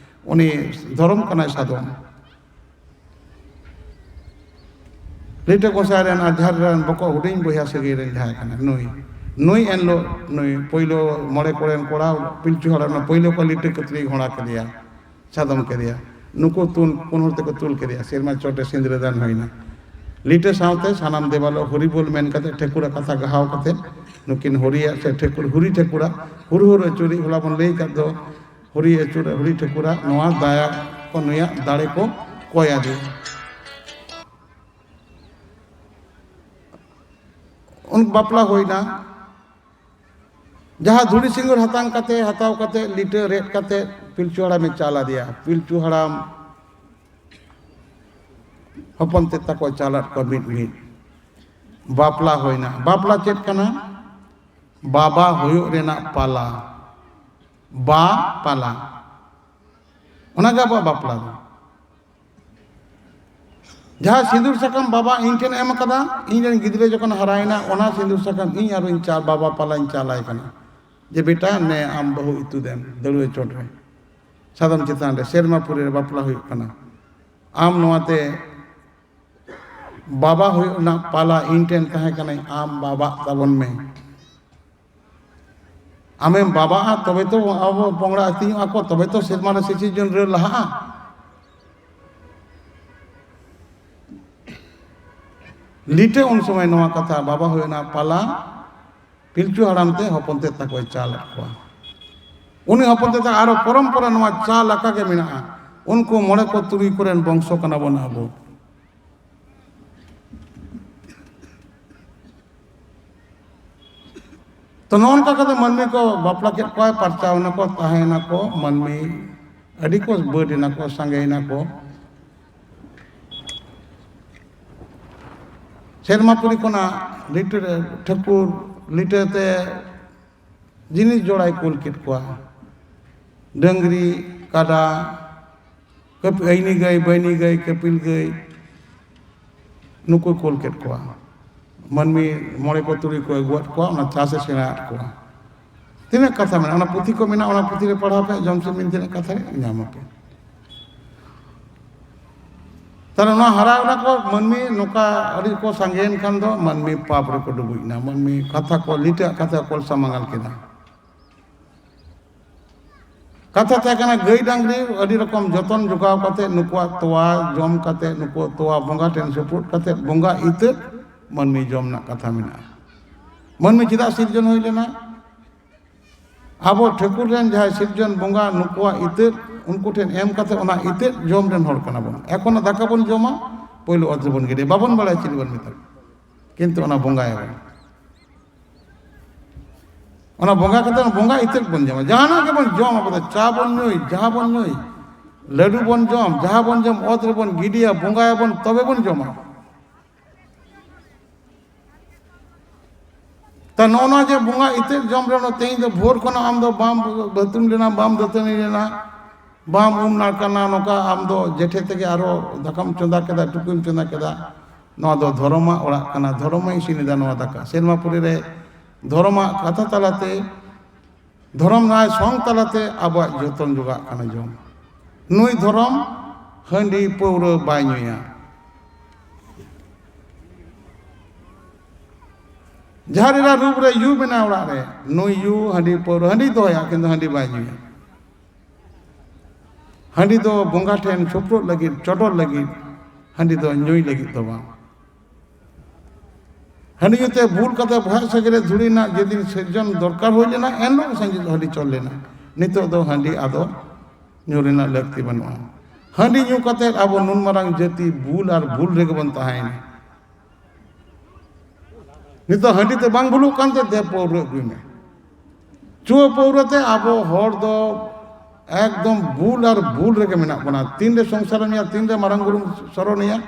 ᱩᱱᱤ ᱫᱷᱚᱨᱚᱢ ᱠᱟᱱᱟᱭ ᱥᱟᱫᱚᱢ᱾ ᱞᱤᱴᱟᱹ ᱜᱚᱸᱥᱟᱭ ᱨᱮᱱ ᱟᱨ ᱡᱟᱦᱮᱨ ᱨᱮᱱ ᱵᱚᱠᱚ ᱦᱩᱰᱤᱧ ᱵᱚᱭᱦᱟ ᱥᱟᱹᱜᱟᱹᱭ ᱨᱮᱱ ᱡᱟᱦᱟᱸᱭ ᱠᱟᱱᱟᱭ ᱱᱩᱭ, ᱱᱩᱭ ᱮᱱᱦᱤᱞᱳᱜ ᱱᱩᱭ ᱯᱳᱭᱞᱳ ᱢᱚᱬᱮ ᱠᱚᱲᱮᱱ ᱠᱚᱲᱟ ᱯᱤᱞᱪᱩ ᱦᱟᱲᱟᱢ ᱱᱩᱭ ᱯᱳᱭᱞᱳ ᱠᱚ ᱞᱤᱴᱟᱹ ᱠᱟᱹᱛᱨᱤ ᱜᱷᱚᱲᱟ ᱠᱮᱫᱮᱭᱟ, ᱥᱟᱫᱚᱢ ᱠᱮᱫᱮᱭᱟ᱾ ᱱᱩᱠᱩ ᱛᱩᱞ, ᱯᱩᱱ ᱦᱚᱲ ᱛᱮᱠᱚ ᱛᱩᱞ ᱠᱮᱫᱮᱭᱟ, ᱥᱮᱨᱢᱟ ᱪᱚᱴ ᱨᱮ ᱥᱤᱸᱫᱽᱨᱟᱹ ᱫᱟᱱ ᱦᱩᱭᱱᱟ᱾ ᱞᱤᱴᱟᱹ ᱥᱟᱶᱛᱮ ᱥᱟᱱᱟᱢ ᱫᱮᱵᱟᱞᱳ ᱦᱚᱨᱤᱵᱳᱞ ᱢᱮᱱ ᱠᱟᱛᱮ ᱴᱷᱟᱹᱠᱩᱨᱟᱜ ᱠᱟᱛᱷᱟ ᱜᱟᱦᱟᱣ ᱠᱟᱛᱮ ᱱᱩᱠᱤᱱ ᱦᱚᱨᱤᱭᱟᱜ ᱥᱮ ᱴᱷᱟᱹᱠᱩᱨ, ᱦᱩᱨᱤ ᱴᱷᱟᱹᱠᱩᱨᱟᱜ ᱦᱩᱨ ᱦᱩᱨ ᱟᱹᱪᱩᱨᱤᱡ ᱦᱚᱞᱟ ᱵᱚᱱ ᱞᱟᱹᱭ ᱟᱠᱟᱫ ᱫᱚ, ᱦᱩᱨᱤ ᱟᱹᱪᱩᱨ, ᱦᱩᱨᱤ ᱴᱷᱟᱹᱠᱩᱨᱟᱜ ᱱᱚᱣᱟ ᱫᱟᱭᱟ ᱠᱚ, ᱱᱩᱭᱟᱜ ᱫᱟᱲᱮ ᱠᱚ ᱠᱚᱭ ᱟᱫᱮᱭᱟ᱾ ᱩᱱ ᱵᱟᱯᱞᱟ ᱦᱩᱭᱱᱟ᱾ ᱡᱟᱦᱟᱸ ᱫᱷᱩᱲᱤ ᱥᱤᱸᱜᱩᱨ ᱦᱟᱛᱟᱝ ᱠᱟᱛᱮ, ᱦᱟᱛᱟᱣ ᱠᱟᱛᱮ, ᱞᱤᱴᱟᱹ ᱨᱮᱫ ᱠᱟᱛᱮ ᱯᱤᱞᱪᱩ ᱦᱟᱲᱟᱢᱮ ᱪᱟᱞ ᱟᱫᱮᱭᱟ᱾ ᱯᱤᱞᱪᱩ ᱦᱟᱲᱟᱢ ᱦᱚᱯᱚᱱ ᱛᱮᱫ ᱛᱟᱠᱚ ᱪᱟᱞᱟᱫ ᱠᱚᱣᱟ ᱢᱤᱫ ᱢᱤᱫ᱾ ᱵᱟᱯᱞᱟ ᱦᱩᱭᱱᱟ᱾ ᱵᱟᱯᱞᱟ ᱪᱮᱫ ᱠᱟᱱᱟ? ᱵᱟᱵᱟ ᱦᱩᱭᱩᱜ ᱨᱮᱱᱟᱜ ᱯᱟᱞᱟ, ᱵᱟ ᱯᱟᱞᱟ, ᱚᱱᱟᱜᱮ ᱟᱵᱚᱣᱟᱜ ᱵᱟᱯᱞᱟ ᱫᱚ᱾ ᱡᱟᱦᱟᱸ ᱥᱤᱸᱫᱩᱨ ᱥᱟᱠᱟᱢ ᱵᱟᱵᱟ ᱤᱧ ᱴᱷᱮᱱ ᱮᱢ ᱟᱠᱟᱫᱟ, ᱤᱧ ᱨᱮᱱ ᱜᱤᱫᱽᱨᱟᱹ ᱡᱚᱠᱷᱚᱱ ᱦᱟᱨᱟᱭᱮᱱᱟ, ᱚᱱᱟ ᱥᱤᱸᱫᱩᱨ ᱥᱟᱠᱟᱢ ᱤᱧ ᱟᱨᱚᱧ ᱪᱟᱞ, ᱵᱟᱵᱟ ᱯᱟᱞᱟᱧ ᱪᱟᱞᱟᱭ ᱠᱟᱱᱟ, ᱡᱮ, "ᱵᱮᱴᱟ, ᱱᱮ ᱟᱢ ᱵᱟᱹᱦᱩ ᱤᱛᱩᱫ ᱮᱢ ᱫᱟᱹᱲᱩᱣᱟᱹ ᱪᱚᱴ ᱨᱮ, ᱥᱟᱫᱚᱢ ᱪᱮᱛᱟᱱ ᱨᱮ, ᱥᱮᱨᱢᱟᱯᱩᱨᱤ ᱨᱮ ᱵᱟᱯᱞᱟ ᱦᱩᱭᱩᱜ ᱠᱟᱱᱟ, ᱟᱢ ᱱᱚᱣᱟᱛᱮ ᱵᱟᱵᱟ ᱦᱩᱭᱩᱜ ᱨᱮᱱᱟᱜ ᱯᱟᱞᱟ ᱤᱧ ᱴᱷᱮᱱ ᱛᱟᱦᱮᱸ ᱠᱟᱱᱟᱭ, ᱟᱢ ᱵᱟᱵᱟᱜ ᱛᱟᱵᱚᱱ ᱢᱮ, ᱟᱢᱮᱢ ᱵᱟᱵᱟᱜᱼᱟ, ᱛᱚᱵᱮ ᱛᱚ ᱟᱵᱚ ᱯᱚᱝᱲᱟ ᱟᱹᱛᱤᱧᱚᱜᱼᱟ ᱠᱚ, ᱛᱚᱵᱮ ᱛᱚ ᱥᱮᱨᱢᱟ ᱨᱮ ᱥᱤᱥᱤᱨ ᱡᱚᱱ ᱨᱟᱹᱲ ᱞᱟᱦᱟᱜᱼᱟ᱾" ᱞᱤᱴᱟᱹ ᱩᱱ ᱥᱚᱢᱚᱭ ᱱᱚᱣᱟ ᱠᱟᱛᱷᱟ, ᱵᱟᱵᱟ ᱦᱩᱭᱩᱜ ᱨᱮᱱᱟᱜ ᱯᱟᱞᱟ ᱯᱤᱞᱪᱩ ᱦᱟᱲᱟᱢ ᱛᱮ ᱦᱚᱯᱚᱱ ᱛᱮᱫ ᱛᱟᱠᱚᱭ ᱪᱟᱞ ᱟᱫ ᱠᱚᱣᱟ᱾ ᱩᱱᱤ ᱦᱚᱯᱚᱱ ᱛᱮᱫ ᱟᱨᱚ ᱯᱚᱨᱚᱢᱯᱚᱨᱟ ᱱᱚᱣᱟ ᱪᱟᱞ ᱟᱠᱟ ᱜᱮ ᱢᱮᱱᱟᱜᱼᱟ᱾ ᱩᱱᱠᱩ ᱢᱚᱬᱮ ᱠᱚ ᱛᱩᱨᱩᱭ ᱠᱚᱨᱮᱱ ᱵᱚᱝᱥᱚ ᱠᱟᱱᱟ ᱵᱚᱱ ᱟᱵᱚ᱾ ᱛᱚ, ᱱᱚᱜᱼᱚ ᱱᱚᱝᱠᱟ ᱠᱟᱛᱮ ᱢᱟᱹᱱᱢᱤ ᱠᱚ ᱵᱟᱯᱞᱟ ᱠᱮᱫ ᱠᱚᱣᱟ, ᱯᱟᱨᱪᱟᱣ ᱮᱱᱟ ᱠᱚ, ᱛᱟᱦᱮᱸ ᱮᱱᱟ ᱠᱚ, ᱢᱟᱹᱱᱢᱤ ᱟᱹᱰᱤ ᱠᱚ ᱵᱟᱹᱰ ᱮᱱᱟ ᱠᱚ, ᱥᱟᱸᱜᱮ ᱮᱱᱟ ᱠᱚ᱾ ᱥᱮᱨᱢᱟᱯᱩᱨᱤ ᱠᱷᱚᱱᱟᱜ ᱞᱤᱴᱟᱹ ᱨᱮ ᱴᱷᱟᱹᱠᱩᱨ ᱞᱤᱴᱟᱹ ᱛᱮ ᱡᱤᱱᱤᱥ ᱡᱚᱲᱟᱭ ᱠᱩᱞ ᱠᱮᱫ ᱠᱚᱣᱟ, ᱰᱟᱹᱝᱨᱤ, ᱠᱟᱰᱟ, ᱠᱟᱹᱯ-, ᱟᱹᱭᱱᱤ ᱜᱟᱹᱭ, ᱵᱟᱹᱭᱱᱤ ᱜᱟᱹᱭ, ᱠᱟᱹᱯᱤᱞ ᱜᱟᱹᱭ, ᱱᱩᱠᱩ ᱠᱩᱞ ᱠᱮᱫ ᱠᱚᱣᱟ᱾ ᱢᱟᱹᱱᱢᱤ ᱢᱚᱬᱮ ᱠᱚ ᱛᱩᱨᱩᱭ ᱠᱚ ᱟᱹᱜᱩᱣᱟᱫ ᱠᱚᱣᱟ, ᱚᱱᱟ ᱪᱟᱥ ᱮ ᱥᱮᱬᱟ ᱟᱫ ᱠᱚᱣᱟ᱾ ᱛᱤᱱᱟᱹᱜ ᱠᱟᱛᱷᱟ ᱢᱮᱱᱟᱜᱼᱟ, ᱚᱱᱟ ᱯᱩᱛᱷᱤ ᱠᱚ ᱢᱮᱱᱟᱜᱼᱟ, ᱚᱱᱟ ᱯᱩᱛᱷᱤ ᱨᱮ ᱯᱟᱲᱦᱟᱣ ᱯᱮ, ᱡᱚᱢᱥᱤᱢ ᱵᱤᱱᱛᱤ ᱨᱮᱱᱟᱜ ᱠᱟᱛᱷᱟ ᱨᱮ ᱧᱟᱢ ᱟᱯᱮ᱾ ᱛᱟᱦᱞᱮ ᱱᱚᱣᱟ ᱦᱟᱨᱟ ᱚᱱᱟ ᱠᱚ ᱢᱟᱹᱱᱢᱤ ᱱᱚᱝᱠᱟ ᱟᱹᱰᱤ ᱠᱚ ᱥᱟᱸᱜᱮᱭᱮᱱ ᱠᱷᱟᱱ ᱫᱚ ᱢᱟᱹᱱᱢᱤ ᱯᱟᱯ ᱨᱮᱠᱚ ᱰᱩᱵᱩᱡ ᱮᱱᱟ᱾ ᱢᱟᱹᱱᱢᱤ ᱠᱟᱛᱷᱟ ᱠᱚ, ᱞᱤᱴᱟᱹᱜ ᱠᱟᱛᱷᱟ ᱠᱚ ᱥᱟᱢᱟᱝᱟᱞ ᱠᱮᱫᱟ᱾ ᱠᱟᱛᱷᱟ ᱛᱟᱦᱮᱸ ᱠᱟᱱᱟ, ᱜᱟᱹᱭ ᱰᱟᱝᱨᱤ ᱟᱹᱰᱤ ᱨᱚᱠᱚᱢ ᱡᱚᱛᱚᱱ ᱡᱚᱜᱟᱣ ᱠᱟᱛᱮ, ᱱᱩᱠᱩᱣᱟᱜ ᱛᱚᱣᱟ ᱡᱚᱢ ᱠᱟᱛᱮ, ᱱᱩᱠᱩᱣᱟᱜ ᱛᱚᱣᱟ ᱵᱚᱸᱜᱟ ᱴᱷᱮᱱ ᱥᱩᱯᱨᱩᱫ ᱠᱟᱛᱮ, ᱵᱚᱸᱜᱟ ᱤᱛᱟᱹ ᱢᱟᱹᱱᱢᱤ ᱡᱚᱢ ᱨᱮᱱᱟᱜ ᱠᱟᱛᱷᱟ ᱢᱮᱱᱟᱜᱼᱟ᱾ ᱢᱟᱹᱱᱢᱤ ᱪᱮᱫᱟᱜ ᱥᱤᱨᱡᱚᱱ ᱦᱩᱭ ᱞᱮᱱᱟ? ᱟᱵᱚ ᱴᱷᱟᱹᱠᱩᱨ ᱨᱮᱱ ᱡᱟᱦᱟᱸᱭ ᱥᱤᱨᱡᱚᱱ ᱵᱚᱸᱜᱟ, ᱱᱩᱠᱩᱣᱟᱜ ᱤᱛᱟᱹ ᱩᱱᱠᱩ ᱴᱷᱮᱱ ᱮᱢ ᱠᱟᱛᱮ, ᱚᱱᱟ ᱤᱛᱟᱹ ᱡᱚᱢ ᱨᱮᱱ ᱦᱚᱲ ᱠᱟᱱᱟ ᱵᱚᱱ᱾ ᱮᱠᱷᱚᱱ ᱫᱟᱠᱟ ᱵᱚᱱ ᱡᱚᱢᱟ, ᱯᱳᱭᱞᱳ ᱚᱛ ᱨᱮᱵᱚᱱ ᱜᱤᱰᱤᱭᱟ, ᱵᱟᱵᱚᱱ ᱵᱟᱲᱟᱭᱟ ᱪᱮᱫ ᱵᱚᱱ ᱢᱮᱛᱟᱜᱼᱟ, ᱠᱤᱱᱛᱩ ᱚᱱᱟ ᱵᱚᱸᱜᱟᱭᱟᱵᱚᱱ᱾ ᱚᱱᱟ ᱵᱚᱸᱜᱟ ᱠᱟᱛᱮ, ᱚᱱᱟ ᱵᱚᱸᱜᱟ ᱤᱛᱟᱹ ᱵᱚᱱ ᱡᱚᱢᱟ᱾ ᱡᱟᱦᱟᱱᱟᱜ ᱜᱮᱵᱚᱱ ᱡᱚᱢ, ᱟᱵᱚ ᱫᱚ ᱪᱟ ᱵᱚᱱ ᱧᱩᱭ, ᱡᱟᱦᱟᱸ ᱵᱚᱱ ᱧᱩᱭ, ᱞᱟᱹᱰᱩ ᱵᱚᱱ ᱡᱚᱢ, ᱡᱟᱦᱟᱸ ᱵᱚᱱ ᱡᱚᱢ, ᱚᱛ ᱨᱮᱵᱚᱱ ᱜᱤᱰᱤᱭᱟ, ᱵᱚᱸᱜᱟᱭᱟᱵᱚᱱ, ᱛᱚᱵᱮ ᱵᱚᱱ ᱡᱚᱢᱟ᱾ ᱛᱟ ᱱᱚᱜᱼᱚ ᱱᱚᱣᱟ ᱡᱮ ᱵᱚᱸᱜᱟ ᱤᱛᱟᱹ ᱡᱚᱢ ᱨᱮ, ᱚᱱᱟ ᱛᱮᱦᱮᱧ ᱫᱚ ᱵᱷᱳᱨ ᱠᱷᱚᱱᱟᱜ ᱟᱢ ᱫᱚ ᱵᱟᱢ ᱵᱟᱹᱛᱩᱢ ᱞᱮᱱᱟ, ᱵᱟᱢ ᱫᱟᱹᱛᱟᱹᱱᱤ ᱞᱮᱱᱟ, ᱵᱟᱢ ᱩᱢ ᱱᱟᱲᱠᱟᱱᱟ, ᱱᱚᱝᱠᱟ ᱟᱢ ᱫᱚ ᱡᱮᱴᱷᱮ ᱛᱮᱜᱮ ᱟᱨᱚ ᱫᱟᱠᱟᱢ ᱪᱚᱸᱫᱟ ᱠᱮᱫᱟ, ᱴᱩᱠᱩᱡ ᱪᱚᱸᱫᱟ ᱠᱮᱫᱟ, ᱱᱚᱣᱟ ᱫᱚ ᱫᱷᱚᱨᱚᱢᱟᱜ ᱚᱲᱟᱜ ᱠᱟᱱᱟ, ᱫᱷᱚᱨᱚᱢᱟᱜ ᱤᱥᱤᱱ ᱮᱫᱟ ᱱᱚᱣᱟ ᱫᱟᱠᱟ᱾ ᱥᱮᱨᱢᱟ ᱯᱩᱨᱤ ᱨᱮ ᱫᱷᱚᱨᱚᱢᱟᱜ ᱠᱟᱛᱷᱟ ᱛᱟᱞᱟᱛᱮ, ᱫᱷᱚᱨᱚᱢ ᱱᱟᱭ ᱥᱚᱝ ᱛᱟᱞᱟᱛᱮ ᱟᱵᱚᱣᱟᱜ ᱡᱚᱛᱚᱱ ᱡᱚᱜᱟᱜ ᱠᱟᱱᱟ ᱡᱚᱢ᱾ ᱱᱩᱭ ᱫᱷᱚᱨᱚᱢ ᱦᱟᱺᱰᱤ ᱯᱟᱹᱣᱨᱟᱹ ᱵᱟᱭ ᱧᱩᱭᱟ᱾ ᱡᱟᱦᱟᱸ ᱨᱮᱱᱟᱜ ᱨᱩᱯ ᱨᱮ ᱭᱩ ᱢᱮᱱᱟᱜᱼᱟ ᱚᱲᱟᱜ ᱨᱮ, ᱱᱩᱭ ᱭᱩ ᱦᱟᱺᱰᱤ ᱯᱟᱹᱣᱨᱟᱹ, ᱦᱟᱺᱰᱤ ᱫᱚᱦᱚᱭᱟ, ᱠᱤᱱᱛᱩ ᱦᱟᱺᱰᱤ ᱵᱟᱭ ᱧᱩᱭᱟ᱾ ᱦᱟᱺᱰᱤ ᱫᱚ ᱵᱚᱸᱜᱟ ᱴᱷᱮᱱ ᱥᱩᱯᱨᱩᱫ ᱞᱟᱹᱜᱤᱫ, ᱪᱚᱰᱚᱨ ᱞᱟᱹᱜᱤᱫ, ᱦᱟᱺᱰᱤ ᱫᱚ ᱧᱩᱭ ᱞᱟᱹᱜᱤᱫ ᱫᱚ ᱵᱟᱝ᱾ ᱦᱟᱺᱰᱤ ᱧᱩᱛᱮ ᱵᱩᱞ ᱠᱟᱛᱮ ᱵᱚᱦᱚᱜ ᱥᱮᱫ ᱨᱮ ᱫᱷᱩᱲᱤ ᱨᱮᱱᱟᱜ ᱡᱮᱫᱤᱱ ᱥᱤᱨᱡᱚᱱ ᱫᱚᱨᱠᱟᱨ ᱦᱩᱭ ᱞᱮᱱᱟ, ᱮᱱᱦᱤᱞᱳᱜ ᱥᱟᱺᱡᱤᱫ ᱦᱟᱺᱰᱤ ᱪᱚᱞ ᱞᱮᱱᱟ᱾ ᱱᱤᱛᱚᱜ ᱫᱚ ᱦᱟᱺᱰᱤ ᱟᱫᱚ ᱧᱩ ᱨᱮᱱᱟᱜ ᱞᱟᱹᱠᱛᱤ ᱵᱟᱹᱱᱩᱜᱼᱟ᱾ ᱦᱟᱺᱰᱤ ᱧᱩ ᱠᱟᱛᱮ ᱟᱵᱚ ᱱᱩᱱ ᱢᱟᱨᱟᱝ ᱡᱟᱹᱛᱤ ᱵᱩᱞ ᱟᱨ ᱵᱩᱞ ᱨᱮᱜᱮ ᱵᱚᱱ ᱛᱟᱦᱮᱸᱭᱮᱱᱟ᱾ ᱱᱤᱛᱚᱜ ᱦᱟᱺᱰᱤ ᱛᱮ ᱵᱟᱝ ᱵᱩᱞᱩᱜ ᱠᱟᱱᱛᱮ ᱫᱮ ᱯᱟᱹᱣᱨᱟᱹ ᱟᱹᱜᱩᱭ ᱢᱮ᱾ ᱪᱩᱣᱟᱹ ᱯᱟᱹᱣᱨᱟᱹ ᱛᱮ ᱟᱵᱚ ᱦᱚᱲ ᱫᱚ ᱮᱠᱫᱚᱢ ᱵᱩᱞ ᱟᱨ ᱵᱩᱞ ᱨᱮᱜᱮ ᱢᱮᱱᱟᱜ ᱵᱚᱱᱟ᱾ ᱛᱤᱱᱨᱮ ᱥᱚᱝᱥᱟᱨᱮᱢ ᱧᱮᱞᱟ, ᱛᱤᱱᱨᱮ ᱢᱟᱨᱟᱝ ᱵᱩᱨᱩᱢ ᱥᱚᱨᱚᱱᱮᱭᱟ,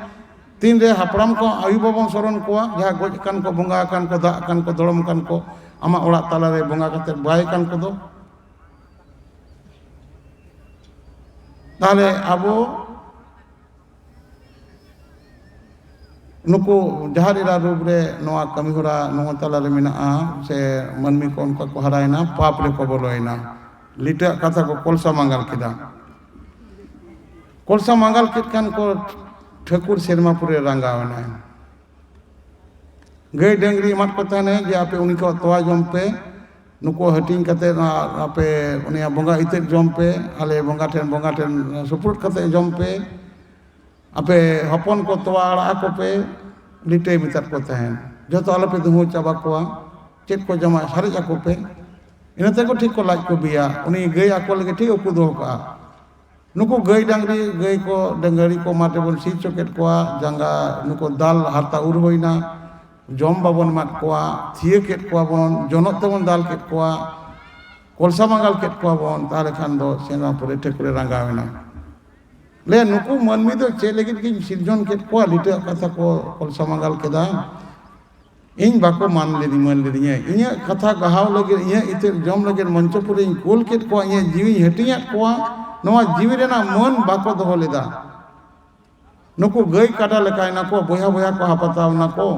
ᱛᱤᱱᱨᱮ ᱦᱟᱯᱲᱟᱢ ᱠᱚ ᱟᱭᱩ ᱵᱟᱵᱟᱢ ᱥᱚᱨᱚᱱ ᱠᱚᱣᱟ, ᱡᱟᱦᱟᱸ ᱜᱚᱡ ᱟᱠᱟᱱ ᱠᱚ, ᱵᱚᱸᱜᱟ ᱟᱠᱟᱱ ᱠᱚ, ᱫᱟᱜ ᱟᱠᱟᱱ ᱠᱚ, ᱫᱚᱲᱚᱢ ᱟᱠᱟᱱ ᱠᱚ, ᱟᱢᱟᱜ ᱚᱲᱟᱜ ᱛᱟᱞᱟᱨᱮ ᱵᱚᱸᱜᱟ ᱠᱟᱛᱮ ᱵᱟᱭ ᱠᱟᱱ ᱠᱚᱫᱚ᱾ ᱛᱟᱦᱚᱞᱮ ᱟᱵᱚ ᱱᱩᱠᱩ ᱡᱟᱦᱟᱸ ᱮᱨᱟ ᱨᱩᱯ ᱨᱮ ᱱᱚᱣᱟ ᱠᱟᱹᱢᱤ ᱦᱚᱨᱟ ᱱᱚᱣᱟ ᱛᱟᱞᱟᱨᱮ ᱢᱮᱱᱟᱜᱼᱟ, ᱥᱮ ᱢᱟᱹᱱᱢᱤ ᱠᱚ ᱚᱱᱠᱟ ᱠᱚ ᱦᱟᱨᱟᱭᱮᱱᱟ, ᱯᱟᱯ ᱨᱮᱠᱚ ᱵᱚᱞᱚᱭᱮᱱᱟ, ᱞᱤᱴᱟᱹᱜ ᱠᱟᱛᱷᱟ ᱠᱚ ᱠᱚᱞᱥᱟ ᱢᱟᱸᱜᱟᱞ ᱠᱮᱫᱟ᱾ ᱠᱚᱞᱥᱟ ᱢᱟᱸᱜᱟᱞ ᱠᱮᱫ ᱠᱷᱟᱱ ᱠᱚ ᱴᱷᱟᱹᱠᱩᱨ ᱥᱮᱨᱢᱟ ᱯᱩᱨᱮ ᱨᱟᱸᱜᱟᱣ ᱮᱱᱟᱭ᱾ ᱜᱟᱹᱭ ᱰᱟᱹᱝᱨᱤ ᱮᱢᱟᱫ ᱠᱚ ᱛᱟᱦᱮᱱᱟᱭ ᱡᱮ ᱟᱯᱮ ᱩᱱᱤ ᱠᱚᱣᱟᱜ ᱛᱚᱣᱟ ᱡᱚᱢ ᱯᱮ, ᱱᱩᱠᱩ ᱦᱟᱹᱴᱤᱧ ᱠᱟᱛᱮ ᱱᱚᱣᱟ ᱟᱯᱮ ᱩᱱᱤᱭᱟᱜ ᱵᱚᱸᱜᱟ ᱤᱛᱟᱹᱫ ᱡᱚᱢ ᱯᱮ, ᱟᱞᱮ ᱵᱚᱸᱜᱟ ᱴᱷᱮᱱ, ᱵᱚᱸᱜᱟ ᱴᱷᱮᱱ ᱥᱩᱯᱨᱩᱫ ᱠᱟᱛᱮ ᱡᱚᱢ ᱯᱮ, ᱟᱯᱮ ᱦᱚᱯᱚᱱ ᱠᱚ ᱛᱚᱣᱟ ᱟᱲᱟᱜ ᱟᱠᱚ ᱯᱮ, ᱞᱤᱴᱟᱹᱭ ᱢᱮᱛᱟᱫ ᱠᱚ ᱛᱟᱦᱮᱸᱱ᱾ ᱡᱚᱛᱚ ᱟᱞᱚᱯᱮ ᱫᱩᱦᱟᱹᱣ ᱪᱟᱵᱟ ᱠᱚᱣᱟ, ᱪᱮᱫ ᱠᱚ ᱡᱚᱢᱟ ᱥᱟᱨᱮᱡ ᱟᱠᱚ ᱯᱮ᱾ ᱤᱱᱟᱹ ᱛᱮᱠᱚ ᱴᱷᱤᱠ ᱠᱚ ᱞᱟᱡ ᱠᱚ ᱵᱤᱭᱟ, ᱩᱱᱤ ᱜᱟᱹᱭ ᱟᱠᱚ ᱞᱟᱹᱜᱤᱫ ᱴᱷᱤᱠ ᱩᱠᱩ ᱫᱚᱦᱚ ᱠᱟᱜᱼᱟ᱾ ᱱᱩᱠᱩ ᱜᱟᱹᱭ ᱰᱟᱝᱨᱤ, ᱜᱟᱹᱭ ᱠᱚ ᱰᱟᱹᱝᱨᱤ ᱠᱚ ᱢᱟᱴᱷ ᱨᱮᱵᱚᱱ ᱥᱤ ᱦᱚᱪᱚ ᱠᱮᱫ ᱠᱚᱣᱟ, ᱡᱟᱸᱜᱟ ᱱᱩᱠᱩ ᱫᱟᱞ ᱦᱟᱨᱛᱟ ᱩᱨ ᱦᱩᱭᱱᱟ, ᱡᱚᱢ ᱵᱟᱵᱚᱱ ᱮᱢᱟᱫ ᱠᱚᱣᱟ, ᱛᱷᱤᱭᱟᱹ ᱠᱮᱫ ᱠᱚᱣᱟ ᱵᱚᱱ, ᱡᱚᱱᱚᱜ ᱛᱮᱵᱚᱱ ᱫᱟᱞ ᱠᱮᱫ ᱠᱚᱣᱟ, ᱠᱚᱞᱥᱟ ᱢᱟᱸᱜᱟᱞ ᱠᱮᱫ ᱠᱚᱣᱟ ᱵᱚᱱ, ᱛᱟᱦᱚᱞᱮ ᱠᱷᱟᱱ ᱫᱚ ᱥᱮᱨᱢᱟ ᱯᱩᱨᱤ ᱴᱷᱟᱹᱠᱩᱨᱮ ᱨᱟᱸᱜᱟᱣ ᱮᱱᱟ᱾ ᱞᱟᱹᱭᱟ, ᱱᱩᱠᱩ ᱢᱟᱹᱱᱢᱤ ᱫᱚ ᱪᱮᱫ ᱞᱟᱹᱜᱤᱫ ᱜᱤᱧ ᱥᱤᱨᱡᱚᱱ ᱠᱮᱫ ᱠᱚᱣᱟ? ᱞᱤᱴᱟᱹᱣᱟᱜ ᱠᱟᱛᱷᱟ ᱠᱚ ᱠᱚᱞᱥᱟ ᱢᱟᱸᱜᱟᱞ ᱠᱮᱫᱟ᱾ ᱤᱧ ᱵᱟᱠᱚ ᱢᱟᱱ ᱞᱤᱫᱤᱧ, ᱢᱟᱹᱱ ᱞᱤᱫᱤᱧᱟ᱾ ᱤᱧᱟᱹᱜ ᱠᱟᱛᱷᱟ ᱜᱟᱦᱟᱣ ᱞᱟᱹᱜᱤᱫ, ᱤᱧᱟᱹᱜ ᱤᱛᱟᱹ ᱡᱚᱢ ᱞᱟᱹᱜᱤᱫ ᱢᱚᱧᱪᱚᱯᱩᱨᱤᱧ ᱠᱩᱞ ᱠᱮᱫ ᱠᱚᱣᱟ, ᱤᱧᱟᱹᱜ ᱡᱤᱣᱤᱧ ᱦᱟᱹᱴᱤᱧᱟᱫ ᱠᱚᱣᱟ, ᱱᱚᱣᱟ ᱡᱤᱣᱤ ᱨᱮᱱᱟᱜ ᱢᱟᱹᱱ ᱵᱟᱠᱚ ᱫᱚᱦᱚ ᱞᱮᱫᱟ᱾ ᱱᱩᱠᱩ ᱜᱟᱹᱭ ᱠᱟᱰᱟ ᱞᱮᱠᱟᱭᱱᱟ ᱠᱚ, ᱵᱚᱭᱦᱟ ᱵᱚᱭᱦᱟ ᱠᱚ ᱦᱟᱯᱟᱛᱟᱣ ᱱᱟᱠᱚ᱾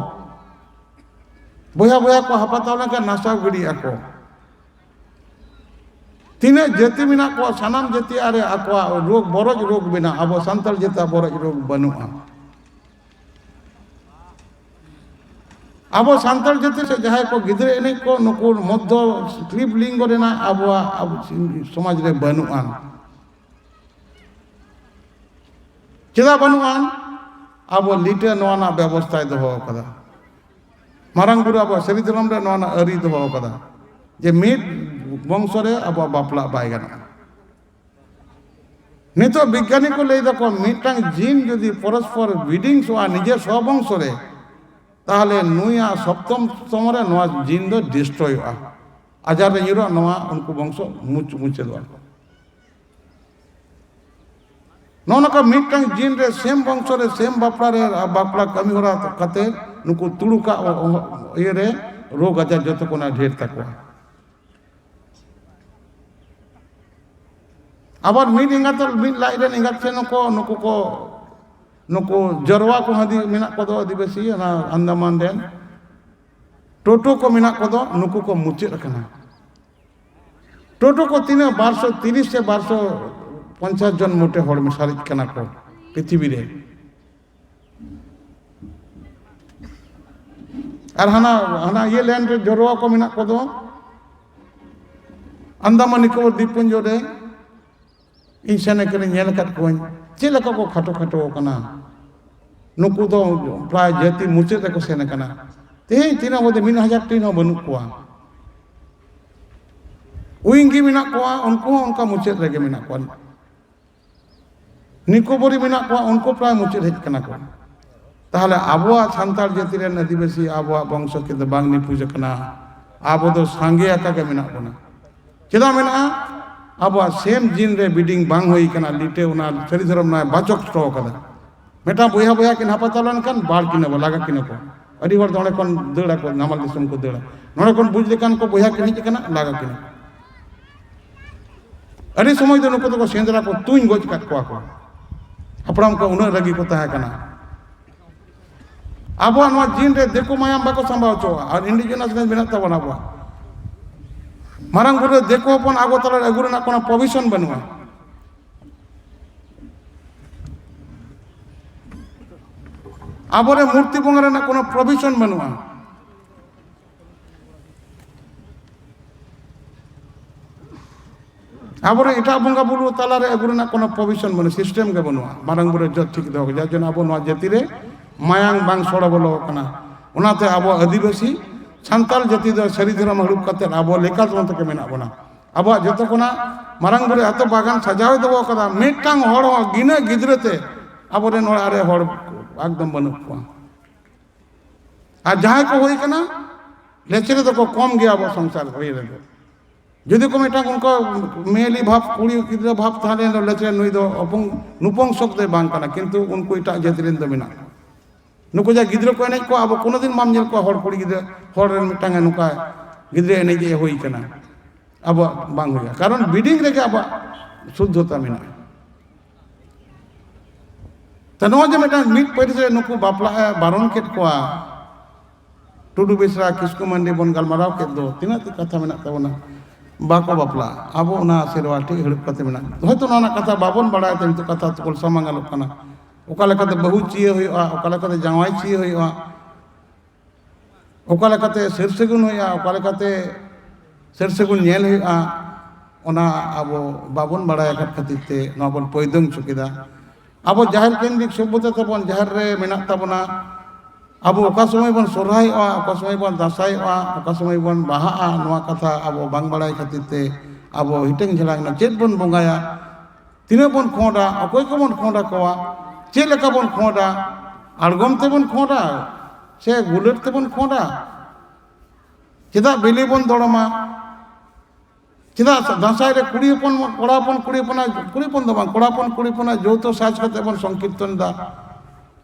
ᱵᱚᱭᱦᱟ ᱵᱚᱭᱦᱟ ᱠᱚ ᱦᱟᱯᱟᱛᱟᱣ ᱞᱮᱱᱠᱷᱟᱱ ᱱᱟᱥᱟᱣ ᱜᱤᱰᱤᱜ ᱟᱠᱚ᱾ ᱛᱤᱱᱟᱹᱜ ᱡᱟᱹᱛᱤ ᱢᱮᱱᱟᱜ ᱠᱚᱣᱟ, ᱥᱟᱱᱟᱢ ᱡᱟᱹᱛᱤ ᱟᱨ ᱟᱠᱚᱣᱟᱜ ᱨᱳᱜᱽ, ᱵᱚᱨᱚᱡ ᱨᱳᱜᱽ ᱢᱮᱱᱟᱜᱼᱟ᱾ ᱟᱵᱚ ᱥᱟᱱᱛᱟᱲ ᱡᱟᱹᱛᱤ ᱵᱚᱨᱚᱡ ᱨᱳᱜᱽ ᱵᱟᱹᱱᱩᱜᱼᱟ᱾ ᱟᱵᱚ ᱥᱟᱱᱛᱟᱲ ᱡᱟᱹᱛᱤ ᱥᱮ ᱡᱟᱦᱟᱸᱭ ᱠᱚ ᱜᱤᱫᱽᱨᱟᱹ ᱮᱱᱮᱡ ᱠᱚ, ᱱᱩᱠᱩ ᱢᱚᱫᱽᱫᱷᱚ ᱠᱞᱤᱵ ᱞᱤᱝᱜᱚ ᱨᱮᱱᱟᱜ ᱟᱵᱚᱣᱟᱜ, ᱟᱵᱚ ᱥᱚᱢᱟᱡᱽ ᱨᱮ ᱵᱟᱹᱱᱩᱜᱼᱟ᱾ ᱪᱮᱫᱟᱜ ᱵᱟᱹᱱᱩᱜᱼᱟ? ᱟᱵᱚ ᱞᱤᱴᱟᱹ ᱱᱚᱣᱟ ᱨᱮᱱᱟᱜ ᱵᱮᱵᱚᱥᱛᱷᱟᱭ ᱫᱚᱦᱚ ᱟᱠᱟᱫᱟ᱾ ᱢᱟᱨᱟᱝ ᱵᱩᱨᱩ ᱟᱵᱚᱣᱟᱜ ᱥᱟᱹᱨᱤ ᱫᱷᱚᱨᱚᱢ ᱨᱮ ᱱᱚᱣᱟ ᱨᱮᱱᱟᱜ ᱟᱹᱨᱤ ᱫᱚᱦᱚ ᱟᱠᱟᱫᱟ ᱡᱮ ᱢᱤᱫ ᱵᱚᱝᱥᱚ ᱨᱮ ᱟᱵᱚᱣᱟᱜ ᱵᱟᱯᱞᱟ ᱵᱟᱭ ᱜᱟᱱᱚᱜᱼᱟ᱾ ᱱᱤᱛᱚᱜ ᱵᱤᱜᱽᱜᱟᱱᱤ ᱠᱚ ᱞᱟᱹᱭ ᱫᱟᱠᱚ, ᱢᱤᱫᱴᱟᱝ ᱡᱤᱱ ᱡᱩᱫᱤ ᱯᱚᱨᱚᱥᱯᱚᱨ ᱵᱤᱰᱤᱝᱥᱚᱜᱼᱟ ᱱᱤᱡᱮ ᱥᱚᱵᱚᱝᱥᱚ ᱨᱮ, ᱛᱟᱦᱚᱞᱮ ᱱᱩᱭᱟᱜ ᱥᱚᱯᱛᱚᱢ ᱥᱛᱚᱢ ᱨᱮ ᱱᱚᱣᱟ ᱡᱤᱱ ᱫᱚ ᱰᱤᱥᱴᱨᱚᱭᱚᱜᱼᱟ, ᱟᱡᱟᱨ ᱨᱮ ᱧᱩᱨᱩᱜᱼᱟ, ᱱᱚᱣᱟ ᱩᱱᱠᱩ ᱵᱚᱝᱥᱚ ᱢᱩᱪ-, ᱢᱩᱪᱟᱹᱫᱚᱜᱼᱟ᱾ ᱱᱚᱜᱼᱚ ᱱᱚᱝᱠᱟ ᱢᱤᱫᱴᱟᱝ ᱡᱤᱱ ᱨᱮ ᱥᱮᱢ ᱵᱚᱝᱥᱚ ᱨᱮ ᱥᱮᱢ ᱵᱟᱯᱞᱟ ᱨᱮ, ᱵᱟᱯᱞᱟ ᱠᱟᱹᱢᱤ ᱦᱚᱨᱟ ᱠᱟᱛᱮ ᱱᱩᱠᱩ ᱛᱩᱲᱩᱠᱟᱜ ᱚ-, ᱚ-, ᱤᱭᱟᱹ ᱨᱮ ᱨᱳᱜᱽ ᱟᱡᱟᱨ ᱡᱚᱛᱚ ᱠᱷᱚᱱᱟᱜ ᱰᱷᱮᱨ ᱛᱟᱠᱚᱣᱟ᱾ ᱟᱵᱟᱨ ᱢᱤᱫ ᱮᱸᱜᱟᱛ, ᱢᱤᱫ ᱞᱟᱡ ᱨᱮᱱ ᱮᱸᱜᱟᱛ ᱥᱮ ᱱᱩᱠᱩ, ᱱᱩᱠᱩ ᱠᱚ, ᱱᱩᱠᱩ ᱡᱚᱨᱣᱟ ᱠᱚ ᱦᱟᱸᱰᱤ ᱢᱮᱱᱟᱜ ᱠᱚᱫᱚ ᱟᱹᱫᱤᱵᱟᱹᱥᱤ ᱚᱱᱟ ᱟᱱᱫᱟᱢᱟᱱ ᱨᱮᱱ, ᱴᱳᱴᱳ ᱠᱚ ᱢᱮᱱᱟᱜ ᱠᱚᱫᱚ, ᱱᱩᱠᱩ ᱠᱚ ᱢᱩᱪᱟᱹᱫ ᱟᱠᱟᱱᱟ᱾ ᱴᱳᱴᱳ ᱠᱚ ᱛᱤᱱᱟᱹᱜ ᱵᱟᱨᱥᱚ ᱛᱤᱨᱤᱥ ᱥᱮ ᱵᱟᱨᱥᱚ ᱯᱚᱧᱪᱟᱥ ᱡᱚᱱ ᱢᱚᱴᱮ ᱦᱚᱲ ᱥᱟᱨᱮᱡ ᱠᱟᱱᱟ ᱠᱚ ᱯᱨᱤᱛᱷᱤᱵᱤ ᱨᱮ᱾ ᱟᱨ ᱦᱟᱱᱟ, ᱦᱟᱱᱟ ᱤᱭᱟᱹ ᱞᱮᱱ ᱨᱮ ᱡᱚᱨᱣᱟ ᱠᱚ ᱢᱮᱱᱟᱜ ᱠᱚᱫᱚ, ᱟᱱᱫᱟᱢᱟᱱ ᱱᱤᱠᱳᱵᱚᱨ ᱫᱤᱯᱯᱩᱧᱡᱚ ᱨᱮ, ᱤᱧ ᱥᱮᱱ ᱟᱠᱟᱱᱟᱹᱧ, ᱧᱮᱞ ᱟᱠᱟᱫ ᱠᱚᱣᱟᱹᱧ ᱪᱮᱫ ᱞᱮᱠᱟ ᱠᱚ ᱠᱷᱟᱴᱚ ᱠᱷᱟᱴᱚ ᱟᱠᱟᱱᱟ᱾ ᱱᱩᱠᱩ ᱫᱚ ᱯᱨᱟᱭ ᱡᱟᱹᱛᱤ ᱢᱩᱪᱟᱹᱫ ᱨᱮᱠᱚ ᱥᱮᱱ ᱟᱠᱟᱱᱟ᱾ ᱛᱮᱦᱮᱧ ᱛᱤᱱᱟᱹᱜ ᱵᱚᱞᱛᱮ ᱢᱤᱫ ᱦᱟᱡᱟᱨ ᱴᱤ ᱦᱚᱸ ᱵᱟᱹᱱᱩᱜ ᱠᱚᱣᱟ᱾ ᱩᱭᱤᱝᱜᱤ ᱢᱮᱱᱟᱜ ᱠᱚᱣᱟ, ᱩᱱᱠᱩ ᱦᱚᱸ ᱚᱱᱠᱟ ᱢᱩᱪᱟᱹᱫ ᱨᱮᱜᱮ ᱢᱮᱱᱟᱜ ᱠᱚᱣᱟ᱾ ᱱᱤᱠᱳᱵᱚᱨᱤ ᱢᱮᱱᱟᱜ ᱠᱚᱣᱟ, ᱩᱱᱠᱩ ᱯᱨᱟᱭ ᱢᱩᱪᱟᱹᱫ ᱦᱮᱡ ᱠᱟᱱᱟ ᱠᱚ᱾ ᱛᱟᱦᱚᱞᱮ ᱟᱵᱚᱣᱟᱜ ᱥᱟᱱᱛᱟᱲ ᱡᱟᱹᱛᱤ ᱨᱮᱱ ᱟᱹᱫᱤᱵᱟᱹᱥᱤ ᱟᱵᱚᱣᱟᱜ ᱵᱚᱝᱥᱚ ᱠᱤᱱᱛᱩ ᱵᱟᱝ ᱱᱤᱯᱩᱡ ᱟᱠᱟᱱᱟ᱾ ᱟᱵᱚ ᱫᱚ ᱥᱟᱸᱜᱮ ᱟᱠᱟ ᱜᱮ ᱢᱮᱱᱟᱜ ᱵᱚᱱᱟ᱾ ᱪᱮᱫᱟᱜ ᱢᱮᱱᱟᱜᱼᱟ? ᱟᱵᱚᱣᱟᱜ ᱥᱮᱢ ᱡᱤᱱ ᱨᱮ ᱵᱤᱰᱤᱝ ᱵᱟᱝ ᱦᱩᱭ ᱠᱟᱱᱟ᱾ ᱞᱤᱴᱟᱹ ᱚᱱᱟ ᱥᱟᱹᱨᱤ ᱫᱷᱚᱨᱚᱢ ᱱᱚᱣᱟ ᱵᱟᱪᱚᱠ ᱦᱚᱴᱚ ᱠᱟᱫᱟ᱾ ᱢᱤᱫᱴᱟᱝ ᱵᱚᱭᱦᱟ ᱵᱚᱭᱦᱟ ᱠᱤᱱ ᱦᱟᱯᱟᱛᱟᱣ ᱞᱮᱱᱠᱷᱟᱱ ᱵᱟᱲ ᱠᱤᱱᱟ ᱵᱚ, ᱞᱟᱜᱟ ᱠᱤᱱᱟ ᱠᱚ᱾ ᱟᱹᱰᱤ ᱦᱚᱲ ᱫᱚ ᱚᱸᱰᱮ ᱠᱷᱚᱱ ᱫᱟᱹᱲ ᱟᱠᱚ, ᱱᱟᱢᱟᱞ ᱫᱤᱥᱚᱢ ᱠᱚ ᱫᱟᱹᱲᱟ᱾ ᱱᱚᱸᱰᱮ ᱠᱷᱚᱱ ᱵᱩᱡᱽ ᱞᱮᱠᱟᱱ ᱠᱚ ᱵᱚᱭᱦᱟ ᱠᱤᱱ ᱦᱮᱡ ᱟᱠᱟᱱᱟ, ᱞᱟᱜᱟ ᱠᱤᱱᱟ᱾ ᱟᱹᱰᱤ ᱥᱚᱢᱚᱭ ᱫᱚ ᱱᱩᱠᱩ ᱫᱚᱠᱚ ᱥᱮᱸᱫᱽᱨᱟ ᱠᱚ ᱛᱩᱧ ᱜᱚᱡ ᱟᱠᱟᱫ ᱠᱚᱣᱟ ᱠᱚ᱾ ᱦᱟᱯᱲᱟᱢ ᱠᱚ ᱩᱱᱟᱹᱜ ᱨᱟᱹᱜᱤ ᱠᱚ ᱛᱟᱦᱮᱸ ᱠᱟᱱᱟ᱾ ᱟᱵᱚᱣᱟᱜ ᱱᱚᱣᱟ ᱡᱤᱱ ᱨᱮ ᱫᱤᱠᱩ ᱢᱟᱭᱟᱢ ᱵᱟᱠᱚ ᱥᱟᱢᱵᱟᱣ ᱦᱚᱪᱚᱣᱟᱜᱼᱟ, ᱟᱨ ᱤᱱᱰᱤᱡᱤᱱᱟᱥ ᱢᱮᱱᱟᱜ ᱛᱟᱵᱚᱱᱟ ᱟᱵᱚᱣᱟᱜ᱾ ᱢᱟᱨᱟᱝ ᱵᱩᱨᱩ ᱨᱮ ᱫᱤᱠᱩ ᱦᱚᱯᱚᱱ ᱟᱵᱚ ᱛᱟᱞᱟᱨᱮ ᱟᱹᱜᱩ ᱨᱮᱱᱟᱜ ᱠᱳᱱᱳ ᱯᱨᱚᱵᱷᱤᱥᱚᱱ ᱵᱟᱹᱱᱩᱜᱼᱟ᱾ ᱟᱵᱚᱨᱮ ᱢᱩᱨᱛᱤ ᱵᱚᱸᱜᱟ ᱨᱮᱱᱟᱜ ᱠᱳᱱᱳ ᱯᱨᱚᱵᱷᱤᱥᱚᱱ ᱵᱟᱹᱱᱩᱜᱼᱟ᱾ ᱟᱵᱚᱨᱮᱱ ᱮᱴᱟᱜ ᱵᱚᱸᱜᱟ ᱵᱩᱨᱩ ᱛᱟᱞᱟᱨᱮ ᱟᱹᱜᱩ ᱨᱮᱱᱟᱜ ᱠᱳᱱᱳ ᱯᱨᱚᱵᱷᱤᱥᱚᱱ ᱵᱟᱹᱱᱩᱜᱼᱟ, ᱥᱤᱥᱴᱮᱢ ᱜᱮ ᱵᱟᱹᱱᱩᱜᱼᱟ ᱢᱟᱨᱟᱝ ᱵᱩᱨᱩ ᱡᱚᱛ ᱴᱷᱤᱠ ᱫᱚᱦᱚ᱾ ᱡᱟᱨ ᱡᱚᱱᱱᱚ ᱟᱵᱚ ᱱᱚᱣᱟ ᱡᱟᱹᱛᱤ ᱨᱮ ᱢᱟᱭᱟᱝ ᱵᱟᱝ ᱥᱚᱲᱚ ᱵᱚᱞᱚ ᱟᱠᱟᱱᱟ᱾ ᱚᱱᱟᱛᱮ ᱟᱵᱚ ᱟᱹᱫᱤᱵᱟᱹᱥᱤ ᱥᱟᱱᱛᱟᱲ ᱡᱟᱹᱛᱤ ᱫᱚ ᱥᱟᱹᱨᱤ ᱫᱷᱚᱨᱚᱢ ᱦᱟᱹᱲᱩᱵ ᱠᱟᱛᱮ ᱟᱵᱚ ᱞᱮᱠᱟ ᱛᱮᱜᱮ ᱢᱮᱱᱟᱜ ᱵᱚᱱᱟ᱾ ᱟᱵᱚᱣᱟᱜ ᱡᱚᱛᱚ ᱠᱷᱚᱱᱟᱜ ᱢᱟᱨᱟᱝ ᱵᱩᱨᱩ ᱮᱛᱚ ᱵᱟᱜᱟᱱ ᱥᱟᱡᱟᱣ ᱫᱚᱦᱚ ᱠᱟᱫᱟ, ᱢᱤᱫᱴᱟᱝ ᱦᱚᱲ ᱦᱚᱸ ᱜᱤᱱᱟᱹ ᱜᱤᱫᱽᱨᱟᱹ ᱛᱮ ᱟᱵᱚᱨᱮᱱ ᱚᱲᱟᱜ ᱨᱮ ᱦᱚᱲ ᱮᱠᱫᱚᱢ ᱵᱟᱹᱱᱩᱜ ᱠᱚᱣᱟ᱾ ᱟᱨ ᱡᱟᱦᱟᱸᱭ ᱠᱚ ᱦᱩᱭ ᱠᱟᱱᱟ, ᱞᱮᱪᱨᱮ ᱫᱚᱠᱚ ᱠᱚᱢ ᱜᱮᱭᱟ ᱟᱵᱚ ᱥᱚᱝᱥᱟᱨ ᱦᱩᱭ ᱨᱮᱫᱚ᱾ ᱡᱩᱫᱤ ᱠᱚ ᱢᱤᱫᱴᱟᱝ ᱚᱱᱠᱟ ᱢᱮᱞᱤ ᱵᱷᱟᱵᱽ, ᱠᱩᱲᱤ ᱜᱤᱫᱽᱨᱟᱹ ᱵᱷᱟᱵᱽ ᱛᱟᱦᱮᱸ ᱞᱮᱱ ᱨᱮᱦᱚᱸ, ᱞᱮᱪᱨᱮ ᱱᱩᱭ ᱫᱚ ᱚᱯᱚᱝ-, ᱱᱩᱯᱚᱝᱥᱚᱠ ᱫᱚᱭ ᱵᱟᱝ ᱠᱟᱱᱟ, ᱠᱤᱱᱛᱩ ᱩᱱᱠᱩ ᱮᱴᱟᱜ ᱡᱟᱹᱛ ᱨᱮᱱ ᱫᱚ ᱢᱮᱱᱟᱜ ᱠᱚᱣᱟ᱾ ᱱᱩᱠᱩ ᱡᱟ ᱜᱤᱫᱽᱨᱟᱹ ᱠᱚ ᱮᱱᱮᱡ ᱠᱚᱣᱟ, ᱟᱵᱚ ᱠᱳᱱᱳ ᱫᱤᱱ ᱵᱟᱢ ᱧᱮᱞ ᱠᱚᱣᱟ ᱦᱚᱲ ᱠᱩᱲᱤ ᱜᱤᱫᱽᱨᱟᱹ, ᱦᱚᱲ ᱨᱮᱱ ᱢᱤᱫᱴᱟᱝ ᱮ ᱱᱚᱝᱠᱟ ᱜᱤᱫᱽᱨᱟᱹ ᱮᱱᱮᱡ ᱮ ᱦᱩᱭ ᱠᱟᱱᱟ᱾ ᱟᱵᱚᱣᱟᱜ ᱵᱟᱝ ᱦᱩᱭᱩᱜᱼᱟ, ᱠᱟᱨᱚᱱ ᱵᱤᱰᱤᱝ ᱨᱮᱜᱮ ᱟᱵᱚᱣᱟᱜ ᱥᱩᱫᱽᱫᱷᱚᱛᱟ ᱢᱮᱱᱟᱜᱼᱟ᱾ ᱛᱚ, ᱱᱚᱣᱟ ᱡᱮ ᱢᱤᱫᱴᱟᱝ ᱢᱤᱫ ᱯᱟᱹᱨᱤᱥ ᱨᱮ ᱱᱩᱠᱩ ᱵᱟᱯᱞᱟᱜ ᱮ ᱵᱟᱨᱚᱱ ᱠᱮᱫ ᱠᱚᱣᱟ, ᱴᱩᱰᱩ ᱵᱮᱥᱨᱟ ᱠᱤᱥᱠᱩ ᱢᱟᱱᱰᱤ ᱵᱚᱱ ᱜᱟᱞᱢᱟᱨᱟᱣ ᱠᱮᱫ ᱫᱚ, ᱛᱤᱱᱟᱹᱜ ᱛᱮ ᱠᱟᱛᱷᱟ ᱢᱮᱱᱟᱜ ᱛᱟᱵᱚᱱᱟ, ᱵᱟᱠᱚ ᱵᱟᱯᱞᱟᱜᱼᱟ᱾ ᱟᱵᱚ ᱚᱱᱟ ᱥᱮᱨᱣᱟ ᱴᱷᱤᱠ ᱦᱟᱹᱲᱩᱵ ᱠᱟᱛᱮ ᱢᱮᱱᱟᱜ, ᱦᱚᱭᱛᱳ ᱱᱚᱣᱟ ᱨᱮᱱᱟᱜ ᱠᱟᱛᱷᱟ ᱵᱟᱵᱚᱱ ᱵᱟᱲᱟᱭ ᱛᱮ ᱱᱤᱛᱚᱜ ᱠᱟᱛᱷᱟ ᱛᱚ ᱠᱚᱞᱥᱟ ᱢᱟᱸᱜᱟᱞᱚᱜ ᱠᱟᱱᱟ᱾ ᱚᱠᱟ ᱞᱮᱠᱟᱛᱮ ᱵᱟᱹᱦᱩ ᱪᱤᱭᱟᱹ ᱦᱩᱭᱩᱜᱼᱟ, ᱚᱠᱟ ᱞᱮᱠᱟᱛᱮ ᱡᱟᱶᱟᱭ ᱪᱤᱭᱟᱹ ᱦᱩᱭᱩᱜᱼᱟ, ᱚᱠᱟ ᱞᱮᱠᱟᱛᱮ ᱥᱟᱹᱨ ᱥᱟᱹᱜᱩᱱ ᱦᱩᱭᱩᱜᱼᱟ, ᱚᱠᱟ ᱞᱮᱠᱟᱛᱮ ᱥᱟᱹᱨ ᱥᱟᱹᱜᱩᱱ ᱧᱮᱞ ᱦᱩᱭᱩᱜᱼᱟ, ᱚᱱᱟ ᱟᱵᱚ ᱵᱟᱵᱚᱱ ᱵᱟᱲᱟᱭ ᱟᱠᱟᱫ ᱠᱷᱟᱹᱛᱤᱨ ᱛᱮ ᱱᱚᱣᱟ ᱵᱚᱱ ᱯᱚᱭᱫᱚᱝ ᱦᱚᱪᱚ ᱠᱮᱫᱟ᱾ ᱟᱵᱚ ᱡᱟᱦᱮᱨ ᱠᱮᱱᱫᱨᱤᱠ ᱥᱚᱵᱽᱵᱷᱚᱛᱟ ᱛᱟᱵᱚᱱ, ᱡᱟᱦᱮᱨ ᱨᱮ ᱢᱮᱱᱟᱜ ᱛᱟᱵᱚᱱᱟ᱾ ᱟᱵᱚ ᱚᱠᱟ ᱥᱚᱢᱚᱭ ᱵᱚᱱ ᱥᱚᱨᱦᱟᱭᱚᱜᱼᱟ, ᱚᱠᱟ ᱥᱚᱢᱚᱭ ᱵᱚᱱ ᱫᱟᱸᱥᱟᱭᱚᱜᱼᱟ, ᱚᱠᱟ ᱥᱚᱢᱚᱭ ᱵᱚᱱ ᱵᱟᱦᱟᱜᱼᱟ, ᱱᱚᱣᱟ ᱠᱟᱛᱷᱟ ᱟᱵᱚ ᱵᱟᱝ ᱵᱟᱲᱟᱭ ᱠᱷᱟᱹᱛᱤᱨ ᱛᱮ ᱟᱵᱚ ᱦᱤᱴᱟᱹᱝ ᱡᱷᱟᱲᱟᱝ ᱮᱱᱟ᱾ ᱪᱮᱫ ᱵᱚᱱ ᱵᱚᱸᱜᱟᱭᱟ, ᱛᱤᱱᱟᱹᱜ ᱵᱚᱱ ᱠᱷᱚᱸᱰᱟ, ᱚᱠᱚᱭ ᱠᱚᱵᱚᱱ ᱠᱷᱚᱸᱰ ᱟᱠᱚᱣᱟ, ᱪᱮᱫ ᱞᱮᱠᱟ ᱵᱚᱱ ᱠᱷᱚᱸᱰᱟ, ᱟᱬᱜᱚᱢ ᱛᱮᱵᱚᱱ ᱠᱷᱚᱸᱰᱟ ᱥᱮ ᱜᱩᱞᱟᱹᱴ ᱛᱮᱵᱚᱱ ᱠᱷᱚᱸᱰᱟ, ᱪᱮᱫᱟᱜ ᱵᱤᱞᱤ ᱵᱚᱱ ᱫᱚᱲᱚᱢᱟ, ᱪᱮᱫᱟᱜ ᱫᱟᱸᱥᱟᱭ ᱨᱮ ᱠᱩᱲᱤ ᱦᱚᱯᱚᱱ, ᱠᱚᱲᱟ ᱦᱚᱯᱚᱱ ᱠᱩᱲᱤ ᱦᱚᱯᱚᱱᱟᱜ, ᱠᱩᱲᱤ ᱦᱚᱯᱚᱱ ᱫᱚ ᱵᱟᱝ, ᱠᱚᱲᱟ ᱦᱚᱯᱚᱱ ᱠᱩᱲᱤ ᱦᱚᱯᱚᱱᱟᱜ ᱡᱳᱣᱛᱚ ᱥᱟᱡᱽ ᱠᱟᱛᱮ ᱵᱚᱱ ᱥᱚᱝᱠᱤᱨᱛᱚᱱ ᱮᱫᱟ?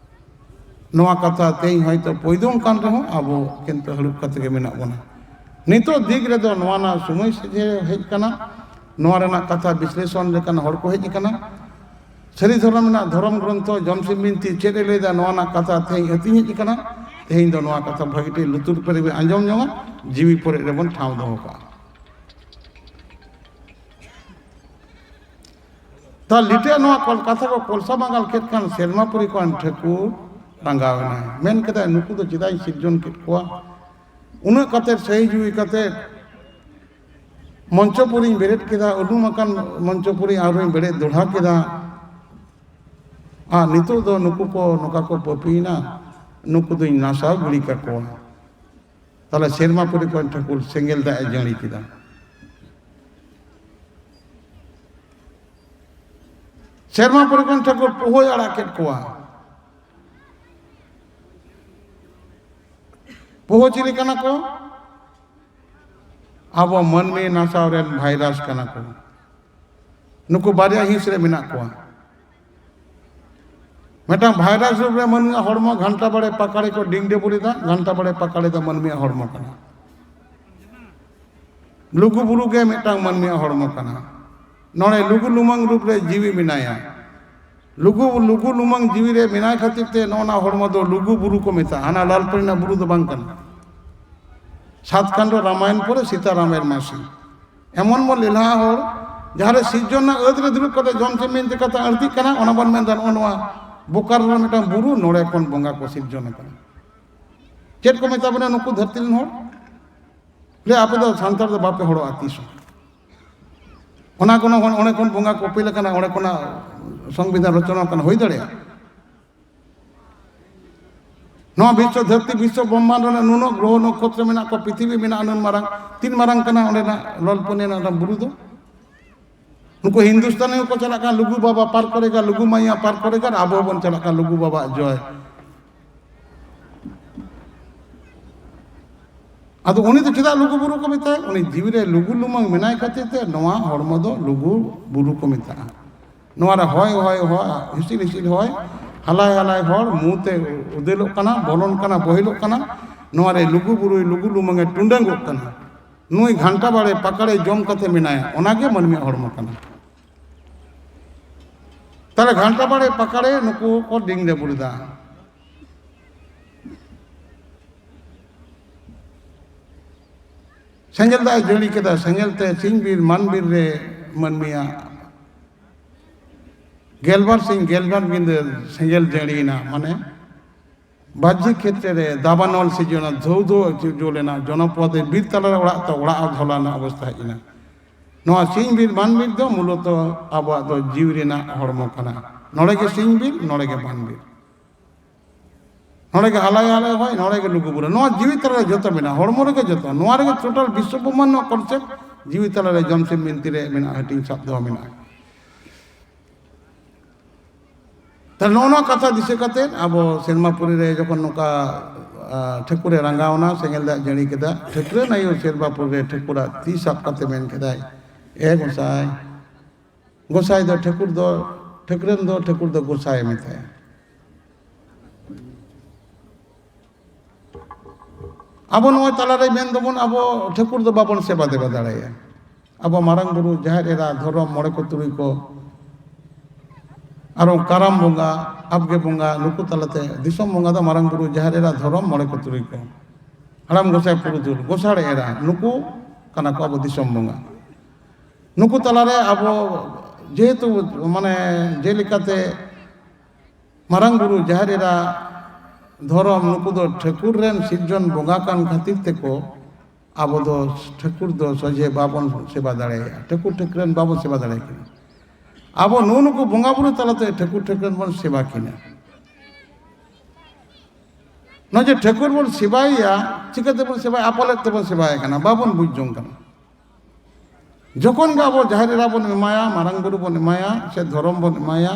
ᱱᱚᱣᱟ ᱠᱟᱛᱷᱟ ᱛᱮᱦᱮᱧ ᱦᱚᱭᱛᱳ ᱯᱚᱭᱫᱚᱝ ᱠᱟᱱ ᱨᱮᱦᱚᱸ ᱟᱵᱚ ᱠᱤᱱᱛᱩ ᱦᱟᱹᱲᱩᱵ ᱠᱟᱛᱮ ᱜᱮ ᱢᱮᱱᱟᱜ ᱵᱚᱱᱟ᱾ ᱱᱤᱛᱚᱜ ᱫᱤᱠ ᱨᱮᱫᱚ ᱱᱚᱣᱟ ᱨᱮᱱᱟᱜ ᱥᱚᱢᱚᱭ ᱥᱮᱴᱮᱨ ᱦᱮᱡ ᱟᱠᱟᱱᱟ, ᱱᱚᱣᱟ ᱨᱮᱱᱟᱜ ᱠᱟᱛᱷᱟ ᱵᱤᱥᱞᱮᱥᱚᱱ ᱞᱮᱠᱟᱱ ᱦᱚᱲ ᱠᱚ ᱦᱮᱡ ᱟᱠᱟᱱᱟ᱾ ᱥᱟᱹᱨᱤ ᱫᱷᱚᱨᱚᱢ ᱨᱮᱱᱟᱜ ᱫᱷᱚᱨᱚᱢ ᱜᱨᱚᱱᱛᱷᱚ ᱡᱚᱢᱥᱤᱢ ᱵᱤᱱᱛᱤ ᱪᱮᱫ ᱮ ᱞᱟᱹᱭᱫᱟ, ᱱᱚᱣᱟ ᱨᱮᱱᱟᱜ ᱠᱟᱛᱷᱟ ᱛᱮᱦᱮᱧ ᱟᱹᱛᱤᱧ ᱦᱮᱡ ᱟᱠᱟᱱᱟ᱾ ᱛᱮᱦᱮᱧ ᱫᱚ ᱱᱚᱣᱟ ᱠᱟᱛᱷᱟ ᱵᱷᱟᱹᱜᱤ ᱴᱷᱤᱠ ᱞᱩᱛᱩᱨ ᱯᱮᱨᱮ ᱵᱚᱱ ᱟᱸᱡᱚᱢ ᱧᱚᱜᱟ, ᱡᱤᱣᱤ ᱯᱚᱨᱮᱡ ᱨᱮᱵᱚᱱ ᱴᱷᱟᱶ ᱫᱚᱦᱚ ᱠᱟᱜᱼᱟ᱾ ᱛᱟ ᱞᱤᱴᱟᱹ ᱱᱚᱣᱟ ᱠᱚᱞ ᱠᱟᱛᱷᱟ ᱠᱚ ᱠᱚᱞᱥᱟ ᱵᱟᱝᱜᱟᱞ ᱠᱮᱫ ᱠᱷᱟᱱ ᱥᱮᱨᱢᱟ ᱯᱩᱨᱤ ᱠᱚᱣᱟᱱ ᱴᱷᱟᱹᱠᱩᱨ ᱨᱟᱸᱜᱟᱣ ᱮᱱᱟᱭ᱾ ᱢᱮᱱ ᱠᱮᱫᱟᱭ, "ᱱᱩᱠᱩ ᱫᱚ ᱪᱮᱫᱟᱜ ᱤᱧ ᱥᱤᱨᱡᱚᱱ ᱠᱮᱫ ᱠᱚᱣᱟ? ᱩᱱᱟᱹᱜ ᱠᱟᱛᱮ ᱥᱟᱹᱦᱤ ᱡᱩᱦᱤ ᱠᱟᱛᱮ ᱢᱚᱧᱪᱚᱯᱩᱨᱤᱧ ᱵᱮᱨᱮᱫ ᱠᱮᱫᱟ, ᱩᱱᱩᱢ ᱟᱠᱟᱱ ᱢᱚᱧᱪᱚᱯᱩᱨᱤ ᱟᱨᱦᱚᱸᱧ ᱵᱮᱨᱮᱫ ᱫᱚᱲᱦᱟ ᱠᱮᱫᱟ, ᱟᱨ ᱱᱤᱛᱚᱜ ᱫᱚ ᱱᱩᱠᱩ ᱠᱚ ᱱᱚᱝᱠᱟ ᱠᱚ ᱯᱟᱹᱯᱤᱭᱮᱱᱟ, ᱱᱩᱠᱩ ᱫᱚᱧ ᱱᱟᱥᱟᱣ ᱜᱤᱲᱤ ᱠᱟᱠᱚᱣᱟ᱾" ᱛᱟᱦᱞᱮ ᱥᱮᱨᱢᱟ ᱯᱩᱨᱤ ᱠᱚᱨᱮᱱ ᱴᱷᱟᱹᱠᱩᱨ ᱥᱮᱸᱜᱮᱞ ᱫᱟᱜ ᱮ ᱡᱟᱹᱲᱤ ᱠᱮᱫᱟ᱾ ᱥᱮᱨᱢᱟ ᱯᱩᱨᱤ ᱠᱚᱨᱮᱱ ᱴᱷᱟᱹᱠᱩᱨ ᱯᱳᱦᱳᱭ ᱟᱲᱟᱜ ᱠᱮᱫ ᱠᱚᱣᱟ᱾ ᱯᱳᱦᱳ ᱪᱤᱞᱤ ᱠᱟᱱᱟ ᱠᱚ? ᱟᱵᱚ ᱢᱟᱹᱱᱢᱤ ᱱᱟᱥᱟᱣ ᱨᱮᱱ ᱵᱷᱟᱭᱨᱟᱥ ᱠᱟᱱᱟ ᱠᱚ᱾ ᱱᱩᱠᱩ ᱵᱟᱨᱭᱟ ᱦᱤᱸᱥ ᱨᱮ ᱢᱮᱱᱟᱜ ᱠᱚᱣᱟ᱾ ᱢᱤᱫᱴᱟᱝ ᱵᱷᱟᱭᱨᱟᱥ ᱨᱩᱯ ᱨᱮ ᱢᱟᱹᱱᱢᱤᱭᱟᱜ ᱦᱚᱲᱢᱚ, ᱜᱷᱟᱱᱴᱟ ᱵᱟᱲᱮ ᱯᱟᱠᱟᱲᱮ ᱠᱚ ᱰᱤᱝ ᱰᱮᱵᱩᱨ ᱮᱫᱟ, ᱜᱷᱟᱱᱴᱟ ᱵᱟᱲᱮ ᱯᱟᱠᱟᱲᱮ ᱫᱚ ᱢᱟᱹᱱᱢᱤᱭᱟᱜ ᱦᱚᱲᱢᱚ ᱠᱟᱱᱟ᱾ ᱞᱩᱜᱩ ᱵᱩᱨᱩ ᱜᱮ ᱢᱤᱫᱴᱟᱝ ᱢᱟᱹᱱᱢᱤᱭᱟᱜ ᱦᱚᱲᱢᱚ ᱠᱟᱱᱟ᱾ ᱱᱚᱰᱮ ᱞᱩᱜᱩ ᱞᱩᱢᱟᱹᱝ ᱨᱩᱯ ᱨᱮ ᱡᱤᱣᱤ ᱢᱮᱱᱟᱭᱟ᱾ ᱞᱩᱜᱩ, ᱞᱩᱜᱩ ᱞᱩᱢᱟᱹᱝ ᱡᱤᱣᱤ ᱨᱮ ᱢᱮᱱᱟᱭ ᱠᱷᱟᱹᱛᱤᱨ ᱛᱮ ᱱᱚᱜᱼᱚ ᱱᱟ ᱦᱚᱲᱢᱚ ᱫᱚ ᱞᱩᱜᱩ ᱵᱩᱨᱩ ᱠᱚ ᱢᱮᱛᱟᱜᱼᱟ, ᱦᱟᱱᱟ ᱞᱟᱞᱯᱟᱹᱨᱤ ᱨᱮᱱᱟᱜ ᱵᱩᱨᱩ ᱫᱚ ᱵᱟᱝ ᱠᱟᱱᱟ᱾ ᱥᱟᱛ ᱠᱷᱟᱱᱰᱚ ᱨᱟᱢᱟᱭᱚᱱ ᱯᱚᱨᱮ ᱥᱤᱛᱟ ᱨᱟᱢᱟᱭᱚᱱ ᱢᱟᱹᱥᱤ᱾ ᱮᱢᱚᱱ ᱵᱚᱱ ᱞᱮᱞᱦᱟ ᱦᱚᱲ, ᱡᱟᱦᱟᱸ ᱨᱮ ᱥᱤᱨᱡᱚᱱ ᱨᱮᱱᱟᱜ ᱟᱹᱫ ᱨᱮ ᱫᱩᱲᱩᱵ ᱠᱟᱛᱮ ᱡᱚᱢ ᱪᱮᱫ ᱢᱮᱱᱛᱮ ᱠᱟᱛᱷᱟ ᱟᱹᱲᱛᱤᱜ ᱠᱟᱱᱟ, ᱚᱱᱟ ᱵᱚᱱ ᱢᱮᱱᱫᱟ ᱱᱚᱜᱼᱚ ᱱᱚᱣᱟ ᱵᱳᱠᱟᱨᱳ ᱨᱮ ᱢᱤᱫᱴᱟᱝ ᱵᱩᱨᱩ, ᱱᱚᱰᱮ ᱠᱷᱚᱱ ᱵᱚᱸᱜᱟ ᱠᱚ ᱥᱤᱨᱡᱚᱱ ᱟᱠᱟᱱᱟ᱾ ᱪᱮᱫ ᱠᱚ ᱢᱮᱛᱟ ᱵᱚᱱᱟ ᱱᱩᱠᱩ ᱫᱷᱟᱹᱨᱛᱤ ᱨᱮᱱ ᱦᱚᱲ? ᱞᱟᱹᱭ, ᱟᱯᱮ ᱫᱚ ᱥᱟᱱᱛᱟᱲ ᱫᱚ ᱵᱟᱯᱮ ᱦᱚᱲᱚᱜᱼᱟ ᱛᱤᱥ ᱦᱚᱸ᱾ ᱚᱱᱟ ᱠᱚ ᱚᱸᱰᱮ ᱠᱷᱚᱱ ᱵᱚᱸᱜᱟ ᱠᱚ ᱚᱯᱮᱞ ᱟᱠᱟᱱᱟ, ᱚᱸᱰᱮ ᱠᱷᱚᱱᱟᱜ ᱥᱚᱝᱵᱤᱫᱷᱟᱱ ᱨᱚᱪᱚᱱᱟ ᱟᱠᱟᱱᱟ, ᱦᱩᱭ ᱫᱟᱲᱮᱭᱟᱜᱼᱟ? ᱱᱚᱣᱟ ᱵᱤᱥᱥᱚ ᱫᱷᱟᱹᱨᱛᱤ, ᱵᱤᱥᱥᱚ ᱵᱨᱚᱦᱢᱟᱱᱰ ᱨᱮᱱᱟᱜ ᱱᱩᱱᱟᱹᱜ ᱜᱨᱚᱦᱚ ᱱᱚᱠᱷᱚᱛᱨᱚ ᱢᱮᱱᱟᱜ ᱠᱚᱣᱟ, ᱯᱨᱤᱛᱷᱤᱵᱤ ᱢᱮᱱᱟᱜᱼᱟ ᱱᱩᱱ ᱢᱟᱨᱟᱝ, ᱛᱤᱱ ᱢᱟᱨᱟᱝ ᱠᱟᱱᱟ ᱚᱸᱰᱮᱱᱟᱜ ᱞᱚᱞᱯᱚᱱᱤ ᱨᱮᱱᱟᱜ ᱵᱩᱨᱩ ᱫᱚ? ᱱᱩᱠᱩ ᱦᱤᱱᱫᱩᱥᱛᱟᱱᱤ ᱦᱚᱸᱠᱚ ᱪᱟᱞᱟᱜ ᱠᱟᱱᱟ ᱞᱩᱜᱩ ᱵᱟᱵᱟ ᱯᱟᱨᱠ ᱠᱚᱨᱮ ᱜᱟ, ᱞᱩᱜᱩ ᱢᱟᱭᱟ ᱯᱟᱨᱠ ᱠᱚᱨᱮ ᱜᱟ, ᱟᱨ ᱟᱵᱚ ᱦᱚᱸᱵᱚᱱ ᱪᱟᱞᱟᱜ ᱠᱟᱱᱟ ᱞᱩᱜᱩ ᱵᱟᱵᱟᱣᱟᱜ ᱡᱚᱭ᱾ ᱟᱫᱚ ᱩᱱᱤ ᱫᱚ ᱪᱮᱫᱟᱜ ᱞᱩᱜᱩ ᱵᱩᱨᱩ ᱠᱚ ᱢᱮᱛᱟᱭᱟ? ᱩᱱᱤ ᱡᱤᱣᱤ ᱨᱮ ᱞᱩᱜᱩ ᱞᱩᱢᱟᱹᱝ ᱢᱮᱱᱟᱭ ᱠᱷᱟᱹᱛᱤᱨ ᱛᱮ ᱱᱚᱣᱟ ᱦᱚᱲᱢᱚ ᱫᱚ ᱞᱩᱜᱩ ᱵᱩᱨᱩ ᱠᱚ ᱢᱮᱛᱟᱜᱼᱟ᱾ ᱱᱚᱣᱟ ᱨᱮ ᱦᱚᱭ, ᱦᱚᱭ, ᱦᱚᱭ, ᱦᱤᱥᱤᱫ, ᱦᱤᱥᱤᱫ ᱦᱚᱭ, ᱦᱟᱞᱟᱭ, ᱦᱟᱞᱟᱭ ᱦᱚᱲ, ᱢᱩ ᱛᱮ ᱩᱫᱮᱞᱚᱜ ᱠᱟᱱᱟ, ᱵᱚᱞᱚᱱ ᱠᱟᱱᱟ, ᱵᱚᱦᱮᱞᱚᱜ ᱠᱟᱱᱟ᱾ ᱱᱚᱣᱟ ᱨᱮ ᱞᱩᱜᱩ ᱵᱩᱨᱩᱭ ᱞᱩᱜᱩ ᱞᱩᱢᱟᱹᱝ ᱮ ᱴᱩᱸᱰᱟᱹᱝᱚᱜ ᱠᱟᱱᱟ᱾ ᱱᱩᱭ ᱜᱷᱟᱱᱴᱟ ᱵᱟᱲᱮ ᱯᱟᱠᱟᱲᱮ ᱡᱚᱢ ᱠᱟᱛᱮ ᱢᱮᱱᱟᱭᱟ, ᱚᱱᱟᱜᱮ ᱢᱟᱹᱱᱢᱤᱭᱟᱜ ᱦᱚᱲᱢᱚ ᱠᱟᱱᱟ᱾ ᱛᱟᱦᱞᱮ ᱜᱷᱟᱱᱴᱟ ᱵᱟᱲᱮ ᱯᱟᱠᱟᱲᱮ ᱱᱩᱠᱩ ᱠᱚ ᱰᱤᱝ ᱰᱟᱹᱵᱩᱨ ᱮᱫᱟ᱾ ᱥᱮᱸᱜᱮᱞ ᱫᱟᱜ ᱮ ᱡᱟᱹᱲᱤ ᱠᱮᱫᱟ, ᱥᱮᱸᱜᱮᱞ ᱛᱮ ᱥᱤᱧ ᱵᱤᱨ ᱢᱟᱱ ᱵᱤᱨ ᱨᱮ ᱢᱟᱹᱱᱢᱤᱭᱟᱜ ᱜᱮᱞᱵᱟᱨ ᱥᱤᱧ ᱜᱮᱞᱵᱟᱨ ᱧᱤᱫᱟᱹ ᱥᱮᱸᱜᱮᱞ ᱡᱟᱹᱲᱤᱭᱮᱱᱟ, ᱢᱟᱱᱮ ᱵᱟᱦᱨᱮ ᱠᱷᱮᱛᱨᱮ ᱨᱮ ᱫᱟᱵᱟᱱᱚᱞ ᱥᱤᱨᱡᱚᱱᱟ, ᱫᱷᱟᱹᱣ ᱫᱷᱟᱹᱣ ᱡᱩᱞ ᱮᱱᱟ, ᱡᱚᱱᱚᱯᱚᱫ ᱵᱤᱨ ᱛᱟᱞᱟᱨᱮ ᱚᱲᱟᱜ ᱛᱚ ᱚᱲᱟᱜ ᱦᱚᱸ ᱡᱷᱚᱞᱟ ᱨᱮᱱᱟᱜ ᱚᱵᱚᱥᱛᱷᱟ ᱦᱮᱡ ᱮᱱᱟ᱾ ᱱᱚᱣᱟ ᱥᱤᱧ ᱵᱤᱨ ᱢᱟᱱ ᱵᱤᱨ ᱫᱚ ᱢᱩᱞᱚᱛᱚ ᱟᱵᱚᱣᱟᱜ ᱫᱚ ᱡᱤᱣᱤ ᱨᱮᱱᱟᱜ ᱦᱚᱲᱢᱚ ᱠᱟᱱᱟ᱾ ᱱᱚᱰᱮ ᱜᱮ ᱥᱤᱧ ᱵᱤᱨ, ᱱᱚᱰᱮ ᱜᱮ ᱢᱟᱱ ᱵᱤᱨ᱾ ᱱᱚᱰᱮ ᱜᱮ ᱟᱞᱟᱭ ᱟᱞᱟᱭ ᱦᱚᱭ, ᱱᱚᱰᱮ ᱜᱮ ᱞᱩᱜᱩ ᱵᱩᱨᱩ᱾ ᱱᱚᱣᱟ ᱡᱤᱣᱤ ᱛᱟᱞᱟᱨᱮ ᱡᱚᱛᱚ ᱢᱮᱱᱟᱜᱼᱟ, ᱦᱚᱲᱢᱚ ᱨᱮᱜᱮ ᱡᱚᱛᱚ᱾ ᱱᱚᱣᱟ ᱨᱮᱜᱮ ᱴᱳᱴᱟᱞ ᱵᱤᱥᱥᱚ ᱵᱨᱚᱦᱢᱟᱱᱰ ᱨᱮᱱᱟᱜ ᱠᱚᱱᱥᱮᱯᱴ ᱡᱤᱣᱤ ᱛᱟᱞᱟᱨᱮ ᱡᱚᱢ ᱥᱤᱢ ᱵᱤᱱᱛᱤ ᱨᱮ ᱢᱮᱱᱟᱜᱼᱟ, ᱦᱟᱹᱴᱤᱧ ᱥᱟᱵ ᱫᱚᱦᱚ ᱢᱮᱱᱟᱜᱼᱟ᱾ ᱛᱟᱦᱞᱮ ᱱᱚᱜᱼᱚ ᱱᱚᱣᱟ ᱠᱟᱛᱷᱟ ᱫᱤᱥᱟᱹ ᱠᱟᱛᱮ ᱟᱵᱚ ᱥᱮᱨᱢᱟ ᱯᱩᱨᱤ ᱨᱮ ᱡᱚᱠᱷᱚᱱ ᱱᱚᱝᱠᱟ, ᱟ, ᱴᱷᱟᱹᱠᱩᱨᱮ ᱨᱟᱸᱜᱟᱣᱱᱟ, ᱥᱮᱸᱜᱮᱞ ᱫᱟᱜ ᱡᱟᱹᱲᱤ ᱠᱮᱫᱟ, ᱴᱷᱟᱹᱠᱨᱟᱹᱱ ᱟᱭᱳ ᱥᱮᱨᱢᱟ ᱯᱩᱨᱤ ᱨᱮ ᱴᱷᱟᱹᱠᱩᱨᱟᱜ ᱛᱤ ᱥᱟᱵ ᱠᱟᱛᱮ ᱢᱮᱱ ᱠᱮᱫᱟᱭ, "ᱮ ᱜᱚᱸᱥᱟᱭ, ᱜᱚᱸᱥᱟᱭ ᱫᱚ ᱴᱷᱟᱹᱠᱩᱨ ᱫᱚ, ᱴᱷᱟᱹᱠᱨᱟᱹᱱ ᱫᱚ ᱴᱷᱟᱹᱠᱩᱨ ᱫᱚ ᱜᱚᱸᱥᱟᱭ ᱢᱮᱛᱟᱭᱟ᱾" ᱟᱵᱚ ᱱᱚᱣᱟ ᱛᱟᱞᱟᱨᱮ ᱢᱮᱱ ᱫᱚᱵᱚᱱ ᱟᱵᱚ ᱴᱷᱟᱹᱠᱩᱨ ᱫᱚ ᱵᱟᱵᱚᱱ ᱥᱮᱵᱟ ᱫᱮᱵᱟ ᱫᱟᱲᱮᱭᱟᱭᱟ᱾ ᱟᱵᱚ ᱢᱟᱨᱟᱝ ᱵᱩᱨᱩ, ᱡᱟᱦᱮᱨ ᱮᱨᱟ, ᱫᱷᱚᱨᱚᱢ, ᱢᱚᱬᱮ ᱠᱚ ᱛᱩᱨᱩᱭ ᱠᱚ, ᱟᱨᱚ ᱠᱟᱨᱟᱢ ᱵᱚᱸᱜᱟ, ᱟᱵᱜᱮ ᱵᱚᱸᱜᱟ, ᱱᱩᱠᱩ ᱛᱟᱞᱟᱛᱮ ᱫᱤᱥᱚᱢ ᱵᱚᱸᱜᱟ ᱫᱚ ᱢᱟᱨᱟᱝ ᱵᱩᱨᱩ, ᱡᱟᱦᱮᱨ ᱮᱨᱟ, ᱫᱷᱚᱨᱚᱢ, ᱢᱚᱬᱮ ᱠᱚ ᱛᱩᱨᱩᱭ ᱠᱚ, ᱦᱟᱲᱟᱢ ᱜᱚᱸᱥᱟᱭ ᱯᱩᱨᱩᱫᱷᱩᱞ, ᱜᱚᱥᱟᱲᱮ ᱮᱨᱟ, ᱱᱩᱠᱩ ᱠᱟᱱᱟ ᱠᱚ ᱟᱵᱚ ᱫᱤᱥᱚᱢ ᱵᱚᱸᱜᱟ᱾ ᱱᱩᱠᱩ ᱛᱟᱞᱟᱨᱮ ᱟᱵᱚ ᱡᱮᱦᱮᱛᱩ ᱢᱟᱱᱮ ᱡᱮᱞᱮᱠᱟᱛᱮ ᱢᱟᱨᱟᱝ ᱵᱩᱨᱩ, ᱡᱟᱦᱮᱨ ᱮᱨᱟ, ᱫᱷᱚᱨᱚᱢ, ᱱᱩᱠᱩ ᱫᱚ ᱴᱷᱟᱹᱠᱩᱨ ᱨᱮᱱ ᱥᱤᱨᱡᱚᱱ ᱵᱚᱸᱜᱟ ᱠᱟᱱ ᱠᱷᱟᱹᱛᱤᱨ ᱛᱮᱠᱚ ᱟᱵᱚ ᱫᱚ ᱴᱷᱟᱹᱠᱩᱨ ᱫᱚ ᱥᱚᱡᱷᱮ ᱵᱟᱵᱚᱱ ᱥᱮᱵᱟ ᱫᱟᱲᱮᱭᱟᱜᱼᱟ, ᱴᱷᱟᱹᱠᱩᱨ ᱴᱷᱟᱹᱠᱨᱟᱹᱱ ᱵᱟᱵᱚᱱ ᱥᱮᱵᱟ ᱫᱟᱲᱮᱭᱟᱠᱤᱱᱟ᱾ ᱟᱵᱚ ᱱᱩᱜᱼᱩ ᱱᱩᱠᱩ ᱵᱚᱸᱜᱟ ᱵᱩᱨᱩ ᱛᱟᱞᱟᱛᱮ ᱴᱷᱟᱹᱠᱩᱨ ᱴᱷᱟᱹᱠᱨᱟᱹᱱ ᱵᱚᱱ ᱥᱮᱵᱟ ᱠᱤᱱᱟ᱾ ᱱᱚᱜᱼᱚᱭ ᱡᱮ ᱴᱷᱟᱹᱠᱩᱨ ᱵᱚᱱ ᱥᱮᱵᱟᱭᱮᱭᱟ, ᱪᱤᱠᱟᱹ ᱛᱮᱵᱚᱱ ᱥᱮᱵᱟᱭᱟ? ᱟᱯᱟᱞᱮᱫ ᱛᱮᱵᱚᱱ ᱥᱮᱵᱟᱭᱮ ᱠᱟᱱᱟ, ᱵᱟᱵᱚᱱ ᱵᱩᱡᱽ ᱡᱚᱝ ᱠᱟᱱᱟ᱾ ᱡᱚᱠᱷᱚᱱ ᱜᱮ ᱟᱵᱚ ᱡᱟᱦᱮᱨ ᱮᱨᱟ ᱵᱚᱱ ᱮᱢᱟᱭᱟ, ᱢᱟᱨᱟᱝ ᱵᱩᱨᱩ ᱵᱚᱱ ᱮᱢᱟᱭᱟ, ᱥᱮ ᱫᱷᱚᱨᱚᱢ ᱵᱚᱱ ᱮᱢᱟᱭᱟ,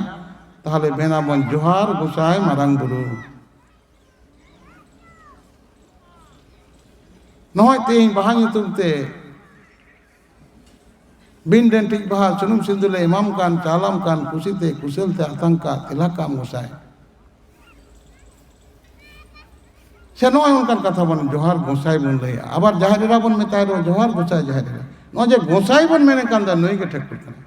ᱛᱟᱦᱞᱮ ᱢᱮᱱᱟᱵᱚᱱ, "ᱡᱚᱦᱟᱨ ᱜᱚᱸᱥᱟᱭ ᱢᱟᱨᱟᱝ ᱵᱩᱨᱩ, ᱱᱚᱜᱼᱚᱭ ᱛᱮᱦᱮᱧ ᱵᱟᱦᱟ ᱧᱩᱛᱩᱢ ᱛᱮ ᱵᱤᱱ ᱰᱟᱹᱱᱴᱤᱡ ᱵᱟᱦᱟ ᱥᱩᱱᱩᱢ ᱥᱤᱸᱫᱩᱨ ᱞᱮ ᱮᱢᱟᱢ ᱠᱟᱱ, ᱪᱟᱞᱟᱢ ᱠᱟᱱ, ᱠᱩᱥᱤᱛᱮ ᱠᱩᱥᱟᱹᱞ ᱛᱮ ᱟᱛᱟᱝ ᱠᱟᱜ, ᱛᱮᱞᱟ ᱠᱟᱜ ᱟᱢ ᱜᱚᱸᱥᱟᱭ᱾" ᱥᱮ ᱱᱚᱜᱼᱚᱭ ᱚᱱᱠᱟᱱ ᱠᱟᱛᱷᱟ ᱵᱚᱱ, "ᱡᱚᱦᱟᱨ ᱜᱚᱸᱥᱟᱭ" ᱵᱚᱱ ᱞᱟᱹᱭᱟ, ᱟᱵᱟᱨ ᱡᱟᱦᱮᱨ ᱮᱨᱟ ᱵᱚᱱ ᱢᱮᱛᱟᱭ ᱨᱮᱦᱚᱸ, "ᱡᱚᱦᱟᱨ ᱜᱚᱸᱥᱟᱭ ᱡᱟᱦᱮᱨ ᱮᱨᱟ", ᱱᱚᱜᱼᱚᱭ ᱡᱮ ᱜᱚᱸᱥᱟᱭ ᱵᱚᱱ ᱢᱮᱱᱮ ᱠᱟᱱ ᱫᱚ, ᱱᱩᱭ ᱜᱮ ᱴᱷᱟᱹᱠᱩᱨ ᱠᱟᱱᱟᱭ᱾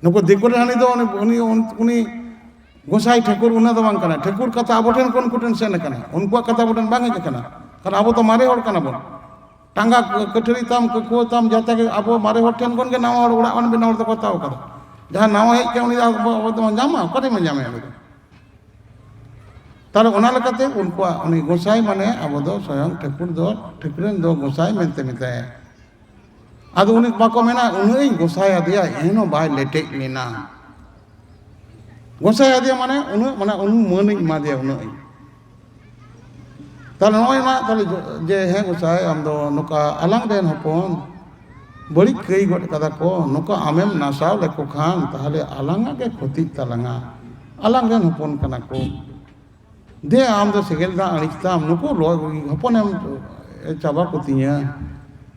ᱱᱩᱠᱩ ᱫᱤᱠᱩ ᱨᱮᱱ ᱦᱟᱹᱱᱤ ᱫᱚ ᱩᱱᱤ, ᱩᱱᱤ, ᱩᱱᱤ ᱜᱚᱸᱥᱟᱭ ᱴᱷᱟᱹᱠᱩᱨ ᱩᱱᱟᱹ ᱫᱚ ᱵᱟᱝ ᱠᱟᱱᱟ᱾ ᱴᱷᱟᱹᱠᱩᱨ ᱠᱟᱛᱷᱟ ᱟᱵᱚ ᱴᱷᱮᱱ ᱠᱷᱚᱱ ᱩᱱᱠᱩ ᱴᱷᱮᱱ ᱥᱮᱱ ᱟᱠᱟᱱᱟ, ᱩᱱᱠᱩᱣᱟᱜ ᱠᱟᱛᱷᱟ ᱟᱵᱚ ᱴᱷᱮᱱ ᱵᱟᱝ ᱦᱮᱡ ᱟᱠᱟᱱᱟ᱾ ᱠᱟᱨᱚᱱ ᱟᱵᱚ ᱫᱚ ᱢᱟᱨᱮ ᱦᱚᱲ ᱠᱟᱱᱟ ᱵᱚᱱ᱾ ᱴᱟᱸᱜᱟ ᱠᱟᱹᱴᱷᱟᱹᱨᱤ ᱛᱟᱢ, ᱠᱟᱹᱠᱷᱩᱣᱟᱹ ᱛᱟᱢ, ᱡᱟᱦᱟᱸ ᱜᱮ ᱟᱵᱚ ᱢᱟᱨᱮ ᱦᱚᱲ ᱴᱷᱮᱱ ᱠᱷᱚᱱ ᱜᱮ ᱱᱟᱣᱟ ᱦᱚᱲ, ᱚᱲᱟᱜ ᱵᱚᱱ ᱵᱮᱱᱟᱣ ᱦᱚᱲ ᱫᱚᱠᱚ ᱦᱟᱛᱟᱣ ᱟᱠᱟᱫᱟ᱾ ᱡᱟᱦᱟᱸ ᱱᱟᱣᱟ ᱦᱮᱡ ᱠᱟᱱᱟ, ᱩᱱᱤ ᱫᱚ ᱟᱵᱚ, ᱟᱵᱚ ᱫᱚᱵᱚᱱ ᱧᱟᱢᱟ, ᱚᱠᱟ ᱨᱮᱵᱚᱱ ᱧᱟᱢᱟ ᱩᱱᱤ ᱫᱚ? ᱛᱟᱦᱞᱮ ᱚᱱᱟ ᱞᱮᱠᱟᱛᱮ ᱩᱱᱠᱩᱣᱟᱜ ᱩᱱᱤ ᱜᱚᱸᱥᱟᱭ ᱢᱟᱱᱮ ᱟᱵᱚ ᱫᱚ ᱥᱚᱭᱚᱝ ᱴᱷᱟᱹᱠᱩᱨ ᱫᱚ, ᱴᱷᱟᱹᱠᱨᱟᱹᱱ ᱫᱚ ᱜᱚᱸᱥᱟᱭ ᱢᱮᱱᱛᱮ ᱢᱮᱛᱟᱭᱟ᱾ ᱟᱫᱚ ᱩᱱᱤ ᱵᱟᱠᱚ ᱢᱮᱱᱟ, "ᱩᱱᱟᱹᱜ ᱤᱧ ᱜᱚᱸᱥᱟᱭ ᱟᱫᱮᱭᱟ, ᱮᱱᱦᱚᱸ ᱵᱟᱭ ᱞᱮᱴᱮᱡ ᱞᱮᱱᱟ᱾" ᱜᱚᱸᱥᱟᱭ ᱟᱫᱮᱭᱟ ᱢᱟᱱᱮ ᱩᱱᱟᱹᱜ, ᱢᱟᱱᱮ ᱩᱱᱟᱹᱜ ᱢᱟᱹᱱ ᱤᱧ ᱮᱢᱟ ᱫᱮᱭᱟ, ᱩᱱᱟᱹᱜ ᱤᱧ᱾ ᱛᱟᱦᱞᱮ ᱱᱚᱜᱼᱚᱭ ᱱᱟ, ᱛᱟᱦᱞᱮ ᱡᱮ, ᱦᱮᱸ ᱜᱚᱸᱥᱟᱭ, ᱟᱢ ᱫᱚ ᱱᱚᱝᱠᱟ ᱟᱞᱟᱝ ᱨᱮᱱ ᱦᱚᱯᱚᱱ ᱵᱟᱹᱲᱤᱡ ᱠᱟᱹᱭ ᱜᱚᱫ ᱠᱟᱫᱟ ᱠᱚ, ᱱᱚᱝᱠᱟ ᱟᱢᱮᱢ ᱱᱟᱥᱟᱣ ᱞᱮᱠᱚ ᱠᱷᱟᱱ ᱛᱟᱦᱞᱮ ᱟᱞᱟᱝᱟᱜ ᱜᱮ ᱠᱷᱚᱛᱤᱜ ᱛᱟᱞᱟᱝᱟ, ᱟᱞᱟᱝ ᱨᱮᱱ ᱦᱚᱯᱚᱱ ᱠᱟᱱᱟ ᱠᱚ᱾ ᱫᱮ, ᱟᱢ ᱫᱚ ᱥᱮᱸᱜᱮᱞ ᱫᱟᱜ ᱟᱹᱲᱤᱥ ᱛᱟᱢ, ᱱᱩᱠᱩ ᱞᱚ-, ᱦᱚᱯᱚᱱᱮᱢ ᱪᱟᱵᱟ ᱠᱚ ᱛᱤᱧᱟᱹ᱾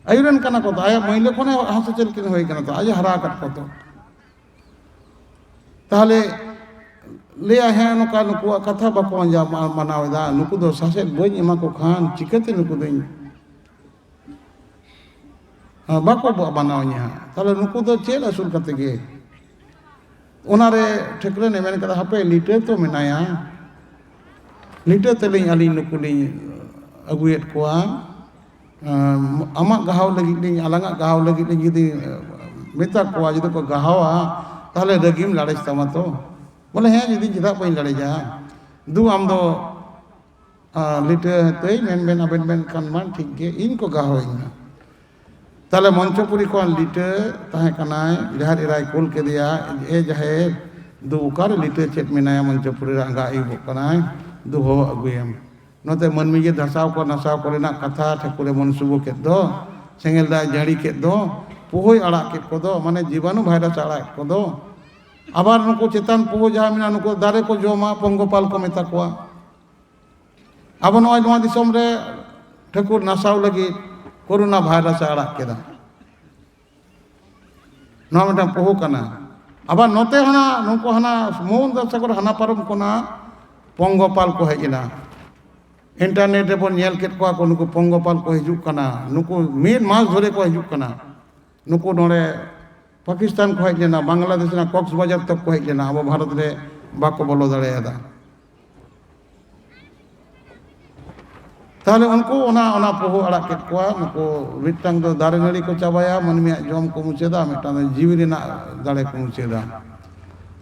ᱟᱭᱩᱨᱮᱱ ᱠᱟᱱᱟ ᱠᱚ ᱛᱚ, ᱟᱭᱟᱜ ᱢᱟᱹᱭᱞᱟᱹ ᱠᱷᱚᱱᱮ ᱦᱟᱸᱥ ᱦᱟᱹᱥᱤᱞ ᱠᱤᱱ ᱦᱩᱭ ᱠᱟᱱᱟ ᱛᱚ, ᱟᱡ ᱮ ᱦᱟᱨᱟ ᱟᱠᱟᱫ ᱠᱚᱣᱟ ᱛᱚ᱾ ᱛᱟᱦᱞᱮ ᱞᱟᱹᱭᱟ, ᱦᱮᱸ, ᱱᱚᱝᱠᱟ ᱱᱩᱠᱩᱣᱟᱜ ᱠᱟᱛᱷᱟ ᱵᱟᱠᱚ ᱟᱸᱡᱚᱢ, ᱢᱟᱱᱟᱣ ᱮᱫᱟ, ᱱᱩᱠᱩ ᱫᱚ ᱥᱟᱥᱮᱛ ᱵᱟᱹᱧ ᱮᱢᱟ ᱠᱚ ᱠᱷᱟᱱ ᱪᱤᱠᱟᱹᱛᱮ ᱱᱩᱠᱩ ᱫᱚᱧ ᱵᱟᱠᱚ ᱵᱟᱱᱟᱣᱤᱧᱟ ᱦᱟᱸᱜ᱾ ᱛᱟᱦᱚᱞᱮ ᱱᱩᱠᱩ ᱫᱚ ᱪᱮᱫ ᱟᱹᱥᱩᱞ ᱠᱟᱛᱮ ᱜᱮ? ᱚᱱᱟᱨᱮ ᱴᱷᱟᱹᱠᱨᱟᱹᱱᱮ ᱢᱮᱱ ᱠᱟᱫᱟ, ᱦᱟᱯᱮ, ᱞᱤᱴᱟᱹ ᱛᱚ ᱢᱮᱱᱟᱭᱟ, ᱞᱤᱴᱟᱹ ᱛᱮᱞᱤᱧ ᱟᱹᱞᱤᱧ ᱱᱩᱠᱩ ᱞᱤᱧ ᱟᱹᱜᱩᱭᱮᱫ ᱠᱚᱣᱟ᱾ ᱟᱢᱟᱜ ᱜᱟᱦᱟᱣ ᱞᱟᱹᱜᱤᱫ ᱞᱤᱧ, ᱟᱞᱟᱝᱟᱜ ᱜᱟᱦᱟᱣ ᱞᱟᱹᱜᱤᱫ ᱞᱤᱧ ᱡᱩᱫᱤ ᱢᱮᱛᱟ ᱠᱚᱣᱟ, ᱡᱩᱫᱤ ᱠᱚ ᱜᱟᱦᱟᱣᱟ, ᱛᱟᱦᱚᱞᱮ ᱨᱟᱹᱜᱤᱢ ᱞᱟᱲᱮᱡ ᱛᱟᱢᱟ ᱛᱚ᱾ ᱵᱚᱞᱮ, ᱦᱮᱸ, ᱡᱩᱫᱤ ᱪᱮᱫᱟᱜ ᱵᱟᱹᱧ ᱞᱟᱲᱮᱡᱟ? ᱫᱩ ᱟᱢ ᱫᱚ ᱟᱨ ᱞᱤᱴᱟᱹ ᱦᱟᱹᱛᱟᱹᱭ ᱢᱮᱱ ᱵᱮᱱ, ᱟᱵᱮᱱ ᱵᱮᱱ ᱠᱷᱟᱱ ᱢᱟ ᱴᱷᱤᱠ ᱜᱮ, ᱤᱧ ᱠᱚ ᱜᱟᱦᱚ ᱤᱧᱟ᱾ ᱛᱟᱦᱞᱮ ᱢᱚᱧᱪᱚᱯᱩᱨᱤ ᱠᱷᱚᱱ ᱞᱤᱴᱟᱹ ᱛᱟᱦᱮᱸ ᱠᱟᱱᱟᱭ, ᱡᱟᱦᱮᱨ ᱮᱨᱟᱭ ᱠᱩᱞ ᱠᱮᱫᱮᱭᱟ, "ᱮ ᱡᱟᱦᱮᱨ, ᱫᱩ ᱚᱠᱟᱨᱮ ᱞᱤᱴᱟᱹ ᱪᱮᱫ ᱢᱮᱱᱟᱭᱟ ᱢᱚᱧᱪᱚᱯᱩᱨᱤ ᱨᱮ, ᱟᱸᱜᱟ ᱟᱹᱭᱩᱵᱚᱜ ᱠᱟᱱᱟᱭ, ᱫᱩ ᱦᱚᱦᱚ ᱟᱹᱜᱩᱭᱮᱢ᱾" ᱱᱚᱛᱮ ᱢᱟᱹᱱᱢᱤ ᱡᱮ ᱫᱷᱟᱥᱟᱣ ᱠᱚ ᱱᱟᱥᱟᱣ ᱠᱚᱨᱮᱱᱟᱜ ᱠᱟᱛᱷᱟ ᱴᱷᱟᱹᱠᱩᱨᱮ ᱢᱚᱱᱥᱩᱵ ᱠᱮᱫ ᱫᱚ, ᱥᱮᱸᱜᱮᱞ ᱫᱟᱜ ᱡᱟᱹᱲᱤ ᱠᱮᱫ ᱫᱚ, ᱯᱩᱦᱩᱭ ᱟᱲᱟᱜ ᱠᱮᱫ ᱠᱚᱫᱚ, ᱢᱟᱱᱮ ᱡᱤᱵᱟᱱᱩ ᱵᱷᱟᱭᱨᱟᱥ ᱟᱲᱟᱜ ᱠᱮᱫ ᱠᱚᱫᱚ, ᱟᱵᱟᱨ ᱱᱩᱠᱩ ᱪᱮᱛᱟᱱ ᱯᱩᱦᱩ ᱡᱟᱦᱟᱸ ᱢᱮᱱᱟᱜᱼᱟ, ᱱᱩᱠᱩ ᱫᱟᱨᱮ ᱠᱚ ᱡᱚᱢᱟ, ᱯᱚᱝᱜᱚᱯᱟᱞ ᱠᱚ ᱢᱮᱛᱟ ᱠᱚᱣᱟ᱾ ᱟᱵᱚ ᱱᱚᱜᱼᱚᱭ ᱱᱚᱣᱟ ᱫᱤᱥᱚᱢ ᱨᱮ ᱴᱷᱟᱹᱠᱩᱨ ᱱᱟᱥᱟᱣ ᱞᱟᱹᱜᱤᱫ ᱠᱳᱨᱳᱱᱟ ᱵᱷᱟᱭᱨᱟᱥ ᱮ ᱟᱲᱟᱜ ᱠᱮᱫᱟ᱾ ᱱᱚᱣᱟ ᱢᱤᱫᱴᱟᱝ ᱯᱚᱦᱚ ᱠᱟᱱᱟ᱾ ᱟᱵᱟᱨ ᱱᱚᱛᱮ ᱦᱟᱱᱟ, ᱱᱩᱠᱩ ᱦᱟᱱᱟ ᱢᱳᱦᱚᱱ ᱫᱟᱥ ᱥᱟᱜᱚᱨ ᱦᱟᱱᱟ ᱯᱟᱨᱚᱢ ᱠᱷᱚᱱᱟᱜ ᱯᱚᱝᱜᱚᱯᱟᱞ ᱠᱚ ᱦᱮᱡ ᱮᱱᱟ᱾ ᱤᱱᱴᱟᱨᱱᱮᱴ ᱨᱮᱵᱚᱱ ᱧᱮᱞ ᱠᱮᱫ ᱠᱚᱣᱟ ᱠᱚ, ᱱᱩᱠᱩ ᱯᱚᱝᱜᱚᱯᱟᱞ ᱠᱚ ᱦᱤᱡᱩᱜ ᱠᱟᱱᱟ, ᱱᱩᱠᱩ ᱢᱤᱫ ᱢᱟᱥ ᱫᱷᱚᱨᱮ ᱠᱚ ᱦᱤᱡᱩᱜ ᱠᱟᱱᱟ᱾ ᱱᱩᱠᱩ ᱱᱚᱰᱮ ᱯᱟᱠᱤᱥᱛᱟᱱ ᱠᱚ ᱦᱮᱡ ᱞᱮᱱᱟ, ᱵᱟᱝᱞᱟᱫᱮᱥ ᱨᱮᱱᱟᱜ ᱠᱚᱠᱥ ᱵᱟᱡᱟᱨ ᱛᱚᱠ ᱠᱚ ᱦᱮᱡ ᱞᱮᱱᱟ, ᱟᱵᱚ ᱵᱷᱟᱨᱚᱛ ᱨᱮ ᱵᱟᱠᱚ ᱵᱚᱞᱚ ᱫᱟᱲᱮᱭᱟᱫᱟ᱾ ᱛᱟᱦᱞᱮ ᱩᱱᱠᱩ ᱚᱱᱟ, ᱚᱱᱟ ᱯᱚᱦᱚ ᱟᱲᱟᱜ ᱠᱮᱫ ᱠᱚᱣᱟ᱾ ᱱᱩᱠᱩ ᱢᱤᱫᱴᱟᱝ ᱫᱚ ᱫᱟᱨᱮ ᱱᱟᱹᱲᱤ ᱠᱚ ᱪᱟᱵᱟᱭᱟ, ᱢᱟᱹᱱᱢᱤᱭᱟᱜ ᱡᱚᱢ ᱠᱚ ᱢᱩᱪᱟᱹᱫᱟ, ᱢᱤᱫᱴᱟᱝ ᱫᱚ ᱡᱤᱣᱤ ᱨᱮᱱᱟᱜ ᱫᱟᱲᱮ ᱠᱚ ᱢᱩᱪᱟᱹᱫᱟ᱾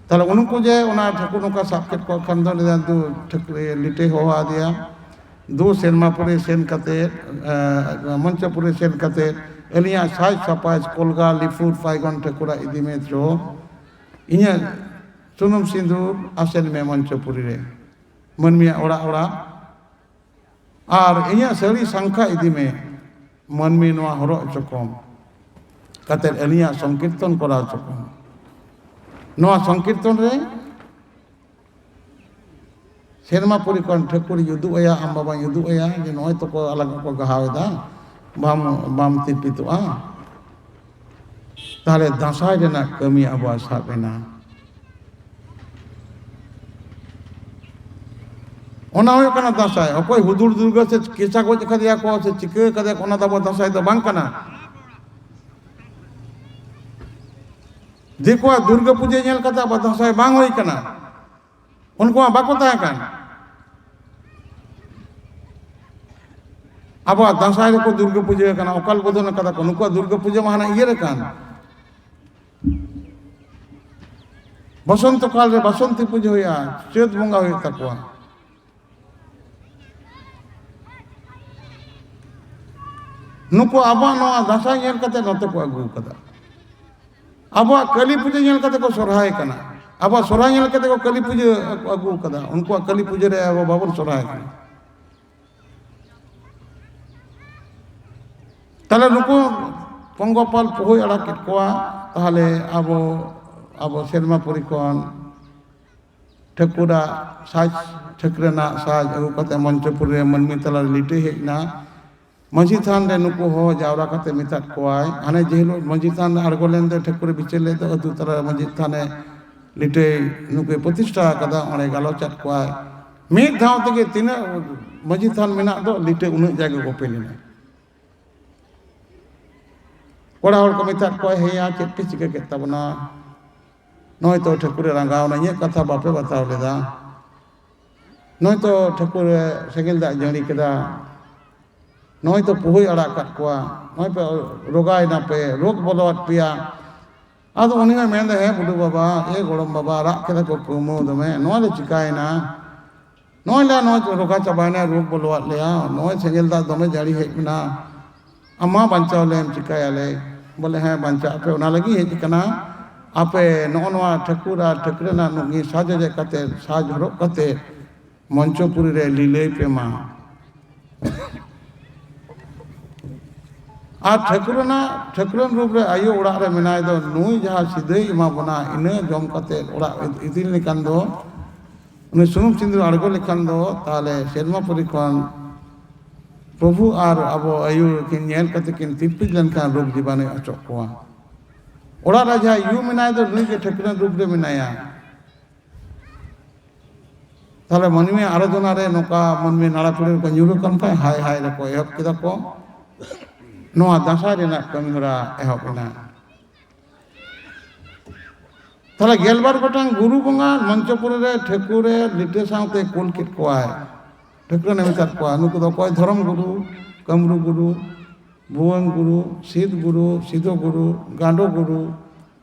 ᱛᱟᱦᱞᱮ ᱩᱱᱠᱩ ᱡᱮ ᱚᱱᱟ ᱴᱷᱟᱹᱠᱩᱨ ᱱᱚᱝᱠᱟ ᱥᱟᱵ ᱠᱮᱫ ᱠᱚ ᱠᱷᱟᱱ ᱫᱚ, ᱞᱟᱹᱭᱫᱟ, ᱫᱩ ᱴᱷᱟᱹᱠᱩᱨ ᱞᱤᱴᱟᱹᱭ ᱦᱚᱦᱚ ᱟᱫᱮᱭᱟ, "ᱫᱩ ᱥᱮᱨᱢᱟᱯᱩᱨᱤ ᱥᱮᱱ ᱠᱟᱛᱮ, ᱮ, ᱢᱚᱧᱪᱚᱯᱩᱨᱤ ᱥᱮᱱ ᱠᱟᱛᱮ ᱟᱹᱞᱤᱧᱟᱜ ᱥᱟᱡᱽ ᱥᱟᱯᱟᱡᱽ ᱠᱚᱞᱜᱟ ᱞᱤᱯᱷᱩᱨ ᱯᱟᱭᱜᱚᱱ ᱴᱷᱟᱹᱠᱩᱨᱟᱜ ᱤᱫᱤ ᱢᱮ ᱪᱚ, ᱤᱧᱟᱹᱜ ᱥᱩᱱᱩᱢ ᱥᱤᱸᱫᱩᱨ ᱟᱥᱮᱱ ᱢᱮ ᱢᱚᱧᱪᱚᱯᱩᱨᱤ ᱨᱮ, ᱢᱟᱹᱱᱢᱤᱭᱟᱜ ᱚᱲᱟᱜ ᱚᱲᱟᱜ, ᱟᱨ ᱤᱧᱟᱹᱜ ᱥᱟᱹᱲᱤ ᱥᱟᱝᱠᱷᱟ ᱤᱫᱤ ᱢᱮ, ᱢᱟᱹᱱᱢᱤ ᱱᱚᱣᱟ ᱦᱚᱨᱚᱜ ᱦᱚᱪᱚ ᱠᱚᱢ, ᱠᱟᱛᱮ ᱟᱹᱞᱤᱧᱟᱜ ᱥᱚᱝᱠᱤᱨᱛᱚᱱ ᱠᱚᱨᱟᱣ ᱦᱚᱪᱚ ᱠᱚᱢ᱾" ᱱᱚᱣᱟ ᱥᱚᱝᱠᱤᱨᱛᱚᱱ ᱨᱮ ᱥᱮᱨᱢᱟᱯᱩᱨᱤ ᱠᱷᱚᱱ ᱴᱷᱟᱹᱠᱩᱨᱤᱧ ᱩᱫᱩᱜ ᱟᱭᱟ, ᱟᱢ ᱵᱟᱵᱟᱧ ᱩᱫᱩᱜ ᱟᱭᱟ ᱡᱮ ᱱᱚᱜᱼᱚᱭ ᱛᱚᱠᱚ ᱟᱞᱟᱝ ᱠᱚ ᱜᱟᱦᱟᱣ ᱮᱫᱟ, ᱵᱟᱢ, ᱵᱟᱢ ᱛᱤᱨᱯᱤᱛᱚᱜᱼᱟ᱾ ᱛᱟᱦᱞᱮ ᱫᱟᱸᱥᱟᱭ ᱨᱮᱱᱟᱜ ᱠᱟᱹᱢᱤ ᱟᱵᱚᱣᱟᱜ ᱥᱟᱵ ᱮᱱᱟ᱾ ᱚᱱᱟ ᱦᱩᱭᱩᱜ ᱠᱟᱱᱟ ᱫᱟᱸᱥᱟᱭ᱾ ᱚᱠᱚᱭ ᱦᱩᱫᱩᱲ ᱫᱩᱨᱜᱟᱹ ᱥᱮ ᱠᱮᱪᱟ ᱜᱚᱡ ᱠᱟᱫᱮᱭᱟ ᱠᱚ ᱥᱮ ᱪᱤᱠᱟᱹ ᱠᱟᱫᱮᱭᱟ ᱠᱚ, ᱚᱱᱟ ᱫᱚ ᱟᱵᱚ ᱫᱟᱸᱥᱟᱭ ᱫᱚ ᱵᱟᱝ ᱠᱟᱱᱟ᱾ ᱫᱤᱠᱩᱣᱟᱜ ᱫᱩᱨᱜᱟᱹ ᱯᱩᱡᱟᱹ ᱧᱮᱞ ᱠᱟᱛᱮ ᱟᱵᱚ ᱫᱟᱸᱥᱟᱭ ᱵᱟᱝ ᱦᱩᱭ ᱠᱟᱱᱟ᱾ ᱩᱱᱠᱩᱣᱟᱜ ᱵᱟᱠᱚ ᱛᱟᱦᱮᱸ ᱠᱟᱱ᱾ ᱟᱵᱚᱣᱟᱜ ᱫᱟᱸᱥᱟᱭ ᱨᱮᱠᱚ ᱫᱩᱨᱜᱟᱹ ᱯᱩᱡᱟᱹ ᱠᱟᱱᱟ, ᱚᱠᱟᱞ ᱵᱚᱫᱚᱱ ᱠᱟᱫᱟ ᱠᱚ᱾ ᱱᱩᱠᱩᱣᱟᱜ ᱫᱩᱨᱜᱟᱹ ᱯᱩᱡᱟᱹ ᱢᱟ ᱦᱟᱱᱟ ᱤᱭᱟᱹ ᱨᱮ ᱠᱟᱱ, ᱵᱚᱥᱚᱱᱛᱚ ᱠᱟᱞ ᱨᱮ ᱵᱟᱥᱚᱱᱛᱤ ᱯᱩᱡᱟᱹ ᱦᱩᱭᱩᱜᱼᱟ, ᱪᱟᱹᱛ ᱵᱚᱸᱜᱟ ᱦᱩᱭᱩᱜ ᱛᱟᱠᱚᱣᱟ᱾ ᱱᱩᱠᱩ ᱟᱵᱚᱣᱟᱜ ᱱᱚᱣᱟ ᱫᱟᱸᱥᱟᱭ ᱧᱮᱞ ᱠᱟᱛᱮ ᱱᱚᱛᱮ ᱠᱚ ᱟᱹᱜᱩ ᱠᱟᱫᱟ᱾ ᱟᱵᱚᱣᱟᱜ ᱠᱟᱹᱞᱤ ᱯᱩᱡᱟᱹ ᱧᱮᱞ ᱠᱟᱛᱮ ᱠᱚ ᱥᱚᱨᱦᱟᱭ ᱠᱟᱱᱟ᱾ ᱟᱵᱚᱣᱟᱜ ᱥᱚᱨᱦᱟᱭ ᱧᱮᱞ ᱠᱟᱛᱮ ᱠᱚ ᱠᱟᱹᱞᱤ ᱯᱩᱡᱟᱹ ᱟᱹᱜᱩ ᱠᱟᱫᱟ᱾ ᱩᱱᱠᱩᱣᱟᱜ ᱠᱟᱹᱞᱤ ᱯᱩᱡᱟᱹ ᱨᱮ ᱟᱵᱚ ᱵᱟᱵᱚᱱ ᱥᱚᱨᱦᱟᱭ ᱠᱟᱱᱟ᱾ ᱛᱟᱦᱞᱮ ᱱᱩᱠᱩ ᱯᱚᱝᱜᱚᱯᱟᱞ ᱯᱩᱦᱩᱭ ᱟᱲᱟᱜ ᱠᱮᱫ ᱠᱚᱣᱟ᱾ ᱛᱟᱦᱞᱮ ᱟᱵᱚ, ᱟᱵᱚ ᱥᱮᱨᱢᱟᱯᱩᱨᱤ ᱠᱷᱚᱱ ᱴᱷᱟᱹᱠᱩᱨᱟᱜ ᱥᱟᱡᱽ ᱴᱷᱟᱹᱠᱨᱟᱹᱱᱟᱜ ᱥᱟᱡᱽ ᱟᱹᱜᱩ ᱠᱟᱛᱮ ᱢᱚᱧᱪᱚᱯᱩᱨᱤ ᱨᱮ ᱢᱟᱹᱱᱢᱤ ᱛᱟᱞᱟᱨᱮ ᱞᱤᱴᱟᱹᱭ ᱦᱮᱡ ᱮᱱᱟ᱾ ᱢᱟᱹᱡᱷᱤ ᱛᱷᱟᱱ ᱨᱮ ᱱᱩᱠᱩ ᱦᱚᱦᱚ ᱡᱟᱣᱨᱟ ᱠᱟᱛᱮ ᱢᱮᱛᱟᱫ ᱠᱚᱣᱟᱭ, ᱦᱟᱱᱮ ᱡᱮ ᱦᱤᱞᱳᱜ ᱢᱟᱹᱡᱷᱤ ᱛᱷᱟᱱ ᱨᱮ ᱟᱬᱜᱚ ᱞᱮᱱ ᱫᱚ ᱴᱷᱟᱹᱠᱩᱨᱮ ᱵᱤᱪᱟᱹᱨ ᱞᱮᱫ ᱫᱚ, ᱟᱹᱛᱩ ᱛᱟᱞᱟ ᱨᱮ ᱢᱟᱹᱡᱷᱤ ᱛᱷᱟᱱᱮ ᱞᱤᱴᱟᱹᱭ ᱱᱩᱠᱩᱭ ᱯᱨᱚᱛᱤᱥᱴᱷᱟ ᱟᱠᱟᱫᱟ, ᱚᱸᱰᱮ ᱜᱟᱞᱚᱪᱟᱫ ᱠᱚᱣᱟᱭ᱾ ᱢᱤᱫ ᱫᱷᱟᱣ ᱛᱮᱜᱮ ᱛᱤᱱᱟᱹᱜ ᱢᱟᱹᱡᱷᱤ ᱛᱷᱟᱱ ᱢᱮᱱᱟᱜ ᱫᱚ, ᱞᱤᱴᱟᱹ ᱩᱱᱟᱹᱜ ᱡᱟᱭᱜᱟ ᱜᱚᱯᱮᱞ ᱮᱱᱟ᱾ ᱠᱚᱲᱟ ᱦᱚᱲ ᱠᱚ ᱢᱮᱛᱟᱫ ᱠᱚᱣᱟ, ᱦᱮᱸᱭᱟ, ᱪᱮᱫ ᱯᱮ ᱪᱤᱠᱟᱹ ᱠᱮᱫ ᱛᱟᱵᱚᱱᱟ? ᱱᱚᱜᱼᱚᱭ ᱛᱚ ᱴᱷᱟᱹᱠᱩᱨᱮ ᱨᱟᱸᱜᱟᱣᱱᱟ, ᱤᱧᱟᱹᱜ ᱠᱟᱛᱷᱟ ᱵᱟᱯᱮ ᱵᱟᱛᱟᱣ ᱞᱮᱫᱟ᱾ ᱱᱚᱜᱼᱚᱭ ᱛᱚ ᱴᱷᱟᱹᱠᱩᱨᱮ ᱥᱮᱸᱜᱮᱞ ᱫᱟᱜ ᱡᱟᱹᱲᱤ ᱠᱮᱫᱟ᱾ ᱱᱚᱜᱼᱚᱭ ᱛᱚ ᱯᱩᱦᱩᱭ ᱟᱲᱟᱜ ᱠᱟᱫ ᱠᱚᱣᱟ᱾ ᱱᱚᱜᱼᱚᱭ ᱯᱮ ᱨᱳᱜᱟᱭᱱᱟ ᱯᱮ, ᱨᱳᱜᱽ ᱵᱚᱞᱚᱣᱟᱫ ᱯᱮᱭᱟ᱾ ᱟᱫᱚ ᱩᱱᱤ ᱦᱚᱸᱭ ᱢᱮᱱᱫᱟ, ᱦᱮᱸ ᱵᱩᱰᱷᱩ ᱵᱟᱵᱟ, ᱮ ᱜᱚᱲᱚᱢ ᱵᱟᱵᱟ, ᱨᱟᱜ ᱠᱮᱫᱟ ᱠᱚ ᱠᱟᱹᱣᱢᱟᱹᱣ ᱫᱚᱢᱮ, ᱱᱚᱣᱟ ᱫᱚ ᱪᱤᱠᱟᱭᱮᱱᱟ? ᱱᱚᱜᱼᱚᱭ ᱞᱮ, ᱱᱚᱜᱼᱚᱭ ᱨᱳᱜᱟ ᱪᱟᱵᱟᱭᱮᱱᱟ, ᱨᱳᱜᱽ ᱵᱚᱞᱚᱣᱟᱫ ᱞᱮᱭᱟ, ᱱᱚᱜᱼᱚᱭ ᱥᱮᱸᱜᱮᱞ ᱫᱟᱜ ᱫᱚᱢᱮ ᱡᱟᱹᱲᱤ ᱦᱮᱡ ᱮᱱᱟ, ᱟᱢ ᱢᱟ ᱵᱟᱧᱪᱟᱣ ᱞᱮᱢ, ᱪᱤᱠᱟᱹᱭᱟᱞᱮ? ᱵᱚᱞᱮ, ᱦᱮᱸ, ᱵᱟᱧᱪᱟᱜ ᱟᱯᱮ, ᱚᱱᱟ ᱞᱟᱹᱜᱤᱫ ᱦᱮᱡ ᱟᱠᱟᱱᱟ᱾ ᱟᱯᱮ ᱱᱚᱜᱼᱚ ᱱᱚᱣᱟ ᱴᱷᱟᱹᱠᱩᱨ ᱟᱨ ᱴᱷᱟᱹᱠᱨᱟᱹᱱᱟᱜ ᱱᱩᱠᱤᱱ ᱥᱟᱡᱽ ᱚᱡᱮ ᱠᱟᱛᱮ, ᱥᱟᱡᱽ ᱦᱚᱨᱚᱜ ᱠᱟᱛᱮ ᱢᱚᱧᱪᱚᱯᱩᱨᱤ ᱨᱮ ᱞᱤᱞᱟᱹᱭ ᱯᱮ ᱢᱟ᱾ ᱟᱨ ᱴᱷᱟᱹᱠᱨᱟᱹᱱᱟᱜ, ᱴᱷᱟᱹᱠᱨᱟᱹᱱ ᱨᱩᱯ ᱨᱮ ᱟᱭᱳ ᱚᱲᱟᱜ ᱨᱮ ᱢᱮᱱᱟᱭ ᱫᱚ, ᱱᱩᱭ ᱡᱟᱦᱟᱸ ᱥᱤᱫᱟᱹᱭ ᱮᱢᱟ ᱵᱚᱱᱟ, ᱤᱱᱟᱹ ᱡᱚᱢ ᱠᱟᱛᱮ ᱚᱲᱟᱜ ᱤᱫᱤ ᱞᱮᱠᱷᱟᱱ ᱫᱚ, ᱩᱱᱤ ᱥᱩᱱᱩᱢ ᱥᱤᱸᱫᱩᱨ ᱟᱬᱜᱚ ᱞᱮᱠᱷᱟᱱ ᱫᱚ, ᱛᱟᱦᱞᱮ ᱥᱮᱨᱢᱟᱯᱩᱨᱤ ᱠᱷᱚᱱ ᱯᱨᱚᱵᱷᱩ ᱟᱨ ᱟᱵᱚ ᱟᱭᱳ ᱠᱤᱱ ᱧᱮᱞ ᱠᱟᱛᱮ ᱠᱤᱱ ᱛᱤᱨᱯᱤᱫ ᱞᱮᱱᱠᱷᱟᱱ ᱨᱳᱜᱽ ᱡᱤᱵᱟᱱᱩᱭ ᱚᱪᱚᱜ ᱠᱚᱣᱟ᱾ ᱚᱲᱟᱜ ᱨᱮ ᱡᱟᱦᱟᱸᱭ ᱭᱩ ᱢᱮᱱᱟᱭ ᱫᱚ, ᱱᱩᱭ ᱜᱮ ᱴᱷᱟᱹᱠᱨᱟᱹᱱ ᱨᱩᱯ ᱨᱮ ᱢᱮᱱᱟᱭᱟ᱾ ᱛᱟᱦᱞᱮ ᱢᱟᱹᱱᱢᱤᱭᱟᱜ ᱟᱨᱟᱫᱷᱚᱱᱟ ᱨᱮ ᱱᱚᱝᱠᱟ ᱢᱟᱹᱱᱢᱤ ᱱᱟᱲᱟ ᱯᱤᱲᱟᱹ ᱠᱚ ᱧᱩᱨ ᱟᱠᱟᱱ ᱠᱷᱟᱱ, ᱦᱟᱭ ᱦᱟᱭ ᱨᱮᱠᱚ ᱮᱦᱚᱵ ᱠᱮᱫᱟ ᱠᱚ᱾ ᱱᱚᱣᱟ ᱫᱟᱸᱥᱟᱭ ᱨᱮᱱᱟᱜ ᱠᱟᱹᱢᱤᱦᱚᱨᱟ ᱮᱦᱚᱵ ᱮᱱᱟ᱾ ᱛᱟᱦᱞᱮ ᱜᱮᱞᱵᱟᱨ ᱜᱚᱴᱟᱝ ᱜᱩᱨᱩ ᱵᱚᱸᱜᱟ ᱢᱚᱧᱪᱚᱯᱩᱨᱤ ᱨᱮ ᱴᱷᱟᱹᱠᱩᱨ ᱨᱮ ᱞᱤᱴᱟᱹ ᱥᱟᱶᱛᱮ ᱠᱩᱞ ᱠᱮᱫ ᱠᱚᱣᱟᱭ᱾ ᱴᱷᱟᱹᱠᱩᱨ ᱮ ᱢᱮᱛᱟᱫ ᱠᱚᱣᱟ, ᱱᱩᱠᱩ ᱫᱚ ᱚᱠᱚᱭ? ᱫᱷᱚᱨᱚᱢ ᱜᱩᱨᱩ, ᱠᱟᱹᱢᱨᱩ ᱜᱩᱨᱩ, ᱵᱷᱩᱣᱟᱹᱝ ᱜᱩᱨᱩ, ᱥᱤᱫ ᱜᱩᱨᱩ, ᱥᱤᱫᱚ ᱜᱩᱨᱩ, ᱜᱟᱸᱰᱚ ᱜᱩᱨᱩ,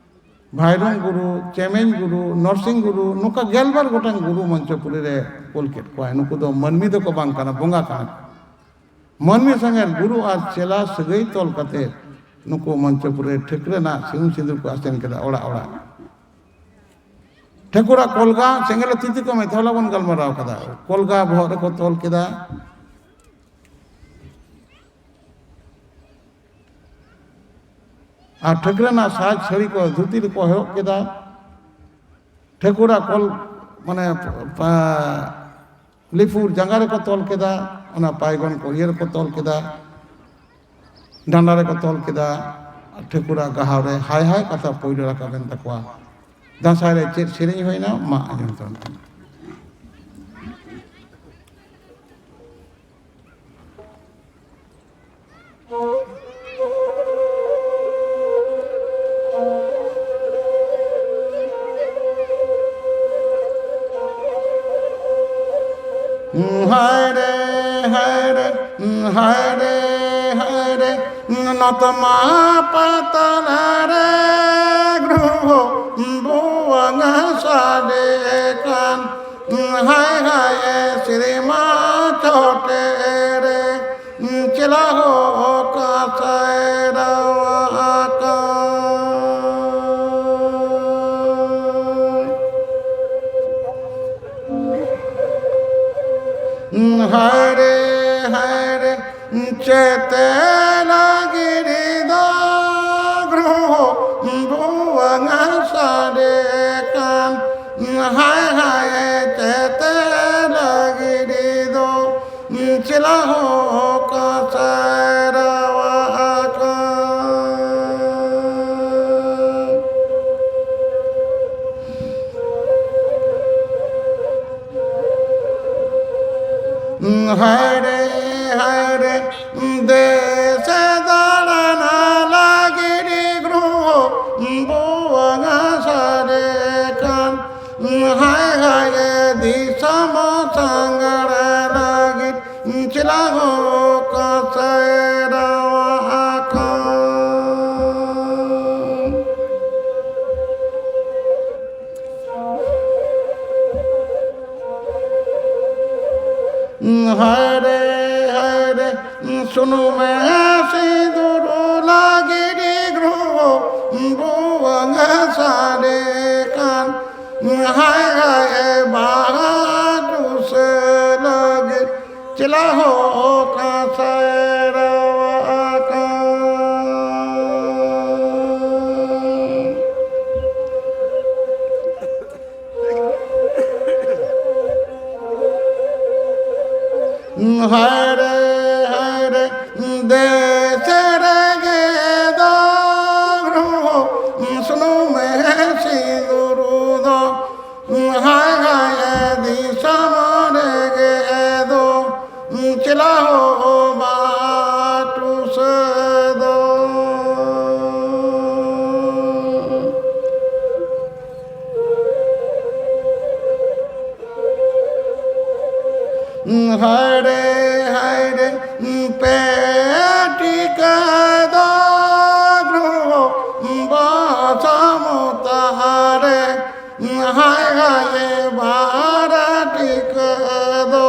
ᱵᱷᱟᱭᱨᱚᱝ ᱜᱩᱨᱩ, ᱪᱮᱢᱮᱧ ᱜᱩᱨᱩ, ᱱᱚᱨᱥᱤᱝ ᱜᱩᱨᱩ, ᱱᱚᱝᱠᱟ ᱜᱮᱞᱵᱟᱨ ᱜᱚᱴᱟᱝ ᱜᱩᱨᱩ ᱢᱚᱧᱪᱚᱯᱩᱨᱤ ᱨᱮ ᱠᱩᱞ ᱠᱮᱫ ᱠᱚᱣᱟᱭ᱾ ᱱᱩᱠᱩ ᱫᱚ ᱢᱟᱹᱱᱢᱤ ᱫᱚᱠᱚ ᱵᱟᱝ ᱠᱟᱱᱟ, ᱵᱚᱸᱜᱟ ᱠᱟᱱᱟ ᱠᱚ᱾ ᱢᱟᱹᱱᱢᱤ ᱥᱚᱸᱜᱮ ᱜᱩᱨᱩ ᱟᱨ ᱪᱮᱞᱟ ᱥᱟᱹᱜᱟᱹᱭ ᱛᱚᱞ ᱠᱟᱛᱮ ᱱᱩᱠᱩ ᱢᱚᱧᱪᱚᱯᱩᱨᱤ ᱨᱮ ᱴᱷᱟᱹᱠᱨᱟᱹᱱᱟᱜ ᱥᱤᱢ ᱥᱤᱸᱫᱩᱨ ᱠᱚ ᱟᱥᱮᱱ ᱠᱮᱫᱟ ᱚᱲᱟᱜ ᱚᱲᱟᱜ᱾ ᱴᱷᱟᱹᱠᱩᱨᱟᱜ ᱠᱚᱞᱜᱟ ᱥᱮᱸᱜᱮᱞ ᱨᱮ ᱛᱤ ᱛᱮᱠᱚ ᱢᱮᱛᱷᱟᱣᱞᱟ ᱵᱚᱱ ᱜᱟᱞᱢᱟᱨᱟᱣ ᱠᱟᱫᱟ᱾ ᱠᱚᱞᱜᱟ ᱵᱚᱦᱚᱜ ᱨᱮᱠᱚ ᱛᱚᱞ ᱠᱮᱫᱟ᱾ ᱟᱨ ᱴᱷᱟᱹᱠᱨᱟᱹᱱᱟᱜ ᱥᱟᱡᱽ ᱥᱟᱹᱲᱤ ᱠᱚ ᱫᱷᱩᱛᱤ ᱨᱮᱠᱚ ᱦᱚᱨᱚᱜ ᱠᱮᱫᱟ᱾ ᱴᱷᱟᱹᱠᱩᱨᱟᱜ ᱠᱚᱞ ᱢᱟᱱᱮ ᱯᱟ-, ᱞᱤᱯᱩᱨ ᱡᱟᱸᱜᱟ ᱨᱮᱠᱚ ᱛᱚᱞ ᱠᱮᱫᱟ, ᱚᱱᱟ ᱯᱟᱭᱜᱚᱱ ᱠᱚ ᱤᱭᱟᱹ ᱨᱮᱠᱚ ᱛᱚᱞ ᱠᱮᱫᱟ, ᱰᱟᱸᱰᱟ ᱨᱮᱠᱚ ᱛᱚᱞ ᱠᱮᱫᱟ᱾ ᱴᱷᱟᱹᱠᱩᱨᱟᱜ ᱜᱟᱦᱟᱣ ᱨᱮ ᱦᱟᱭ ᱦᱟᱭ ᱠᱟᱛᱷᱟ ᱯᱳᱭᱞᱳ ᱨᱟᱠᱟᱵ ᱮᱱ ᱛᱟᱠᱚᱣᱟ᱾ ᱫᱟᱸᱥᱟᱭ ᱨᱮ ᱪᱮᱫ ᱥᱮᱨᱮᱧ ᱦᱩᱭᱱᱟ, ᱢᱟ ᱟᱸᱡᱚᱢ ᱛᱟᱵᱚᱱ ᱯᱮ᱾ ᱦᱟᱭ ᱨᱮ, ᱦᱟᱭ ᱨᱮ, ᱦᱟᱭ ᱨᱮ, ᱦᱟᱭ ᱨᱮ, ᱱᱚᱛᱢᱟ ᱯᱟᱛᱟᱞ ᱨᱮ ᱜᱨᱩᱦᱚ ᱵᱷᱩᱣᱟᱹᱝ ᱥᱟᱰᱮ ᱠᱟᱱ᱾ ᱦᱟᱭ ᱦᱟᱭ ᱥᱤᱨᱢᱟ ᱪᱚᱴᱮ ᱨᱮ ᱪᱮᱞᱟ ᱦᱚᱸ ᱠᱟᱸᱥᱟᱭ ᱨᱟᱣᱟᱜ ᱠᱟᱱ᱾ ᱦᱟᱭ ᱨᱮ, ᱦᱟᱭ ᱨᱮ, ᱪᱮᱛᱮ ᱞᱟᱹᱜᱤᱫ ᱫᱚ ᱜᱨᱩᱦᱚ ᱵᱷᱩᱣᱟᱹᱝ ᱥᱟᱰᱮ ᱠᱟᱱ᱾ ᱦᱟᱭ ᱦᱟᱭ ᱪᱮᱛᱮ ᱞᱟᱹᱜᱤᱫ ᱫᱚ ᱪᱮᱞᱟ ᱦᱚᱸ ᱠᱟᱸᱥᱟᱭ ᱨᱟᱣᱟᱜ ᱠᱟᱱ᱾ ᱦᱟᱭ ᱨᱮ, ᱦᱟᱭ ᱨᱮ, ᱫᱮ ᱥᱩᱱᱩᱢᱮ ᱥᱤᱸᱫᱩᱨ ᱞᱟᱹᱜᱤᱫ ᱜᱨᱩᱦᱚ ᱵᱷᱩᱣᱟᱹᱝ ᱥᱟᱰᱮ ᱠᱟᱱ᱾ ᱦᱟᱭ ᱦᱟᱭ ᱵᱟᱦᱟ ᱴᱩᱥᱟᱹ ᱞᱟᱹᱜᱤᱫ ᱪᱮᱞᱟ ᱦᱚᱸ ᱚᱠᱟ ᱥᱮᱨᱣᱟ ᱟᱠᱟᱱ᱾ ᱦᱟᱭᱨᱮ, ᱦᱟᱭᱨᱮ, ᱫᱮᱥ ᱨᱮᱜᱮ ᱫᱚ ᱥᱩᱱᱩᱢᱮ ᱥᱤᱸᱫᱩᱨ ᱫᱚ᱾ ᱦᱟᱭ, ᱦᱟᱭ, ᱫᱤᱥᱚᱢ ᱨᱮᱜᱮ ᱫᱚ ᱪᱮᱞᱟ ᱦᱚᱸ ᱵᱟᱴᱩᱥ ᱫᱚ᱾ ᱦᱟᱭᱨᱮ, ᱦᱟᱭᱨᱮ, ᱯᱮ ᱴᱤᱠᱟᱹ ᱫᱚ ᱵᱟᱥᱟᱢ ᱛᱟᱦᱟᱨᱮ᱾ ᱦᱟᱭ, ᱦᱟᱭ, ᱵᱟᱨ ᱴᱤᱠᱟᱹ ᱫᱚ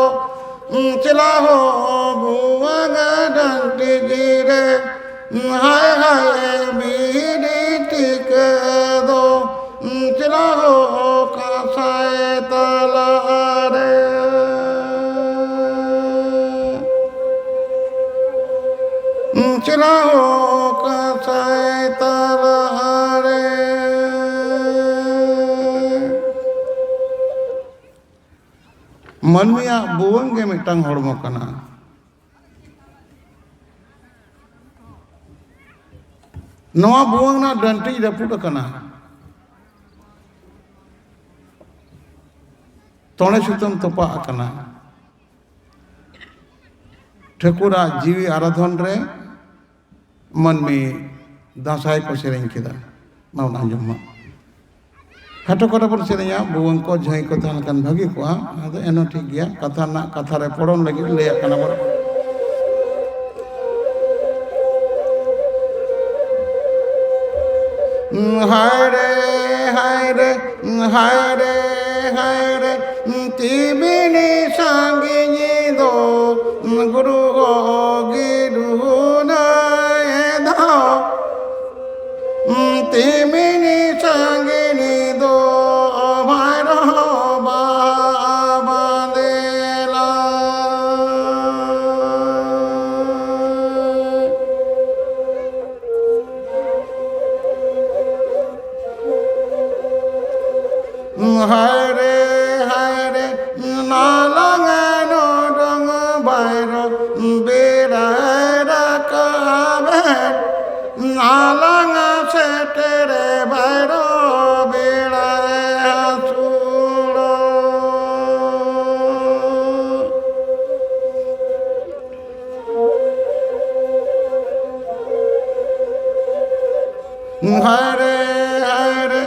ᱪᱮᱞᱟ ᱦᱚᱸ ᱵᱷᱩᱣᱟᱹᱝ ᱰᱟᱹᱱᱴᱤ ᱜᱤᱨᱟᱹ᱾ ᱦᱟᱭ ᱦᱟᱭ ᱵᱤᱦᱤᱰᱤ ᱴᱤᱠᱟᱹ ᱫᱚ ᱪᱮᱞᱟ ᱦᱚᱸ ᱠᱟᱸᱥᱟᱭ ᱛᱟᱞᱟᱨᱮ᱾ ᱪᱮᱞᱟ ᱦᱚᱸ ᱠᱟᱸᱥᱟᱭ ᱛᱟᱞᱟᱨᱮ᱾ ᱢᱟᱹᱱᱢᱤᱭᱟᱜ ᱵᱷᱩᱣᱟᱹᱝ ᱜᱮ ᱢᱤᱫᱴᱟᱝ ᱦᱚᱲᱢᱚ ᱠᱟᱱᱟ᱾ ᱱᱚᱣᱟ ᱵᱷᱩᱣᱟᱹᱝ ᱨᱮᱱᱟᱜ ᱰᱟᱹᱱᱴᱤᱡ ᱨᱟᱹᱯᱩᱫ ᱟᱠᱟᱱᱟ, ᱛᱚᱲᱮ ᱥᱩᱛᱟᱹᱢ ᱛᱚᱯᱟᱜ ᱟᱠᱟᱱᱟ᱾ ᱴᱷᱟᱹᱠᱩᱨᱟᱜ ᱡᱤᱣᱤ ᱟᱨᱟᱫᱷᱚᱱ ᱨᱮ ᱢᱟᱹᱱᱢᱤ ᱫᱟᱸᱥᱟᱭ ᱠᱚ ᱥᱮᱨᱮᱧ ᱠᱮᱫᱟ᱾ ᱢᱟ ᱵᱚᱱ ᱟᱸᱡᱚᱢ ᱢᱟ᱾ ᱠᱷᱟᱴᱚ ᱠᱷᱟᱴᱚ ᱵᱚᱱ ᱥᱮᱨᱮᱧᱟ, ᱵᱷᱩᱣᱟᱹᱝ ᱠᱚ ᱡᱷᱟᱹᱭ ᱠᱚ ᱛᱟᱦᱮᱸ ᱞᱮᱱᱠᱷᱟᱱ ᱵᱷᱟᱹᱜᱤ ᱠᱚᱜᱼᱟ᱾ ᱟᱫᱚ ᱮᱱᱦᱚᱸ ᱴᱷᱤᱠ ᱜᱮᱭᱟ, ᱠᱟᱛᱷᱟ ᱨᱮᱱᱟᱜ ᱠᱟᱛᱷᱟ ᱨᱮ ᱯᱚᱲᱚᱱ ᱞᱟᱹᱜᱤᱫ ᱞᱟᱹᱭᱟᱜ ᱠᱟᱱᱟ ᱵᱚᱱ᱾ ᱦᱟᱭ ᱨᱮ, ᱦᱟᱭ ᱨᱮ, ᱦᱟᱭ ᱨᱮ, ᱦᱟᱭ ᱨᱮ, ᱛᱤᱢᱤᱱᱤ ᱥᱟᱺᱜᱤᱧ ᱫᱚ ᱜᱩᱨᱩ ᱜᱚᱜᱤ ᱛᱤᱢᱤᱱᱤ ᱥᱟᱺᱜᱤᱱᱤ ᱫᱚ ᱵᱷᱟᱭᱨᱚ ᱵᱟᱵᱟ ᱫᱮᱞᱟ᱾ ᱦᱟᱭ ᱨᱮ, ᱦᱟᱭ ᱨᱮ, ᱱᱟᱞᱟᱝ ᱱᱚᱰᱚᱝ ᱵᱟᱭᱨᱚ ᱵᱮᱲᱟᱭ ᱨᱟᱠᱟᱵᱮᱱ᱾ ᱱᱟᱞᱟᱝ ᱥᱮᱴᱮᱨ ᱵᱟᱭᱨᱚ ᱵᱮᱲᱟᱭ ᱦᱟᱹᱥᱩᱲᱚᱜ᱾ ᱦᱟᱭᱨᱮ, ᱦᱟᱭᱨᱮ,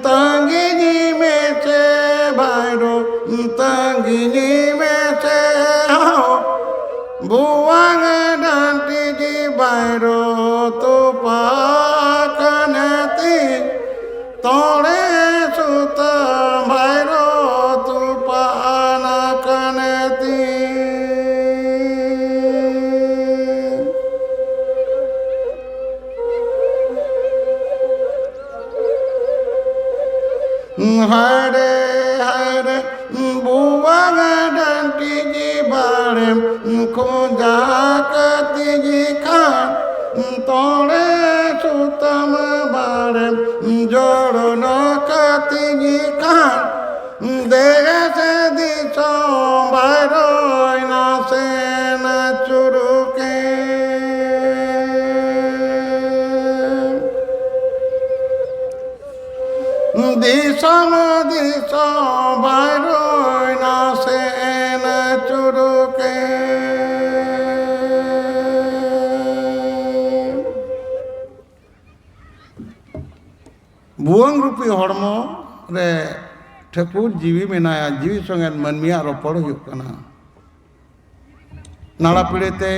ᱛᱟᱺᱜᱤᱧ ᱢᱮᱥᱮ ᱵᱷᱟᱭᱨᱳ, ᱛᱟᱺᱜᱤᱧ ᱢᱮᱥᱮ ᱦᱳ᱾ ᱵᱷᱩᱣᱟᱹᱝ ᱰᱟᱹᱱᱴᱤᱡ ᱵᱷᱟᱭᱨᱳ ᱛᱚᱯᱟ ᱠᱟᱱ ᱛᱤᱧ᱾ ᱛᱚᱲᱮ ᱥᱩᱛᱟᱹᱢ ᱵᱷᱟᱭᱨᱳ ᱛᱚᱯᱟᱜ ᱟᱠᱟᱱ ᱛᱤᱧ᱾ ᱦᱟᱭᱨᱮ, ᱦᱟᱭᱨᱮ, ᱵᱷᱩᱣᱟᱹᱝ ᱰᱟᱹᱱᱴᱤᱡ ᱵᱟᱲᱮᱢ ᱠᱷᱚᱸᱡᱟ ᱠᱟᱹᱛᱤᱧ ᱠᱷᱟᱱ, ᱛᱚᱲᱮ ᱥᱩᱛᱟᱹᱢ ᱵᱟᱲᱮᱢ ᱡᱚᱲᱱᱚ ᱠᱟᱹᱛᱤᱧ ᱠᱷᱟᱱ, ᱫᱮᱥ ᱫᱤᱥᱚᱢ ᱵᱷᱟᱭᱨᱳᱭ ᱱᱟᱥᱮᱱ ᱪᱩᱨᱩᱠᱮ᱾ ᱫᱤᱥᱚᱢ ᱫᱤᱥᱚᱢ ᱵᱷᱟᱭᱨᱳᱭ ᱱᱟᱥᱮᱱ ᱪᱩᱨᱩᱠᱮ᱾ ᱵᱷᱩᱣᱟᱹᱝ ᱨᱩᱯᱤ ᱦᱚᱲᱢᱚ ᱨᱮ ᱴᱷᱟᱹᱠᱩᱨ ᱡᱤᱣᱤ ᱢᱮᱱᱟᱭᱟ, ᱡᱤᱣᱤ ᱥᱚᱸᱜᱮ ᱢᱟᱹᱱᱢᱤᱭᱟᱜ ᱨᱚᱯᱚᱲ ᱦᱩᱭᱩᱜ ᱠᱟᱱᱟ᱾ ᱱᱟᱲᱟ ᱯᱤᱲᱟᱹ ᱛᱮ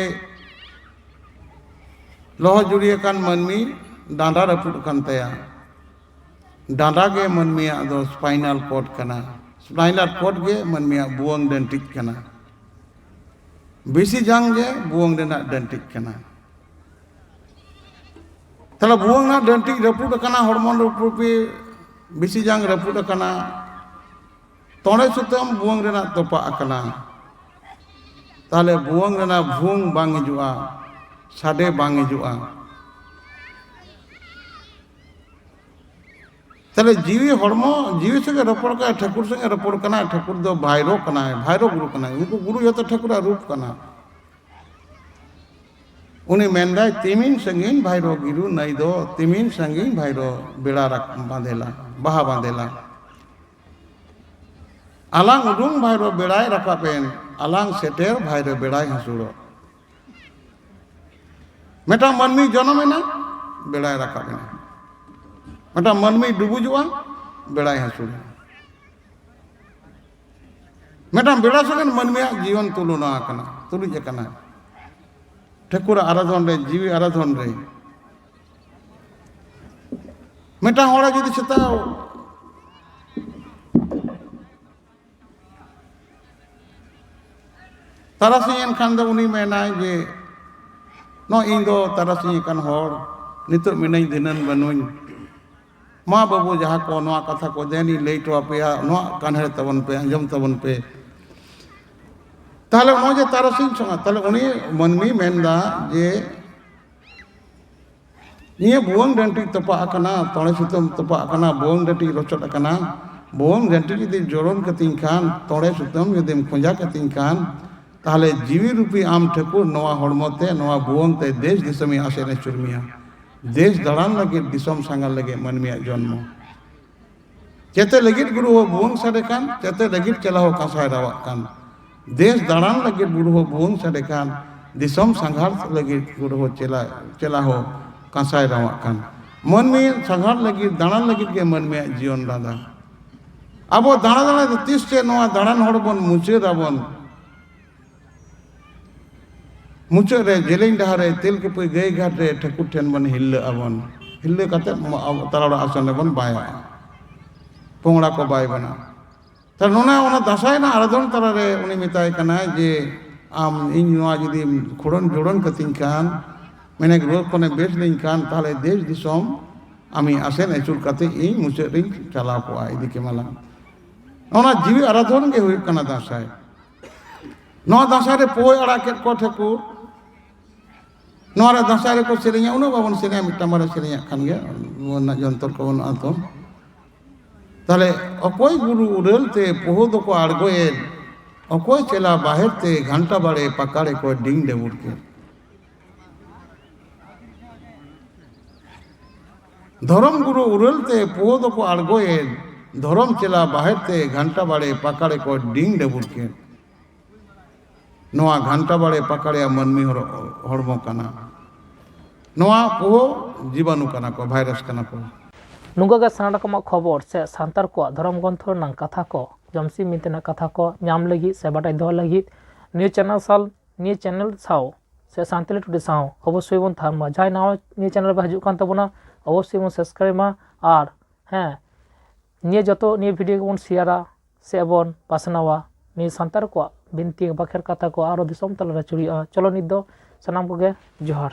ᱞᱚᱦᱚᱫ ᱡᱩᱨᱤ ᱟᱠᱟᱱ ᱢᱟᱹᱱᱢᱤ ᱰᱟᱸᱰᱟ ᱨᱟᱹᱯᱩᱫ ᱟᱠᱟᱱ ᱛᱟᱭᱟ᱾ ᱰᱟᱸᱰᱟ ᱜᱮ ᱢᱟᱹᱱᱢᱤᱭᱟᱜ ᱫᱚ spinal cord ᱠᱟᱱᱟ᱾ Spinal cord ᱜᱮ ᱢᱟᱹᱱᱢᱤᱭᱟᱜ ᱵᱷᱩᱣᱟᱹᱝ ᱰᱟᱹᱱᱴᱤᱡ ᱠᱟᱱᱟ᱾ ᱵᱤᱥᱤ ᱡᱟᱝ ᱜᱮ ᱵᱷᱩᱣᱟᱹᱝ ᱨᱮᱱᱟᱜ ᱰᱟᱹᱱᱴᱤᱡ ᱠᱟᱱᱟ᱾ ᱛᱟᱦᱞᱮ ᱵᱷᱩᱣᱟᱹᱝ ᱨᱮᱱᱟᱜ ᱰᱟᱹᱱᱴᱤᱡ ᱨᱟᱹᱯᱩᱫ ᱟᱠᱟᱱᱟ, ᱦᱚᱲᱢᱚ ᱨᱟᱹᱯᱩᱫ, ᱵᱤᱥᱤ ᱡᱟᱝ ᱨᱟᱹᱯᱩᱫ ᱟᱠᱟᱱᱟ, ᱛᱚᱲᱮ ᱥᱩᱛᱟᱹᱢ ᱵᱷᱩᱣᱟᱹᱝ ᱨᱮᱱᱟᱜ ᱛᱚᱯᱟᱜ ᱟᱠᱟᱱᱟ, ᱛᱟᱦᱞᱮ ᱵᱷᱩᱣᱟᱹᱝ ᱨᱮᱱᱟᱜ ᱵᱷᱩᱝ ᱵᱟᱝ ᱦᱤᱡᱩᱜᱼᱟ, ᱥᱟᱰᱮ ᱵᱟᱝ ᱦᱤᱡᱩᱜᱼᱟ᱾ ᱛᱟᱦᱞᱮ ᱡᱤᱣᱤ ᱦᱚᱲᱢᱚ, ᱡᱤᱣᱤ ᱥᱚᱸᱜᱮ ᱨᱚᱯᱚᱲ ᱠᱟᱱᱟᱭ, ᱴᱷᱟᱹᱠᱩᱨ ᱥᱚᱸᱜᱮ ᱨᱚᱯᱚᱲ ᱠᱟᱱᱟᱭ, ᱴᱷᱟᱹᱠᱩᱨ ᱫᱚ ᱵᱷᱟᱭᱨᱚ ᱠᱟᱱᱟᱭ, ᱵᱷᱟᱭᱨᱚ ᱜᱩᱨᱩ ᱠᱟᱱᱟᱭ, ᱩᱱᱠᱩ ᱜᱩᱨᱩ ᱡᱚᱛᱚ ᱴᱷᱟᱹᱠᱩᱨᱟᱜ ᱨᱩᱯ ᱠᱟᱱᱟ᱾ ᱩᱱᱤ ᱢᱮᱱᱫᱟᱭ, "ᱛᱤᱢᱤᱱ ᱥᱟᱺᱜᱤᱧ ᱵᱷᱟᱭᱨᱚ ᱜᱤᱨᱩ ᱱᱟᱹᱭ ᱫᱚ, ᱛᱤᱢᱤᱱ ᱥᱟᱺᱜᱤᱧ ᱵᱷᱟᱭᱨᱚ ᱵᱮᱲᱟ ᱨᱟᱠ-, ᱵᱟᱸᱫᱮᱞᱟ, ᱵᱟᱦᱟ ᱵᱟᱸᱫᱮᱞᱟ᱾ ᱟᱞᱟᱝ ᱩᱰᱩᱝ ᱵᱷᱟᱭᱨᱚ ᱵᱮᱲᱟᱭ ᱨᱟᱠᱟᱵ ᱮᱱ, ᱟᱞᱟᱝ ᱥᱮᱴᱮᱨ ᱵᱷᱟᱭᱨᱚ ᱵᱮᱲᱟᱭ ᱦᱟᱹᱥᱩᱲᱚᱜ᱾" ᱢᱤᱫᱴᱟᱝ ᱢᱟᱹᱱᱢᱤ ᱡᱚᱱᱚᱢ ᱮᱱᱟ, ᱵᱮᱲᱟᱭ ᱨᱟᱠᱟᱵ ᱮᱱᱟ᱾ ᱢᱤᱫᱴᱟᱝ ᱢᱟᱹᱱᱢᱤ ᱰᱩᱵᱩᱡᱚᱜᱼᱟ, ᱵᱮᱲᱟᱭ ᱦᱟᱹᱥᱩᱲ ᱮᱱᱟ᱾ ᱢᱤᱫᱴᱟᱝ ᱵᱮᱲᱟ ᱥᱚᱸᱜᱮ ᱢᱟᱹᱱᱢᱤᱭᱟᱜ ᱡᱤᱭᱚᱱ ᱛᱩᱞᱚᱱᱟ ᱟᱠᱟᱱᱟ, ᱛᱩᱞᱩᱡ ᱟᱠᱟᱱᱟ᱾ ᱴᱷᱟᱹᱠᱩᱨᱟᱜ ᱟᱨᱟᱫᱷᱚᱱ ᱨᱮ, ᱡᱤᱣᱤ ᱟᱨᱟᱫᱷᱚᱱ ᱨᱮ ᱢᱤᱫᱴᱟᱝ ᱦᱚᱲ ᱡᱩᱫᱤ ᱥᱮᱛᱟᱜ ᱛᱟᱨᱟᱥᱤᱧ ᱮᱱᱠᱷᱟᱱ ᱫᱚ ᱩᱱᱤ ᱢᱮᱱᱟᱭ ᱡᱮ, "ᱱᱚᱜᱼᱚᱭ ᱤᱧ ᱫᱚ ᱛᱟᱨᱟᱥᱤᱧ ᱟᱠᱟᱱ ᱦᱚᱲ, ᱱᱤᱛᱚᱜ ᱢᱤᱱᱟᱹᱧ, ᱫᱷᱤᱱᱟᱹᱱ ᱵᱟᱹᱱᱩᱧ᱾ ᱢᱟ ᱵᱟᱹᱵᱩ, ᱡᱟᱦᱟᱸ ᱠᱚ ᱱᱚᱣᱟ ᱠᱟᱛᱷᱟ ᱠᱚ ᱫᱮᱱᱤᱧ ᱞᱟᱹᱭ ᱦᱚᱴᱚ ᱟᱯᱮᱭᱟ, ᱱᱚᱣᱟ ᱠᱟᱱᱦᱮᱲ ᱛᱟᱵᱚᱱ ᱯᱮ, ᱟᱸᱡᱚᱢ ᱛᱟᱵᱚᱱ ᱯᱮ᱾" ᱛᱟᱦᱞᱮ ᱱᱚᱜᱼᱚᱭ ᱡᱮ ᱛᱟᱨᱟᱥᱤᱧ ᱥᱚᱸᱜᱮ, ᱛᱟᱦᱞᱮ ᱩᱱᱤ ᱢᱟᱹᱱᱢᱤ ᱢᱮᱱᱫᱟ ᱡᱮ, ᱱᱤᱭᱟᱹ ᱵᱷᱩᱣᱟᱹᱝ ᱰᱟᱹᱱᱴᱤᱡ ᱛᱚᱯᱟᱜ ᱟᱠᱟᱱᱟ, ᱛᱚᱲᱮ ᱥᱩᱛᱟᱹᱢ ᱛᱚᱯᱟᱜ ᱟᱠᱟᱱᱟ, ᱵᱷᱩᱣᱟᱹᱝ ᱰᱟᱹᱱᱴᱤᱡ ᱨᱚᱪᱚᱫ ᱟᱠᱟᱱᱟ, ᱵᱷᱩᱣᱟᱹᱝ ᱰᱟᱹᱱᱴᱤᱡ ᱡᱩᱫᱤ ᱡᱳᱲᱳᱱ ᱠᱟᱹᱛᱤᱧ ᱠᱷᱟᱱ, ᱛᱚᱲᱮ ᱥᱩᱛᱟᱹᱢ ᱡᱩᱫᱤᱢ ᱠᱷᱚᱸᱡᱟ ᱠᱟᱹᱛᱤᱧ ᱠᱷᱟᱱ, ᱛᱟᱦᱞᱮ ᱡᱤᱣᱤ ᱨᱩᱯᱤ ᱟᱢ ᱴᱷᱟᱹᱠᱩᱨ ᱱᱚᱣᱟ ᱦᱚᱲᱢᱚ ᱛᱮ, ᱱᱚᱣᱟ ᱵᱷᱩᱣᱟᱹᱝ ᱛᱮ ᱫᱮᱥ ᱫᱤᱥᱚᱢᱤᱧ ᱟᱥᱮᱱ ᱟᱹᱪᱩᱨ ᱢᱮᱭᱟ᱾ ᱫᱮᱥ ᱫᱟᱬᱟᱱ ᱞᱟᱹᱜᱤᱫ, ᱫᱤᱥᱚᱢ ᱥᱟᱸᱜᱷᱟᱨ ᱞᱟᱹᱜᱤᱫ ᱢᱟᱹᱱᱢᱤᱭᱟᱜ ᱡᱚᱱᱢᱚ᱾ ᱪᱮᱛᱮ ᱞᱟᱹᱜᱤᱫ ᱜᱩᱨᱩ ᱦᱚᱸ ᱵᱷᱩᱣᱟᱹᱝ ᱥᱟᱰᱮ ᱠᱟᱱ, ᱪᱮᱛᱮ ᱞᱟᱹᱜᱤᱫ ᱪᱮᱞᱟ ᱦᱚᱸ ᱠᱟᱸᱥᱟᱭ ᱨᱟᱣᱟᱜ ᱠᱟᱱ᱾ ᱫᱮᱥ ᱫᱟᱬᱟᱱ ᱞᱟᱹᱜᱤᱫ ᱜᱩᱨᱩ ᱦᱚᱸ ᱵᱷᱩᱣᱟᱹᱝ ᱥᱟᱰᱮ ᱠᱟᱱ, ᱫᱤᱥᱚᱢ ᱥᱟᱸᱜᱷᱟᱨ ᱞᱟᱹᱜᱤᱫ ᱜᱩᱨᱩ ᱦᱚᱸ ᱪᱮᱞᱟ, ᱪᱮᱞᱟ ᱦᱚᱸ ᱠᱟᱸᱥᱟᱭ ᱨᱟᱣᱟᱜ ᱠᱟᱱ᱾ ᱢᱟᱹᱱᱢᱤ ᱥᱟᱸᱜᱷᱟᱨ ᱞᱟᱹᱜᱤᱫ, ᱫᱟᱬᱟᱱ ᱞᱟᱹᱜᱤᱫ ᱜᱮ ᱢᱟᱹᱱᱢᱤᱭᱟᱜ ᱡᱤᱭᱚᱱ ᱨᱟᱸᱫᱟ᱾ ᱟᱵᱚ ᱫᱟᱬᱟ ᱫᱟᱬᱟ ᱛᱮ ᱛᱤᱥ ᱪᱮ ᱱᱚᱣᱟ ᱫᱟᱬᱟᱱ ᱦᱚᱲ ᱵᱚᱱ ᱢᱩᱪᱟᱹᱫ ᱟᱵᱚᱱ? ᱢᱩᱪᱟᱹᱫ ᱨᱮ ᱡᱮᱞᱮᱧ ᱰᱟᱦᱟᱨ ᱨᱮ ᱛᱮᱞᱠᱩᱯᱤ ᱜᱟᱹᱭ ᱜᱷᱟᱴ ᱨᱮ ᱴᱷᱟᱹᱠᱩᱨ ᱴᱷᱮᱱ ᱵᱚᱱ ᱦᱤᱞᱞᱟᱹᱜ ᱟᱵᱚᱱ᱾ ᱦᱤᱞᱞᱟᱹ ᱠᱟᱛᱮ ᱛᱟᱞᱟ ᱚᱲᱟᱜ ᱟᱥᱚᱱ ᱨᱮᱵᱚᱱ ᱵᱟᱭᱚᱜᱼᱟ, ᱯᱚᱝᱲᱟ ᱠᱚ ᱵᱟᱭ ᱵᱚᱱᱟ᱾ ᱛᱟᱦᱞᱮ ᱱᱚᱣᱟ, ᱚᱱᱟ ᱫᱟᱸᱥᱟᱭ ᱨᱮᱱᱟᱜ ᱟᱨᱟᱫᱷᱚᱱ ᱛᱟᱞᱟᱨᱮ ᱩᱱᱤ ᱢᱮᱛᱟᱭ ᱠᱟᱱᱟᱭ ᱡᱮ, "ᱟᱢ ᱤᱧ ᱱᱚᱣᱟ ᱡᱩᱫᱤᱢ ᱠᱷᱩᱲᱟᱹᱱ ᱡᱳᱲᱳᱱ ᱠᱟᱹᱛᱤᱧ ᱠᱷᱟᱱ, ᱢᱮᱱᱮᱠ ᱨᱳᱜᱽ ᱠᱷᱚᱱᱮ ᱵᱮᱥ ᱞᱤᱧ ᱠᱷᱟᱱ, ᱛᱟᱦᱞᱮ ᱫᱮᱥ ᱫᱤᱥᱚᱢ ᱟᱢᱤ ᱟᱥᱮᱱ ᱟᱹᱪᱩᱨ ᱠᱟᱛᱮ ᱤᱧ ᱢᱩᱪᱟᱹᱫ ᱨᱤᱧ ᱪᱟᱞᱟᱣ ᱠᱚᱜᱼᱟ, ᱤᱫᱤ ᱠᱮᱢᱟᱞᱟᱝ᱾ ᱚᱱᱟ ᱡᱤᱣᱤ ᱟᱨᱟᱫᱷᱚᱱ ᱜᱮ ᱦᱩᱭᱩᱜ ᱠᱟᱱᱟ ᱫᱟᱸᱥᱟᱭ᱾ ᱱᱚᱣᱟ ᱫᱟᱸᱥᱟᱭ ᱨᱮ ᱯᱳᱭ ᱟᱲᱟᱜ ᱠᱮᱫ ᱠᱚ ᱴᱷᱟᱹᱠᱩᱨ᱾ ᱱᱚᱣᱟ ᱨᱮ ᱫᱟᱸᱥᱟᱭ ᱨᱮᱠᱚ ᱥᱮᱨᱮᱧᱟ, ᱩᱱᱟᱹᱜ ᱵᱟᱵᱚᱱ ᱥᱮᱨᱮᱧᱟ, ᱢᱤᱫᱴᱟᱝ ᱵᱟᱨᱭᱟ ᱥᱮᱨᱮᱧᱟᱜ ᱠᱷᱟᱱ ᱜᱮ, ᱱᱚᱣᱟ ᱨᱮᱱᱟᱜ ᱡᱚᱱᱛᱚᱨ ᱠᱚ ᱵᱟᱹᱱᱩᱜᱼᱟ ᱛᱚ᱾ ᱛᱟᱦᱞᱮ ᱚᱠᱚᱭ ᱜᱩᱨᱩ ᱩᱨᱟᱹᱞ ᱛᱮ ᱯᱳᱦᱳ ᱫᱚᱠᱚ ᱟᱬᱜᱚᱭᱮᱱ, ᱚᱠᱚᱭ ᱪᱮᱞᱟ ᱵᱟᱦᱮᱨ ᱛᱮ ᱜᱷᱟᱱᱴᱟ ᱵᱟᱲᱮ ᱯᱟᱠᱟᱲᱮ ᱠᱚ ᱰᱤᱝ ᱰᱟᱹᱵᱩᱨ ᱠᱮᱫ᱾ ᱫᱷᱚᱨᱚᱢ ᱜᱩᱨᱩ ᱩᱨᱟᱹᱞ ᱛᱮ ᱯᱳᱦᱳ ᱫᱚᱠᱚ ᱟᱬᱜᱚᱭᱮᱱ, ᱫᱷᱚᱨᱚᱢ ᱪᱮᱞᱟ ᱵᱟᱦᱮᱨ ᱛᱮ ᱜᱷᱟᱱᱴᱟ ᱵᱟᱲᱮ ᱯᱟᱠᱟᱲᱮ ᱠᱚ ᱰᱤᱝ ᱰᱟᱹᱵᱩᱨ ᱠᱮᱫ᱾ ᱱᱚᱣᱟ ᱜᱷᱟᱱᱴᱟ ᱵᱟᱲᱮ ᱯᱟᱠᱟᱲᱮᱭᱟ ᱢᱟᱹᱱᱢᱤ ᱦᱚᱲ-, ᱦᱚᱲᱢᱚ ᱠᱟᱱᱟ᱾ ᱱᱚᱣᱟ ᱯᱳᱦᱳ ᱡᱤᱵᱟᱱᱩ ᱠᱟᱱᱟ ᱠᱚ, ᱵᱷᱟᱭᱨᱟᱥ ᱠᱟᱱᱟ ᱠᱚ᱾ ᱱᱚᱝᱠᱟ ᱜᱮ ᱥᱟᱱᱟᱢ ᱨᱚᱠᱚᱢᱟᱜ ᱠᱷᱚᱵᱚᱨ ᱥᱮ ᱥᱟᱱᱛᱟᱲ ᱠᱚᱣᱟᱜ ᱫᱷᱚᱨᱚᱢ ᱜᱨᱚᱱᱛᱷᱚ ᱨᱮᱱᱟᱜ ᱠᱟᱛᱷᱟ ᱠᱚ, ᱡᱚᱢᱥᱤᱢ ᱵᱤᱱᱛᱤ ᱨᱮᱱᱟᱜ ᱠᱟᱛᱷᱟ ᱠᱚ ᱧᱟᱢ ᱞᱟᱹᱜᱤᱫ ᱥᱮ ᱵᱟᱰᱟᱭ ᱫᱚᱦᱚ ᱞᱟᱹᱜᱤᱫ ᱱᱤᱭᱟᱹ ᱪᱮᱱᱮᱞ ᱥᱟᱶ, ᱱᱤᱭᱟᱹ ᱪᱮᱱᱮᱞ ᱥᱟᱶ ᱥᱮ ᱥᱟᱱᱛᱟᱲᱤ ᱴᱩᱰᱮ ᱥᱟᱶ ᱚᱵᱚᱥᱥᱳᱭ ᱵᱚᱱ ᱛᱟᱦᱮᱱ ᱢᱟ᱾ ᱡᱟᱦᱟᱸᱭ ᱱᱟᱣᱟ ᱱᱤᱭᱟᱹ ᱪᱮᱱᱮᱞ ᱨᱮ ᱦᱤᱡᱩᱜ ᱠᱟᱱ ᱛᱟᱵᱚᱱᱟ, ᱚᱵᱚᱥᱥᱳᱭ ᱵᱚᱱ ᱥᱟᱵᱥᱠᱨᱟᱭᱤᱵ ᱢᱟ᱾ ᱟᱨ ᱦᱮᱸ, ᱱᱤᱭᱟᱹ ᱡᱚᱛᱚ ᱱᱤᱭᱟᱹ ᱵᱷᱤᱰᱤᱭᱳ ᱜᱮᱵᱚᱱ ᱥᱮᱭᱟᱨᱟ ᱥᱮ ᱵᱚᱱ ᱯᱟᱥᱱᱟᱣᱟ ᱱᱤᱭᱟᱹ ᱥᱟᱱᱛᱟᱲ ᱠᱚᱣᱟᱜ ᱵᱤᱱᱛᱤ ᱵᱟᱠᱷᱮᱲ ᱠᱟᱛᱷᱟ ᱠᱚ ᱟᱨᱚ ᱫᱤᱥᱚᱢ ᱛᱟᱞᱟᱨᱮ ᱪᱩᱨᱤᱜᱼᱟ᱾ ᱪᱚᱞᱚ ᱱᱤᱛ ᱫᱚ ᱥᱟᱱᱟᱢ ᱠᱚᱜᱮ ᱡᱚᱦᱟᱨ᱾